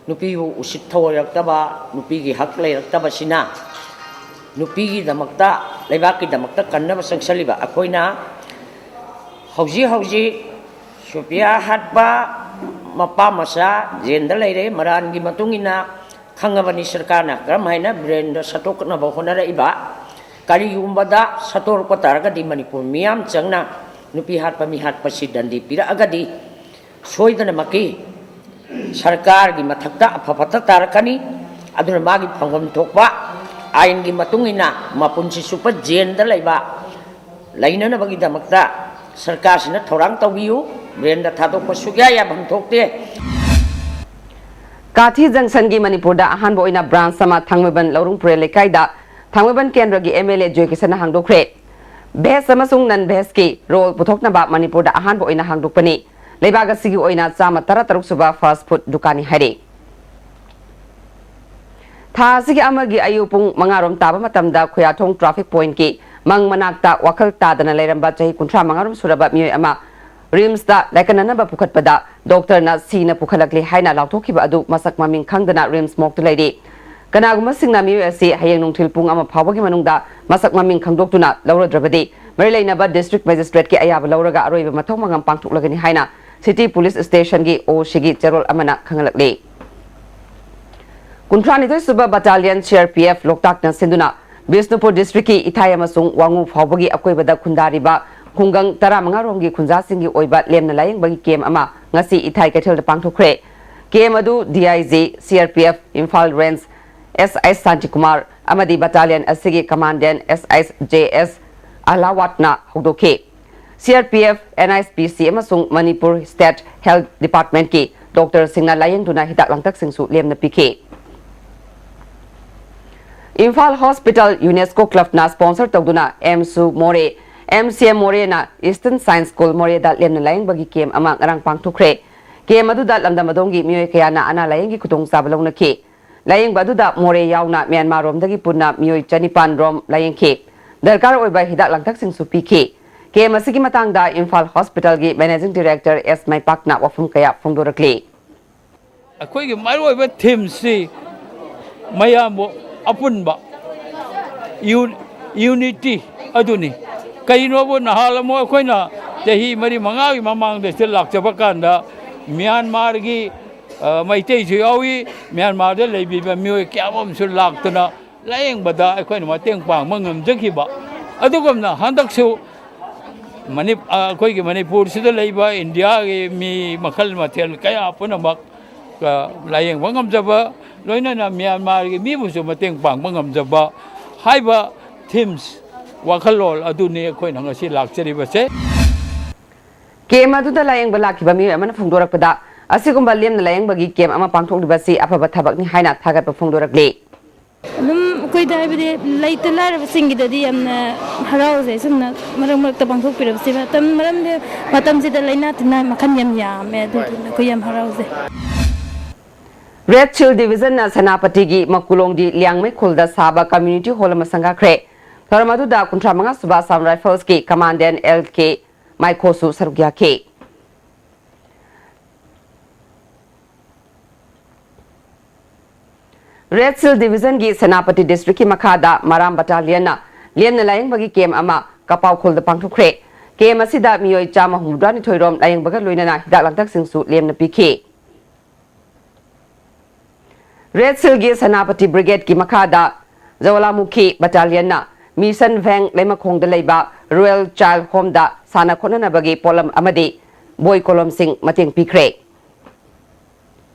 ꯅꯨꯄꯤꯕꯨ ꯎꯁꯤꯠ ꯊꯑꯣꯏꯔꯛꯇꯕ, ꯅꯨꯄꯤꯒꯤ ꯍꯛ ꯂꯩꯔꯛꯇꯕꯁꯤꯅ, ꯅꯨꯄꯤꯒꯤꯗꯃꯛꯇ, ꯂꯩꯕꯥꯛꯀꯤꯗꯃꯛꯇ ꯀꯟꯅꯕ ꯆꯪꯁꯤꯜꯂꯤꯕ ꯑꯩꯈꯣꯏꯅ ꯍꯧꯖꯤꯛ ꯍꯧꯖꯤꯛ ꯁꯣꯐꯤꯌꯥ ꯍꯥꯠꯄ ꯃꯄꯥ ꯃꯆꯥ ꯖꯦꯜꯗ ꯂꯩꯔꯦ꯫ ꯃꯔꯥꯟꯒꯤ ꯃꯇꯨꯡ ꯏꯟꯅ ꯈꯪꯉꯕꯅꯤ ꯁꯔꯀꯥꯔꯅ ꯀꯔꯝ ꯍꯥꯏꯅ ꯕ꯭ꯔꯦꯟꯗꯣ ꯁꯠꯇꯣꯛꯅꯕ ꯍꯣꯠꯅꯔꯛꯏꯕ꯫ ꯀꯔꯤꯒꯨꯝꯕꯗ ꯁꯠꯇꯣꯔꯛꯄ ꯇꯥꯔꯒꯗꯤ ꯃꯅꯤꯄꯨꯔ ꯃꯤꯌꯥꯝ ꯆꯪꯅ ꯅꯨꯄꯤ ꯍꯥꯠꯄ ꯃꯤ ꯍꯥꯠꯄꯁꯤ ꯗꯟꯗꯤ ꯄꯤꯔꯛꯑꯒꯗꯤ ꯁꯣꯏꯗꯅꯃꯛꯀꯤ ꯁꯔꯀꯥꯔꯒꯤ ꯃꯊꯛꯇ ꯑꯐ ꯐꯠꯇ ꯇꯥꯔꯛꯀꯅꯤ꯫ ꯑꯗꯨꯅ ꯃꯥꯒꯤ ꯐꯪꯐꯝ ꯊꯣꯛꯄ ꯑꯥꯏꯟꯒꯤ ꯃꯇꯨꯡ ꯏꯟꯅ ꯃꯄꯨꯟꯁꯤ ꯆꯨꯞꯄ ꯖꯦꯜꯗ ꯂꯩꯕ ꯂꯩꯅꯅꯕꯒꯤꯗꯃꯛꯇ ꯁꯔꯀꯥꯔꯁꯤꯅ ꯊꯧꯔꯥꯡ ꯇꯧꯕꯤꯌꯨ꯫ ꯕ꯭ꯔꯦꯟꯗ ꯊꯥꯗꯣꯛꯄ ꯁꯨꯛꯌꯥ ꯌꯥꯐꯝ ꯊꯣꯛꯇꯦ꯫ ꯀꯥꯊꯤ ꯖꯪꯁꯟꯒꯤ ꯃꯅꯤꯄꯨꯔꯗ ꯑꯍꯥꯟꯕ ꯑꯣꯏꯅ ꯕ꯭ꯔꯥꯟꯁ ꯑꯃ ꯊꯥꯡꯃꯩꯕꯟ ꯂꯧꯔꯨꯡ ꯄꯨꯔꯦꯜ ꯂꯩꯀꯥꯏꯗ ꯊꯥꯡꯃꯩꯕꯟ ꯀꯦꯟꯗ꯭ꯔꯒꯤ ꯑꯦꯝ ꯑꯦꯜ ꯑꯦ ꯖꯣꯏ ꯀꯤꯁꯟꯅ ꯍꯥꯡꯗꯣꯛꯈ꯭ꯔꯦ꯫ ꯚꯦꯖ ꯑꯃꯁꯨꯡ ꯅꯟ ꯚꯦꯖꯀꯤ ꯔꯣꯜ ꯄꯨꯊꯣꯛꯅꯕ ꯃꯅꯤꯄꯨꯔꯗ ꯑꯍꯥꯟꯕ ꯑꯣꯏꯅ ꯍꯥꯡꯗꯣꯛꯄꯅꯤ꯫ ꯂꯩꯕꯥꯛ ꯑꯁꯤꯒꯤ ꯑꯣꯏꯅ ꯆꯥꯝꯃ ꯇꯔꯥꯇꯔꯨꯛ ꯁꯨꯕ ꯐꯥꯁ ꯐꯨꯗ ꯗꯨꯀꯥꯟꯅꯤ ꯍꯥꯏꯔꯤ꯫ ꯊꯥ ꯑꯁꯤꯒꯤ ꯑꯃꯒꯤ ꯑꯌꯨꯛ ꯄꯨꯡ ꯃꯉꯥ ꯔꯣꯝ ꯇꯥꯕ ꯃꯇꯝꯗ ꯈꯨꯌꯥꯊꯣꯡ ꯇ꯭ꯔꯥꯐꯤꯛ ꯄꯣꯏꯟꯠꯀꯤ ꯃꯪ ꯃꯅꯥꯛꯇ ꯋꯥꯈꯜ ꯇꯥꯗꯅ ꯂꯩꯔꯝꯕ ꯆꯍꯤ ꯀꯨꯟꯊ꯭ꯔꯥ ꯃꯉꯥ ꯔꯣꯝ ꯁꯨꯔꯕ ꯃꯤꯑꯣꯏ ꯑꯃ ꯔꯤꯝꯁꯇ ꯂꯥꯏꯀꯠꯅꯅꯕ ꯄꯨꯈꯠꯄꯗ ꯗꯣꯛꯇꯔꯅ ꯁꯤꯅ ꯄꯨꯈꯠꯂꯛꯂꯦ ꯍꯥꯏꯅ ꯂꯥꯎꯊꯣꯛꯈꯤꯕ ꯑꯗꯨ ꯃꯁꯛ ꯃꯃꯤꯡ ꯈꯪꯗꯅ ꯔꯤꯝꯁ ꯃꯣꯔꯒꯇ ꯂꯩꯔꯤ꯫ ꯀꯅꯥꯒꯨꯝꯕꯁꯤꯡꯅ ꯃꯤꯑꯣꯏ ꯑꯁꯤ ꯍꯌꯦꯡ ꯅꯨꯡꯊꯤꯜ ꯄꯨꯡ ꯑꯃ ꯐꯥꯎꯕꯒꯤ ꯃꯅꯨꯡꯗ ꯃꯁꯛ ꯃꯃꯤꯡ ꯈꯪꯗꯣꯛꯇꯨꯅ ꯂꯧꯔꯗ꯭ꯔꯕꯗꯤ ꯃꯔꯤ ꯂꯩꯅꯕ ꯗꯤꯁꯇ꯭ꯔꯤꯛ ꯃꯦꯖꯤꯁꯇ꯭ꯔꯦꯠꯀꯤ ꯑꯌꯥꯕ ꯂꯧꯔꯒ ꯑꯔꯣꯏꯕ ꯃꯊꯧ ꯃꯉꯝ ꯄꯥꯡꯊꯣꯛꯂꯒꯅꯤ ꯍꯥꯏꯅ ꯁꯤꯇꯤ ꯄꯨꯂꯤꯁ ꯁ꯭ꯇꯦꯁꯟꯒꯤ ꯑꯣ ꯁꯤꯒꯤ ꯆꯦꯔꯣꯜ ꯑꯃꯅ ꯈꯪꯍꯜꯂꯛꯂꯤ꯫ ꯀꯨꯟꯊ꯭ꯔꯥꯅꯤꯊꯣꯏ ꯁꯨꯕ ꯕꯠꯇꯥꯂꯤꯌꯟ ꯁꯤ ꯑꯥꯔ ꯄꯤ ꯑꯦꯐ ꯂꯣꯛꯇꯥꯛꯅ ꯁꯤꯟꯗꯨꯅ ꯕꯤꯁꯅꯨꯄꯨꯔ ꯗꯤꯁꯇ꯭ꯔꯤꯛꯀꯤ ꯏꯊꯥꯏ ꯑꯃꯁꯨꯡ ꯋꯥꯉꯨ ꯐꯥꯎꯕꯒꯤ ꯑꯀꯣꯏꯕꯗ ꯈꯨꯟꯗꯥꯔꯤꯕ ꯈꯨꯡꯒꯪ ꯇꯔꯥꯃꯉꯥ ꯔꯣꯝꯒꯤ ꯈꯨꯟꯖꯥꯁꯤꯡꯒꯤ ꯑꯣꯏꯕ ꯂꯦꯝꯅ ꯂꯥꯌꯦꯡꯕꯒꯤ ꯀꯦꯝ ꯑꯃ ꯉꯁꯤ ꯏꯊꯥꯏ ꯀꯩꯊꯦꯜꯗ ꯄꯥꯡꯊꯣꯛꯈ꯭ꯔꯦ꯫ ꯀꯦꯝ ꯑꯗꯨ D I G, C R P F Imphal range S H Shantikumar ꯑꯃꯗꯤ ꯕꯠꯇꯥꯂꯤꯌꯟ ꯑꯁꯤꯒꯤ commandant S H J S ꯑꯍꯂꯥꯋꯥꯠꯅ ꯍꯧꯗꯣꯛꯈꯤ꯫ C R P F, N I P C ꯑꯃꯁꯨꯡ ꯃꯅꯤꯄꯨꯔ ꯁ꯭ꯇꯦꯠ ꯍꯦꯜꯊ ꯗꯤꯄꯥꯔꯠꯃꯦꯟꯠꯀꯤ ꯗꯣꯛꯇꯔꯁꯤꯡꯅ ꯂꯥꯌꯦꯡꯗꯨꯅ ꯍꯤꯗꯥꯛ ꯂꯥꯡꯊꯛꯁꯤꯡꯁꯨ ꯂꯦꯝꯅ ꯄꯤꯈꯤ꯫ ꯏꯝꯐꯥꯜ ꯍꯣꯁꯄꯤꯇꯥꯜ ꯌꯨꯅꯦꯁꯀꯣ ꯀ꯭ꯂꯕꯅ ꯁ꯭ꯄꯣꯟꯁꯔ ꯇꯧꯗꯨꯅ ꯑꯦꯝꯁꯨ ꯃꯣꯔꯦ, ꯑꯦꯝꯁꯤꯑꯦꯝ ꯃꯣꯔꯦꯅ ꯏꯁꯇꯔꯟ ꯁꯥꯏꯟꯁ ꯁ꯭ꯀꯨꯜ ꯃꯣꯔꯦꯗ ꯂꯦꯝꯅ ꯂꯥꯌꯦꯡꯕꯒꯤ ꯀꯦꯝ ꯑꯃ ꯉꯔꯥꯡ ꯄꯥꯡꯊꯣꯛꯈ꯭ꯔꯦ꯫ ꯀꯦꯝ ꯑꯗꯨꯗ ꯂꯝꯗꯝ ꯑꯗꯣꯝꯒꯤ ꯃꯤꯑꯣꯏ ꯀꯌꯥꯅ ꯑꯅꯥ ꯂꯥꯌꯦꯡꯒꯤ ꯈꯨꯗꯣꯡꯆꯥꯕ ꯂꯧꯅꯈꯤ꯫ ꯂꯥꯌꯦꯡꯕ ꯑꯗꯨꯗ ꯃꯣꯔꯦ ꯌꯥꯎꯅ ꯃ꯭ꯌꯥꯟꯃꯥꯔ ꯔꯣꯝꯗꯒꯤ ꯄꯨꯟꯅ ꯃꯤꯑꯣꯏ ꯆꯅꯤꯄꯥꯟ ꯔꯣꯝ ꯂꯥꯌꯦꯡꯈꯤ꯫ ꯗꯔꯀꯥꯔ ꯑꯣꯏꯕ ꯍꯤꯗꯥꯛ ꯂꯥꯡꯊꯛꯁꯤꯡꯁꯨ ꯄꯤꯈꯤ꯫ ꯀꯦꯝ ꯑꯁꯤꯒꯤ ꯃꯇꯥꯡꯗ ꯏꯝꯐꯥꯜ ꯍꯣꯁꯄꯤꯇꯥꯜꯒꯤ ꯃꯦꯅꯦꯖꯤꯡ ꯗꯤꯔꯦꯛꯇꯔ ꯑꯦꯁ ꯃꯥꯏꯄꯥꯛꯅ ꯋꯥꯐꯝ ꯀꯌꯥ ꯐꯣꯡꯗꯣꯔꯛꯂꯤ꯫ ꯑꯩꯈꯣꯏꯒꯤ ꯃꯔꯨꯑꯣꯏꯕ ꯊꯤꯝꯁꯤ ꯃꯌꯥꯝꯕꯨ ꯑꯄꯨꯟꯕ ꯌꯨ-, ꯌꯨꯅꯤꯇꯤ ꯑꯗꯨꯅꯤ꯫ ꯀꯩꯅꯣꯕꯨ ꯅꯍꯥꯟ ꯑꯃꯨꯛ ꯑꯩꯈꯣꯏꯅ ꯆꯍꯤ ꯃꯔꯤ ꯃꯉꯥꯒꯤ ꯃꯃꯥꯡꯗ ꯁꯤꯗ ꯂꯥꯛꯆꯕ ꯀꯥꯟꯗ ꯃ꯭ꯌꯥꯟꯃꯥꯔꯒꯤ, ꯑ, ꯃꯩꯇꯩꯁꯨ ꯌꯥꯎꯏ, ꯃ꯭ꯌꯥꯟꯃꯥꯔꯗ ꯂꯩꯕꯤꯕ ꯃꯤꯑꯣꯏ ꯀꯌꯥ ꯑꯃꯁꯨ ꯂꯥꯛꯇꯅ ꯂꯥꯌꯦꯡꯕꯗ ꯑꯩꯈꯣꯏꯅ ꯃꯇꯦꯡ ꯄꯥꯡꯕ ꯉꯝꯖꯈꯤꯕ꯫ ꯑꯗꯨꯒꯨꯝꯅ ꯍꯟꯗꯛꯁꯨ ꯃꯅꯤ-, ꯑ, ꯑꯩꯈꯣꯏꯒꯤ ꯃꯅꯤꯄꯨꯔꯁꯤꯗ ꯂꯩꯕ ꯏꯟꯗꯤꯌꯥꯒꯤ ꯃꯤ ꯃꯈꯜ ꯃꯊꯦꯜ ꯀꯌꯥ ꯄꯨꯝꯅꯃꯛ, ꯑ, ꯂꯥꯌꯦꯡꯕ ꯉꯝꯖꯕ, ꯂꯣꯏꯅꯅ ꯃ꯭ꯌꯥꯟꯃꯥꯔꯒꯤ ꯃꯤꯕꯨꯁꯨ ꯃꯇꯦꯡ ꯄꯥꯡꯕ ꯉꯝꯖꯕ ꯍꯥꯏꯕ ꯊꯤꯝꯁ, ꯋꯥꯈꯜꯂꯣꯟ ꯑꯗꯨꯅꯤ ꯑꯩꯈꯣꯏꯅ ꯉꯁꯤ ꯂꯥꯛꯆꯔꯤꯕꯁꯦ꯫ ꯀꯦꯝ ꯑꯗꯨꯗ ꯂꯥꯌꯦꯡꯕ ꯂꯥꯛꯈꯤꯕ ꯃꯤꯑꯣꯏ ꯑꯃꯅ ꯐꯣꯡꯗꯣꯔꯛꯄꯗ, ꯑꯁꯤꯒꯨꯝꯕ ꯂꯦꯝꯅ ꯂꯥꯌꯦꯡꯕꯒꯤ ꯀꯦꯝ ꯑꯃ ꯄꯥꯡꯊꯣꯛꯂꯤꯕꯁꯤ ꯑꯐꯕ ꯊꯕꯛꯅꯤ ꯍꯥꯏꯅ ꯊꯥꯒꯠꯄ ꯐꯣꯡꯗꯣꯔꯛꯂꯤ꯫ ꯑꯗꯨꯝ ꯑꯩꯈꯣꯏꯗ, ꯍꯥꯏꯕꯗꯤ, ꯂꯩꯇ ꯂꯥꯏꯔꯕꯁꯤꯡꯒꯤꯗꯗꯤ ꯌꯥꯝꯅ ꯍꯔꯥꯎꯖꯩ, ꯁꯨꯝꯅ ꯃꯔꯛ ꯃꯔꯛꯇ ꯄꯥꯡꯊꯣꯛꯄꯤꯔꯕꯁꯦ꯫ ꯃꯇꯝ, ꯃꯔꯝꯗꯤ ꯃꯇꯝꯁꯤꯗ ꯂꯥꯏꯅꯥ ꯇꯤꯟꯅꯥ ꯃꯈꯜ ꯌꯥꯝ ꯌꯥꯝꯃꯦ, ꯑꯗꯨꯗꯨꯅ ꯑꯩꯈꯣꯏ ꯌꯥꯝ ꯍꯔꯥꯎꯖꯩ꯫ ꯔꯦꯗ ꯁꯤꯜ ꯗꯤꯕꯤꯖꯟꯅ ꯁꯦꯅꯥꯄꯇꯤꯒꯤ ꯃꯀꯨꯂꯣꯡꯗꯤ ꯂꯤꯌꯥꯡꯃꯩ ꯈꯨꯜꯗ ꯁꯥꯕ ꯀꯝꯃ꯭ꯌꯨꯅꯤꯇꯤ ꯍꯣꯜ ꯑꯃ ꯁꯪꯒꯥꯈ꯭ꯔꯦ꯫ ꯊꯧꯔꯝ ꯑꯗꯨꯗ ꯀꯨꯟꯊ꯭ꯔꯥ ꯃꯉꯥ ꯁꯨꯕ ꯑꯁꯥꯝ ꯔꯥꯏꯐꯜꯁꯀꯤ ꯀꯃꯥꯟꯗꯦꯟ ꯑꯦꯜ ꯀꯦ ꯃꯥꯏꯈꯣꯁꯨ ꯁꯔꯨꯛ ꯌꯥꯈꯤ꯫ ꯔꯦꯗ ꯁꯤꯜ ꯗꯤꯕꯤꯖꯟꯒꯤ ꯁꯦꯅꯥꯄꯇꯤ ꯗꯤꯁꯇ꯭ꯔꯤꯛꯀꯤ ꯃꯈꯥꯗ ꯃꯔꯥꯝ ꯕꯇꯥꯂꯤꯌꯟꯅ ꯂꯦꯝꯅ ꯂꯥꯌꯦꯡꯕꯒꯤ ꯀꯦꯝ ꯑꯃ ꯀꯄꯥꯎ ꯈꯨꯜꯗ ꯄꯥꯡꯊꯣꯛꯈ꯭ꯔꯦ꯫ ꯀꯦꯝ ꯑꯁꯤꯗ ꯃꯤꯑꯣꯏ ꯆꯥꯝꯃ ꯍꯨꯝꯐꯨꯇꯔꯥꯅꯤꯊꯣꯏ ꯔꯣꯝ ꯂꯥꯌꯦꯡꯕꯒ ꯂꯣꯏꯅꯅ ꯍꯤꯗꯥꯛ ꯂꯥꯡꯊꯛꯁꯤꯡꯁꯨ ꯂꯦꯝꯅ ꯄꯤꯈꯤ꯫ ꯔꯦꯗ ꯁꯤꯜꯒꯤ ꯁꯦꯅꯥꯄꯇꯤ ꯕ꯭ꯔꯤꯒꯦꯗꯀꯤ ꯃꯈꯥꯗ ꯖꯋꯥꯂꯥꯃꯨꯈꯤ ꯕꯇꯥꯂꯤꯌꯟꯅ ꯃꯤꯁꯟ ꯚꯦꯡ ꯂꯩꯃꯈꯣꯡꯗ ꯂꯩꯕ ꯔꯣꯌꯦꯜ ꯆꯥꯏꯜ ꯍꯣꯝꯗ ꯁꯥꯟꯅ ꯈꯣꯠꯅꯅꯕꯒꯤ ꯄꯣꯠꯂꯝ ꯑꯃꯗꯤ ꯕꯣꯏ ꯀꯣꯂꯣꯝꯁꯤꯡ ꯃꯇꯦꯡ ꯄꯤꯈ꯭ꯔꯦ꯫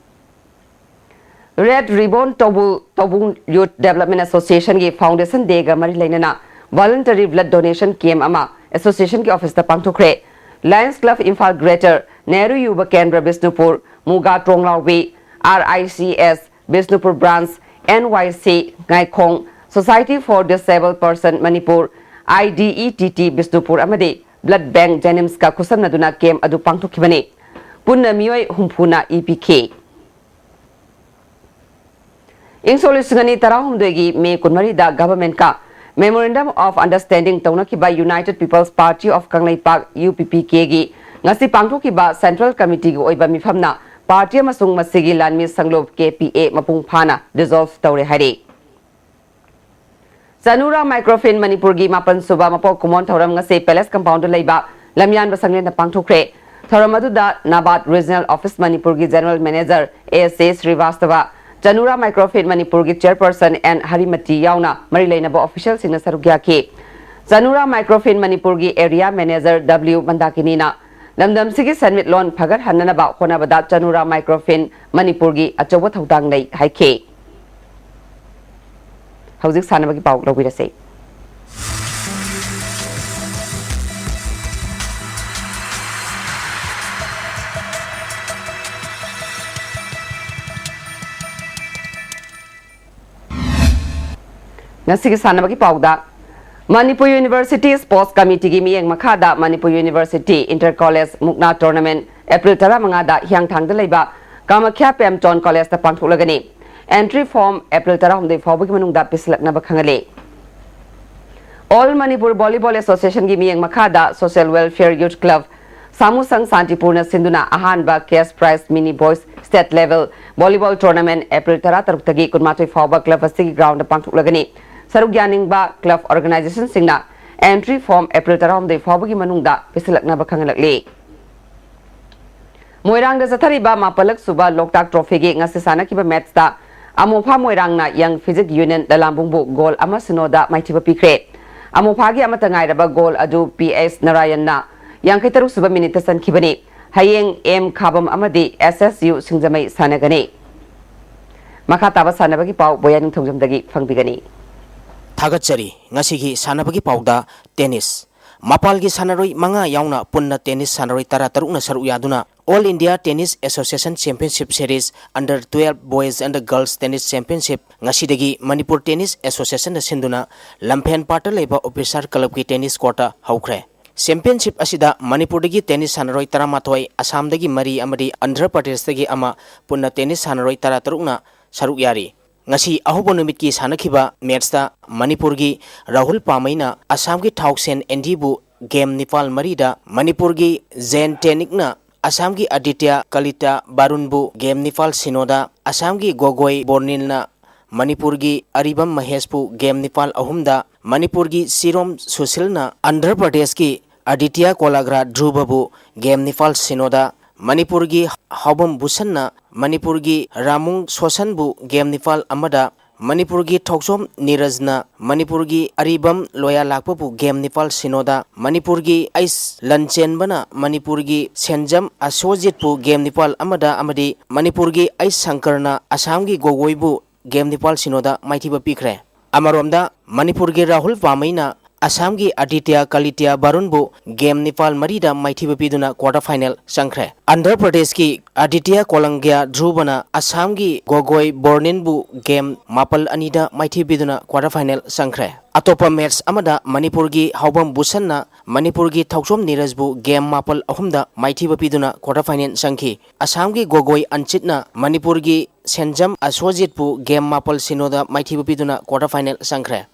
ꯔꯦꯗ ꯔꯤꯕꯣꯟ ꯇꯧꯕꯨꯜ, ꯇꯧꯕꯨꯜ ꯌꯨꯊ ꯗꯦꯕꯂꯞꯃꯦꯟ ꯑꯦꯁꯣꯁꯤꯌꯦꯁꯟꯒꯤ ꯐꯥꯎꯟꯗꯦꯁꯟ ꯗꯦꯒ ꯃꯔꯤ ꯂꯩꯅꯅ ꯚꯣꯂꯨꯟꯇꯔꯤ ꯕ꯭ꯂꯗ ꯗꯣꯅꯦꯁꯟ ꯀꯦꯝ ꯑꯃ ꯑꯦꯁꯣꯁꯤꯌꯦꯁꯟꯒꯤ ꯑꯣꯐꯤꯁꯇ ꯄꯥꯡꯊꯣꯛꯈ꯭ꯔꯦ꯫ Lions club Imphal greater, Nehru Yuva Kendra Bishnupur, ꯃꯨꯒꯥ Tronglaobi, R I C S Bishnupur branch, N Y C Ngaikhong, Society for Disabled Person Manipur, I D E T T Bishnupur ꯑꯃꯗꯤ Blood Bank JNIMSꯀ ꯈꯨꯠꯁꯝꯅꯗꯨꯅ ꯀꯦꯝꯞ ꯑꯗꯨ ꯄꯥꯡꯊꯣꯛꯈꯤꯕꯅꯤ꯫ ꯄꯨꯟꯅ ꯃꯤꯑꯣꯏ ꯍꯨꯝꯐꯨꯅ ꯏ ꯄꯤꯈꯤ꯫ ꯏꯪ ꯁꯣꯛ ꯂꯤꯁꯤꯡ ꯑꯅꯤ ꯇꯔꯥꯍꯨꯝꯗꯣꯏꯒꯤ ꯃꯦ ꯀꯨꯟꯃꯔꯤꯗ ꯒꯚꯔꯟꯃꯦꯟꯠꯀ Memorandum of Understanding ꯇꯧꯅꯈꯤꯕ United People's Party of Kangleipak, U P P K ꯒꯤ ꯉꯁꯤ ꯄꯥꯡꯊꯣꯛꯈꯤꯕ ꯁꯦꯟꯇ꯭ꯔꯦꯜ ꯀꯃꯤꯇꯤꯒꯤ ꯑꯣꯏꯕ ꯃꯤꯐꯝꯅ ꯄꯥꯔꯇꯤ ꯑꯃꯁꯨꯡ ꯃꯁꯤꯒꯤ ꯂꯥꯟꯃꯤ ꯁꯪꯂꯨꯞ K P A ꯃꯄꯨꯡ ꯐꯥꯅ ꯗꯤꯖꯣꯜꯚ ꯇꯧꯔꯦ ꯍꯥꯏꯔꯤ꯫ ꯆꯅꯨꯔꯥ ꯃꯥꯏꯀ꯭ꯔꯣꯐꯤꯟ ꯃꯅꯤꯄꯨꯔꯒꯤ ꯃꯥꯄꯟ ꯁꯨꯕ ꯃꯄꯣꯛ ꯀꯨꯝꯑꯣꯟ ꯊꯧꯔꯝ ꯉꯁꯤ ꯄꯦꯂꯦꯁ ꯀꯝꯄꯥꯎꯟꯗ ꯂꯩꯕ ꯂꯝꯌꯥꯟꯕ ꯁꯪꯂꯦꯟꯗ ꯄꯥꯡꯊꯣꯛꯈ꯭ꯔꯦ꯫ ꯊꯧꯔꯝ ꯑꯗꯨꯗ ꯅꯥꯕꯥꯔꯗ ꯔꯤꯖꯅꯦꯜ ꯑꯣꯐꯤꯁ ꯃꯅꯤꯄꯨꯔꯒꯤ ꯖꯦꯅꯔꯦꯜ ꯃꯦꯅꯦꯖꯔ ꯑꯦ ꯁꯤ ꯁ꯭ꯔꯤꯋꯥꯁꯇꯕ, ꯆꯅꯨꯔꯥ ꯃꯥꯏꯀ꯭ꯔꯣꯐꯤꯟ ꯃꯅꯤꯄꯨꯔꯒꯤ ꯆꯦꯌꯔꯄꯔꯁꯟ ꯑꯦꯟ ꯍꯔꯤꯃꯇꯤ ꯌꯥꯎꯅ ꯃꯔꯤ ꯂꯩꯅꯕ ꯑꯣꯐꯤꯁꯤꯌꯦꯜꯁꯤꯡꯅ ꯁꯔꯨꯛ ꯌꯥꯈꯤ꯫ ꯆꯅꯨꯔꯥ ꯃꯥꯏꯀ꯭ꯔꯣꯐꯤꯟ ꯃꯅꯤꯄꯨꯔꯒꯤ ꯑꯦꯔꯤꯌꯥ ꯃꯦꯅꯦꯖꯔ ꯗꯕ꯭ꯂꯤꯎ ꯃꯟꯗꯥꯀꯤꯅꯤꯅ ꯂꯝꯗꯝꯁꯤꯒꯤ ꯁꯦꯟꯃꯤꯠꯂꯣꯟ ꯐꯒꯠꯍꯟꯅꯅꯕ ꯍꯣꯠꯅꯕꯗ ꯆꯅꯨꯔꯥ ꯃꯥꯏꯀ꯭ꯔꯣꯐꯤꯟ ꯃꯅꯤꯄꯨꯔꯒꯤ ꯑꯆꯧꯕ ꯊꯧꯗꯥꯡ ꯂꯩ ꯍꯥꯏꯈꯤ꯫ ꯍꯧꯖꯤꯛ ꯁꯥꯟꯅꯕꯒꯤ ꯄꯥꯎ ꯂꯧꯕꯤꯔꯁꯦ꯫ ꯉꯁꯤꯒꯤ ꯁꯥꯟꯅꯕꯒꯤ ꯄꯥꯎꯗ, ꯃꯅꯤꯄꯨꯔ ꯌꯨꯅꯤꯚꯔꯁꯤꯇꯤ ꯁ꯭ꯄꯣꯔꯠꯁ ꯀꯃꯤꯇꯤꯒꯤ ꯃꯤꯠꯌꯦꯡ ꯃꯈꯥꯗ ꯃꯅꯤꯄꯨꯔ ꯌꯨꯅꯤꯚꯔꯁꯤꯇꯤ ꯏꯟꯇꯔ ꯀꯣꯂꯦꯖ ꯃꯨꯛꯅꯥ ꯇꯣꯔꯅꯥꯃꯦꯟꯠ ꯑꯦꯄ꯭ꯔꯤꯜ ꯇꯔꯥꯃꯉꯥꯗ ꯍꯤꯌꯥꯡꯊꯥꯡꯗ ꯂꯩꯕ ꯀꯥꯃꯈ꯭ꯌꯥ ꯄ꯭ꯔꯦꯝꯆꯣꯟ ꯀꯣꯂꯦꯖꯇ ꯄꯥꯡꯊꯣꯛꯂꯒꯅꯤ꯫ ꯑꯦꯟꯇ꯭ꯔꯤ ꯐꯣꯔꯝ ꯑꯦꯄ꯭ꯔꯤꯜ ꯇꯔꯥꯍꯨꯝꯗꯣꯏ ꯐꯥꯎꯕꯒꯤ ꯃꯅꯨꯡꯗ ꯄꯤꯁꯤꯜꯂꯛꯅꯕ ꯈꯪꯍꯜꯂꯤ꯫ ꯑꯣꯜ ꯃꯅꯤꯄꯨꯔ ꯚꯣꯂꯤꯕꯣꯜ ꯑꯦꯁꯣꯁꯤꯌꯦꯁꯟꯒꯤ ꯃꯤꯠꯌꯦꯡ ꯃꯈꯥꯗ social welfare youth club Samusang ꯁꯥꯟꯇꯤꯄꯨꯔꯅ ꯁꯤꯟꯗꯨꯅ ꯑꯍꯥꯟꯕ cash prize mini boys state level volleyball tournament April ꯇꯔꯥꯇꯔꯨꯛꯇꯒꯤ ꯀꯨꯟꯃꯥꯊꯣꯏ ꯐꯥꯎꯕ ꯀ꯭ꯂꯕ ꯑꯁꯤꯒꯤ ꯒ꯭ꯔꯥꯎꯟꯗ ꯄꯥꯡꯊꯣꯛꯂꯒꯅꯤ꯫ ꯁꯔꯨꯛ ꯌꯥꯅꯤꯡꯕ ꯀ꯭ꯂꯕ ꯑꯣꯔꯒꯅꯥꯏꯖꯦꯁꯟꯁꯤꯡꯅ ꯑꯦꯟꯇ꯭ꯔꯤ ꯐꯣꯔꯝ ꯑꯦꯄ꯭ꯔꯤꯜ ꯇꯔꯥꯍꯨꯝꯗꯣꯏ ꯐꯥꯎꯕꯒꯤ ꯃꯅꯨꯡꯗ ꯄꯤꯁꯤꯜꯂꯛꯅꯕ ꯈꯪꯍꯜꯂꯛꯂꯤ꯫ ꯃꯣꯏꯔꯥꯡꯗ ꯆꯠꯊꯔꯤꯕ ꯃꯥꯄꯜꯂꯛ ꯁꯨꯕ ꯂꯣꯛꯇꯥꯛ ꯇ꯭ꯔꯣꯐꯤꯒꯤ ꯉꯁꯤ ꯁꯥꯟꯅꯈꯤꯕ ꯃꯦꯠꯆꯇ ꯑꯃꯣꯐꯥ ꯃꯣꯏꯔꯥꯡꯅ ꯌꯪ ꯐꯤꯖꯤꯛ ꯌꯨꯅꯤꯌꯟ ꯂꯂꯥꯝꯕꯨꯡꯕꯨ ꯒꯣꯜ ꯑꯃ ꯁꯤꯅꯣꯗ ꯃꯥꯏꯊꯤꯕ ꯄꯤꯈ꯭ꯔꯦ꯫ ꯑꯃꯣꯐꯥꯒꯤ ꯑꯃꯠꯇ ꯉꯥꯏꯔꯕ ꯒꯣꯜ ꯑꯗꯨ ꯄꯤ ꯑꯦꯁ ꯅꯥꯔꯥꯌꯟꯅ ꯌꯥꯡꯈꯩ ꯇꯔꯨꯛ ꯁꯨꯕ ꯃꯤꯅꯤꯠꯇ ꯆꯟꯈꯤꯕꯅꯤ꯫ ꯍꯌꯦꯡ ꯑꯦꯝ ꯈꯥꯕꯝ ꯑꯃꯗꯤ ꯑꯦꯁ ꯑꯦꯁ ꯌꯨ ꯁꯤꯡꯖꯃꯩ ꯁꯥꯟꯅꯒꯅꯤ꯫ ꯃꯈꯥ ꯇꯥꯕ ꯁꯥꯟꯅꯕꯒꯤ ꯄꯥꯎ ꯕꯣꯌꯥ ꯅꯤꯡꯊꯧꯖꯝꯗꯒꯤ ꯐꯪꯕꯤꯒꯅꯤ꯫ ꯊꯥꯒꯠꯆꯔꯤ꯫ ꯉꯁꯤꯒꯤ ꯁꯥꯟꯅꯕꯒꯤ ꯄꯥꯎꯗ ꯇꯦꯅꯤꯁ꯫ ꯃꯄꯥꯜꯒꯤ ꯁꯥꯟꯅꯔꯣꯏ ꯃꯉꯥ ꯌꯥꯎꯅ ꯄꯨꯟꯅ ꯇꯦꯅꯤꯁ ꯁꯥꯟꯅꯔꯣꯏ ꯇꯔꯥ ꯇꯔꯨꯛꯅ ꯁꯔꯨꯛ ꯌꯥꯗꯨꯅ All India Tennis Association Championship Series Under twelve Boys and Girls Tennis Championship ꯉꯁꯤꯗꯒꯤ ꯃꯅꯤꯄꯨꯔ ꯇꯦꯅꯤꯁ ꯑꯦꯁꯣꯁꯤꯌꯦꯁꯟꯅ ꯁꯤꯟꯗꯨꯅ ꯂꯝꯐꯦꯟ ꯄꯥꯠꯇ ꯂꯩꯕ ꯑꯣꯐꯤꯁꯥꯔ ꯀ꯭ꯂꯕꯀꯤ ꯇꯦꯅꯤꯁ ꯀꯣꯔꯠꯇ ꯍꯧꯈ꯭ꯔꯦ꯫ ꯆꯦꯝꯄꯤꯌꯟꯁꯤꯞ ꯑꯁꯤꯗ ꯃꯅꯤꯄꯨꯔꯗꯒꯤ ꯇꯦꯅꯤꯁ ꯁꯥꯟꯅꯔꯣꯏ ꯇꯔꯥꯃꯥꯊꯣꯏ, ꯑꯁꯥꯝꯗꯒꯤ ꯃꯔꯤ ꯑꯃꯗꯤ ꯑꯟꯙ꯭ꯔ ꯄ꯭ꯔꯗꯦꯁꯇꯒꯤ ꯑꯃ, ꯄꯨꯟꯅ ꯇꯦꯅꯤꯁ ꯁꯥꯟꯅꯔꯣꯏ ꯇꯔꯥꯇꯔꯨꯛꯅ ꯁꯔꯨꯛ ꯌꯥꯔꯤ꯫ ꯉꯁꯤ ꯑꯍꯧꯕ ꯅꯨꯃꯤꯠꯀꯤ ꯁꯥꯟꯅꯈꯤꯕ ꯃꯦꯠꯁꯇ ꯃꯅꯤꯄꯨꯔꯒꯤ ꯔꯥꯍꯨꯜ ꯄꯥꯃꯩꯅ ꯑꯁꯥꯝꯒꯤ ꯊꯥꯎꯁꯦꯟ ꯑꯦꯟꯗꯤꯕꯨ ꯒꯦꯝ ꯅꯤꯄꯥꯜ ꯃꯔꯤꯗ, ꯃꯅꯤꯄꯨꯔꯒꯤ ꯖꯦꯟ ꯇꯦꯅꯤꯛꯅ ꯑꯁꯥꯝꯒꯤ ꯑꯗꯤꯇ꯭ꯌ ꯀꯂꯤꯇ ꯕꯥꯔꯨꯟꯕꯨ ꯒꯦꯝ ꯅꯤꯄꯥꯜ ꯁꯤꯅꯣꯗ, ꯑꯁꯥꯝꯒꯤ ꯒꯣꯒꯣꯏ ꯕꯣꯔꯅꯤꯜꯅ ꯃꯅꯤꯄꯨꯔꯒꯤ ꯑꯔꯤꯕꯝ ꯃꯍꯦꯁꯄꯨ ꯒꯦꯝ ꯅꯤꯄꯥꯜ ꯑꯍꯨꯝꯗ, ꯃꯅꯤꯄꯨꯔꯒꯤ ꯁꯤꯔꯣꯝ ꯁꯨꯁꯤꯜꯅ ꯑꯟꯙ꯭ꯔ ꯄ꯭ꯔꯗꯦꯁꯀꯤ ꯑꯗꯤꯇ꯭ꯌ ꯀꯣꯂꯥꯒ꯭ꯔꯥ ꯙ꯭ꯔꯨꯕꯕꯨ ꯒꯦꯝ ꯅꯤꯄꯥꯜ ꯁꯤꯅꯣꯗ, ꯃꯅꯤꯄꯨꯔꯒꯤ ꯍꯥꯎꯕꯝ ꯚꯨꯁꯟꯅ ꯃꯅꯤꯄꯨꯔꯒꯤ ꯔꯥꯃꯨꯡ ꯁꯣꯁꯟꯕꯨ ꯒꯦꯝ ꯅꯤꯄꯥꯜ ꯑꯃꯗ, ꯃꯅꯤꯄꯨꯔꯒꯤ ꯊꯣꯛꯆꯣꯝ ꯅꯤꯔꯖꯅ ꯃꯅꯤꯄꯨꯔꯒꯤ ꯑꯔꯤꯕꯝ ꯂꯣꯌꯥꯂꯥꯛꯄꯕꯨ ꯒꯦꯝ ꯅꯤꯄꯥꯜ ꯁꯤꯅꯣꯗ, ꯃꯅꯤꯄꯨꯔꯒꯤ ꯑꯩꯁ ꯂꯟꯆꯦꯟꯕꯅ ꯃꯅꯤꯄꯨꯔꯒꯤ ꯁꯦꯟꯖꯝ ꯑꯁꯣꯖꯤꯠꯄꯨ ꯒꯦꯝ ꯅꯤꯄꯥꯜ ꯑꯃꯗ ꯑꯃꯗꯤ ꯃꯅꯤꯄꯨꯔꯒꯤ ꯑꯩꯁ ꯁꯪꯀꯔꯅ ꯑꯁꯥꯝꯒꯤ ꯒꯣꯒꯣꯏꯕꯨ ꯒꯦꯝ ꯅꯤꯄꯥꯜ ꯁꯤꯅꯣꯗ ꯃꯥꯏꯊꯤꯕ ꯄꯤꯈ꯭ꯔꯦ꯫ ꯑꯃꯔꯣꯝꯗ ꯃꯅꯤꯄꯨꯔꯒꯤ ꯔꯥꯍꯨꯜ ꯄꯥꯃꯩꯅ ꯑꯁꯥꯝꯒꯤ ꯑꯗꯤꯇ꯭ꯌ ꯀꯂꯤꯇ꯭ꯌ ꯕꯥꯔꯨꯟꯕꯨ ꯒꯦꯝ ꯅꯤꯄꯥꯜ ꯃꯔꯤꯗ ꯃꯥꯏꯊꯤꯕ ꯄꯤꯗꯨꯅ ꯀ꯭ꯋꯥꯔꯇꯔ ꯐꯥꯏꯅꯦꯜ ꯆꯪꯈ꯭ꯔꯦ꯫ ꯑꯟꯙ꯭ꯔ ꯄ꯭ꯔꯗꯦꯁꯀꯤ ꯑꯗꯤꯇ꯭ꯌ ꯀꯣꯂꯪꯒ꯭ꯌꯥ ꯙ꯭ꯔꯨꯕꯅ ꯑꯁꯥꯝꯒꯤ ꯒꯣꯒꯣꯏ ꯕꯣꯔꯅꯤꯟꯕꯨ ꯒꯦꯝ ꯃꯥꯄꯜ ꯑꯅꯤꯗ ꯃꯥꯏꯊꯤꯕ ꯄꯤꯗꯨꯅ ꯀ꯭ꯋꯥꯔꯇꯔ ꯐꯥꯏꯅꯦꯜ ꯆꯪꯈ꯭ꯔꯦ꯫ ꯑꯇꯣꯞꯄ ꯃꯦꯠꯁ ꯑꯃꯗ ꯃꯅꯤꯄꯨꯔꯒꯤ ꯍꯥꯎꯕꯝ ꯚꯨꯁꯟꯅ ꯃꯅꯤꯄꯨꯔꯒꯤ ꯊꯧꯆꯣꯝ ꯅꯤꯔꯖꯕꯨ ꯒꯦꯝ ꯃꯥꯄꯜ ꯑꯍꯨꯝꯗ ꯃꯥꯏꯊꯤꯕ ꯄꯤꯗꯨꯅ ꯀ꯭ꯋꯥꯔꯇꯔ ꯐꯥꯏꯅꯦꯜ ꯆꯪꯈꯤ꯫ ꯑꯁꯥꯝꯒꯤ ꯒꯣꯒꯣꯏ ꯑꯟꯆꯤꯠꯅ ꯃꯅꯤꯄꯨꯔꯒꯤ ꯁꯦꯟꯖꯝ ꯑꯁꯣꯖꯤꯠꯄꯨ ꯒꯦꯝ ꯃꯥꯄꯜ ꯁꯤꯅꯣꯗ ꯃꯥꯏꯊꯤꯕ ꯄꯤꯗꯨꯅ ꯀ꯭ꯋꯥꯔꯇꯔ ꯐꯥꯏꯅꯦꯜ ꯆꯪꯈ꯭ꯔꯦ꯫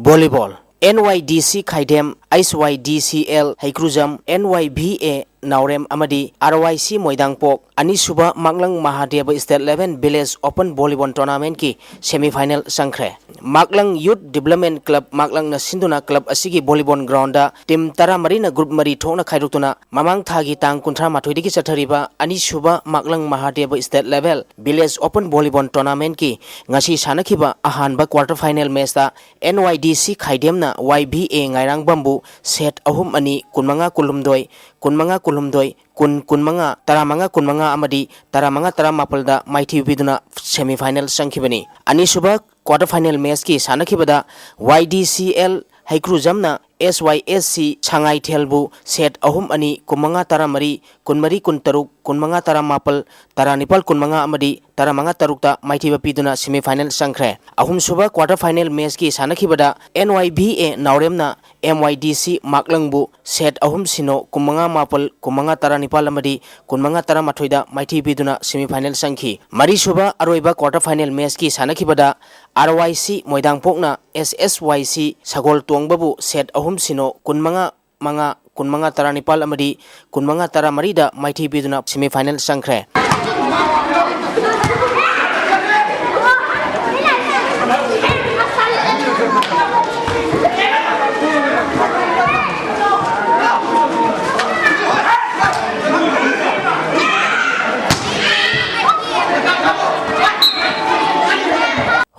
Volleyball. N Y D C Khaidem, H Y D C L Heikrujam, N Y V A Naorem ꯑꯃꯗꯤ ꯑꯥꯔ ꯋꯥꯏ ꯁꯤ ꯃꯣꯏꯗꯥꯡꯄꯣꯛ ꯑꯅꯤꯁꯨꯕ Maklang Mahadeva state level village open volleyball ꯇꯣꯔꯅꯥꯃꯦꯟꯠꯀꯤ ꯁꯦꯃꯤ ꯐꯥꯏꯅꯦꯜ ꯆꯪꯈ꯭ꯔꯦ꯫ ꯃꯥꯛꯂꯪ ꯌꯨꯠ ꯗꯤꯕ꯭ꯂꯞꯃꯦꯟꯠ ꯀ꯭ꯂꯕ ꯃꯥꯛꯂꯪꯅ ꯁꯤꯟꯗꯨꯅ ꯀ꯭ꯂꯕ ꯑꯁꯤꯒꯤ ꯚꯣꯂꯤꯕꯣꯜ ꯒ꯭ꯔꯥꯎꯟꯗ ꯇꯤꯝ ꯇꯔꯥꯃꯔꯤꯅ group ꯃꯔꯤ ꯊꯣꯛꯅ ꯈꯥꯏꯗꯣꯛꯇꯨꯅ ꯃꯃꯥꯡ ꯊꯥꯒꯤ ꯇꯥꯡ ꯀꯨꯟꯊ꯭ꯔꯥ ꯃꯥꯊꯣꯏꯗꯒꯤ ꯆꯠꯊꯔꯤꯕ ꯑꯅꯤꯁꯨꯕ Maklang Mahadeva state level village open volleyball ꯇꯣꯔꯅꯥꯃꯦꯟꯠꯀꯤ ꯉꯁꯤ ꯁꯥꯟꯅꯈꯤꯕ ꯑꯍꯥꯟꯕ ꯀ꯭ꯋꯥꯔꯇꯔ ꯐꯥꯏꯅꯦꯜ ꯃꯦꯆꯇ ꯑꯦꯟ ꯋꯥꯏ ꯗꯤ ꯁꯤ ꯈꯥꯏꯗꯦꯝꯅ ꯋꯥꯏ ꯚꯤ ꯑꯦ ꯉꯥꯏꯔꯥꯡꯕꯝꯕꯨ ꯁꯦꯠ ꯑꯍꯨꯝ ꯑꯅꯤ, ꯀꯨꯟꯃꯉꯥ ꯀꯨꯟꯍꯨꯝꯗꯣꯏ, ꯀꯨꯟꯃꯉꯥ ꯀꯨꯟꯍꯨꯝꯗꯣꯏ, ꯀꯨꯟ ꯀꯨꯟꯃꯉꯥ, ꯇꯔꯥꯃꯉꯥ ꯀꯨꯟꯃꯉꯥ ꯑꯃꯗꯤ ꯇꯔꯥꯃꯉꯥ ꯇꯔꯥꯃꯥꯄꯜꯗ ꯃꯥꯏꯊꯤꯕ ꯄꯤꯗꯨꯅ ꯁꯦꯃꯤ ꯐꯥꯏꯅꯦꯜ ꯆꯪꯈꯤꯕꯅꯤ꯫ ꯑꯅꯤꯁꯨꯕ quarter final matchꯀꯤ ꯁꯥꯟꯅꯈꯤꯕꯗ Y D C L ꯍꯩꯀ꯭ꯔꯨꯖꯝꯅ S Y S C ꯁꯉꯥꯏꯊꯦꯜꯕꯨ set ꯑꯍꯨꯝ ꯑꯅꯤ, ꯀꯨꯟꯃꯉꯥ ꯇꯔꯥꯃꯔꯤ, ꯀꯨꯟꯃꯔꯤ ꯀꯨꯟꯇꯔꯨꯛ, ꯀꯨꯟꯃꯉꯥ ꯇꯔꯥꯃꯥꯄꯜ, ꯇꯔꯥꯅꯤꯄꯥꯜ ꯀꯨꯟꯃꯉꯥ ꯑꯃꯗꯤ ꯇꯔꯥꯃꯉꯥ ꯇꯔꯨꯛꯇ ꯃꯥꯏꯊꯤꯕ ꯄꯤꯗꯨꯅ semi final ꯆꯪꯈ꯭ꯔꯦ꯫ ꯑꯍꯨꯝꯁꯨꯕ quarter final matchꯀꯤ ꯁꯥꯟꯅꯈꯤꯕꯗ N Y B A ꯅꯥꯎꯔꯦꯝꯅ M Y D C ꯃꯥꯛꯂꯪꯕꯨ set ꯑꯍꯨꯝ ꯁꯤꯅꯣ, ꯀꯨꯟꯃꯉꯥ ꯃꯥꯄꯜ, ꯀꯨꯟꯃꯉꯥ ꯇꯔꯥꯅꯤꯄꯥꯜ ꯑꯃꯗꯤ ꯀꯨꯟꯃꯉꯥ ꯇꯔꯥꯃꯥꯊꯣꯏꯗ ꯃꯥꯏꯊꯤꯕ ꯄꯤꯗꯨꯅ semi final ꯆꯪꯈꯤ꯫ ꯃꯔꯤꯁꯨꯕ ꯑꯔꯣꯏꯕ quarter final matchꯀꯤ ꯁꯥꯟꯅꯈꯤꯕꯗ R Y C ꯃꯣꯏꯗꯥꯡꯄꯣꯛꯅ S S Y C ꯁꯒꯣꯜ ꯇꯣꯡꯕꯕꯨ set ꯑꯍꯨꯝ ꯁꯤꯅꯣ, ꯀꯨꯟꯃꯉꯥ ꯃꯉꯥ, ꯀꯨꯟꯃꯉꯥ ꯇꯔꯥꯅꯤꯄꯥꯜ ꯑꯃꯗꯤ ꯀꯨꯟꯃꯉꯥ ꯇꯔꯥꯃꯔꯤꯗ ꯃꯥꯏꯊꯤꯕ ꯄꯤꯗꯨꯅ semi final ꯆꯪꯈ꯭ꯔꯦ꯫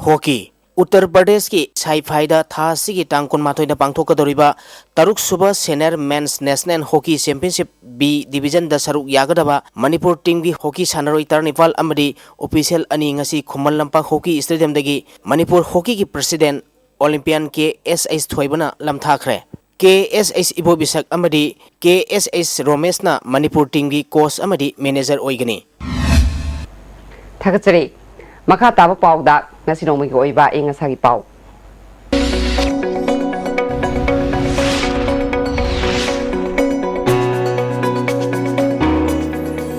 Hockey꯫ ꯎꯠꯇꯔ ꯄ꯭ꯔꯗꯦꯁꯀꯤ ꯁꯥꯏꯐꯥꯏꯗ ꯊꯥ ꯑꯁꯤꯒꯤ ꯇꯥꯡ ꯀꯨꯟꯃꯥꯊꯣꯏꯗ ꯄꯥꯡꯊꯣꯛꯀꯗꯧꯔꯤꯕ ꯇꯔꯨꯛ ꯁꯨꯕ Senior Men's National Hockey Championship B Divisionꯗ ꯁꯔꯨꯛ ꯌꯥꯒꯗꯕ ꯃꯅꯤꯄꯨꯔ teamꯒꯤ hockey ꯁꯥꯟꯅꯔꯣꯏ ꯇꯔꯥꯅꯤꯄꯥꯜ ꯑꯃꯗꯤ official ꯑꯅꯤ ꯉꯁꯤ Khuman Lampak hockey stadiumꯗꯒꯤ Manipur hockeyꯒꯤ president Olympian K S H ꯊꯣꯏꯕꯅ ꯂꯝꯊꯥꯈ꯭ꯔꯦ꯫ K S H ꯏꯕꯣꯕꯤꯁꯛ ꯑꯃꯗꯤ K S H ꯔꯣꯃꯦꯁꯅ Manipur teamꯒꯤ coach ꯑꯃꯗꯤ manager ꯑꯣꯏꯒꯅꯤ꯫ ꯊꯥꯒꯠꯆꯔꯤ꯫ ꯃꯈꯥ ꯇꯥꯕ ꯄꯥꯎꯗ ꯉꯁꯤ ꯅꯣꯡꯃꯒꯤ ꯑꯣꯏꯕ ꯑꯏꯪ ꯑꯁꯥꯒꯤ ꯄꯥꯎ꯫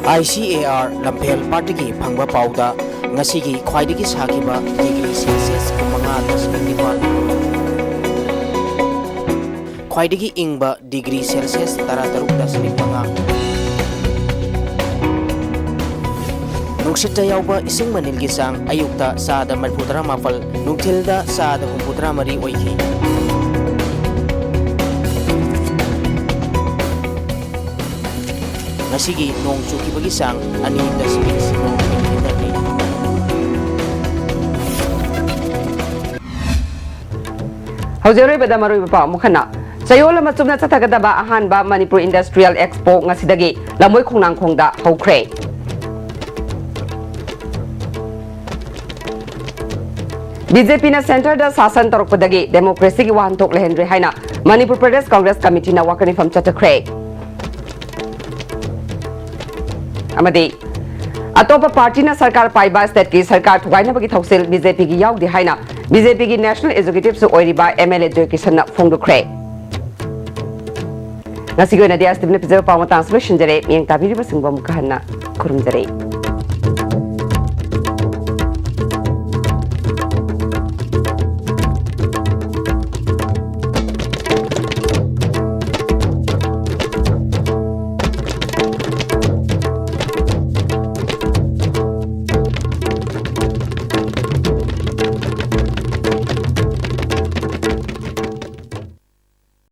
I C A R ꯂꯝꯐꯦꯜ ꯄꯥꯠꯇꯒꯤ ꯐꯪꯕ ꯄꯥꯎꯗ ꯉꯁꯤꯒꯤ ꯈ꯭ꯋꯥꯏꯗꯒꯤ ꯁꯥꯈꯤꯕ degree Celsius ꯀꯨꯟꯃꯉꯥ ꯗꯁꯃꯤꯛ ꯅꯤꯄꯥꯜ, ꯈ꯭ꯋꯥꯏꯗꯒꯤ ꯏꯪꯕ degree Celsius ꯇꯔꯥꯇꯔꯨꯛ ꯗꯁꯃꯤꯛ ꯃꯉꯥ꯫ ꯅꯨꯡꯁꯤꯠꯇ ꯌꯥꯎꯕ ꯏꯁꯤꯡ ꯃꯅꯤꯜꯒꯤ ꯆꯥꯡ ꯑꯌꯨꯛꯇ ꯆꯥꯗ ꯃꯔꯤꯐꯨ ꯇꯔꯥ ꯃꯥꯄꯜ, ꯅꯨꯡꯊꯤꯜꯗ ꯆꯥꯗ ꯍꯨꯝꯐꯨ ꯇꯔꯥ ꯃꯔꯤ ꯑꯣꯏꯈꯤ꯫ ꯉꯁꯤꯒꯤ ꯅꯣꯡ ꯆꯨꯈꯤꯕꯒꯤ ꯆꯥꯡ ꯑꯅꯤ ꯗꯁꯃꯤꯛ ꯁꯤꯅꯣ ꯃꯤꯂꯤꯃꯤꯇꯔꯅꯤ꯫ ꯍꯧꯖꯤꯛ ꯑꯔꯣꯏꯕꯗ ꯃꯔꯨꯑꯣꯏꯕ ꯄꯥꯎ ꯑꯃꯨꯛ ꯍꯟꯅ꯫ ꯆꯌꯣꯜ ꯑꯃ ꯆꯨꯞꯅ ꯆꯠꯊꯒꯗꯕ ꯑꯍꯥꯟꯕ ꯃꯅꯤꯄꯨꯔ Industrial Expo ꯉꯁꯤꯗꯒꯤ ꯂꯝꯕꯣꯏ ꯈꯣꯡꯅꯥꯡꯈꯣꯡꯗ ꯍꯧꯈ꯭ꯔꯦ꯫ ꯕꯤ ꯖꯦ ꯄꯤꯅ ꯁꯦꯟꯇꯔꯗ ꯁꯥꯁꯟ ꯇꯧꯔꯛꯄꯗꯒꯤ ꯗꯦꯃꯣꯀ꯭ꯔꯦꯁꯤꯒꯤ ꯋꯥꯍꯟꯊꯣꯛ ꯂꯩꯍꯟꯗ꯭ꯔꯦ ꯍꯥꯏꯅ ꯃꯅꯤꯄꯨꯔ ꯄ꯭ꯔꯗꯦꯁ ꯀꯪꯒ꯭ꯔꯦꯁ ꯀꯃꯤꯇꯤꯅ ꯋꯥꯀꯠ ꯃꯤꯐꯝ ꯆꯠꯊꯈ꯭ꯔꯦ꯫ ꯑꯃꯗꯤ ꯑꯇꯣꯞꯄ ꯄꯥꯔꯇꯤꯅ ꯁꯔꯀꯥꯔ ꯄꯥꯏꯕ ꯁ꯭ꯇꯦꯠꯀꯤ ꯁꯔꯀꯥꯔ ꯊꯨꯒꯥꯏꯅꯕꯒꯤ ꯊꯧꯁꯤꯜ ꯕꯤ ꯖꯦ ꯄꯤꯒꯤ ꯌꯥꯎꯗꯦ ꯍꯥꯏꯅ ꯕꯤ ꯖꯦ ꯄꯤꯒꯤ ꯅꯦꯁꯅꯦꯜ ꯑꯦꯛꯖꯤꯀ꯭ꯌꯨꯇꯤꯚꯁꯨ ꯑꯣꯏꯔꯤꯕ ꯑꯦꯝ ꯑꯦꯜ ꯑꯦ ꯖꯣꯏꯀꯤꯁꯟꯅ ꯐꯣꯡꯗꯣꯛꯈ꯭ꯔꯦ꯫ ꯉꯁꯤꯒꯤ ꯑꯣꯏꯅꯗꯤ ꯑꯦꯁ ꯇꯤ ꯚꯤꯅ ꯄꯤꯖꯕ ꯄꯥꯎ ꯃꯇꯥꯡꯁꯤ ꯂꯣꯏꯁꯤꯟꯖꯔꯦ꯫ ꯃꯤꯠꯌꯦꯡ ꯇꯥꯕꯤꯔꯤꯕꯁꯤꯡꯕꯨ ꯑꯃꯨꯛꯀ ꯍꯟꯅ ꯈꯨꯔꯨꯝꯖꯔꯤ꯫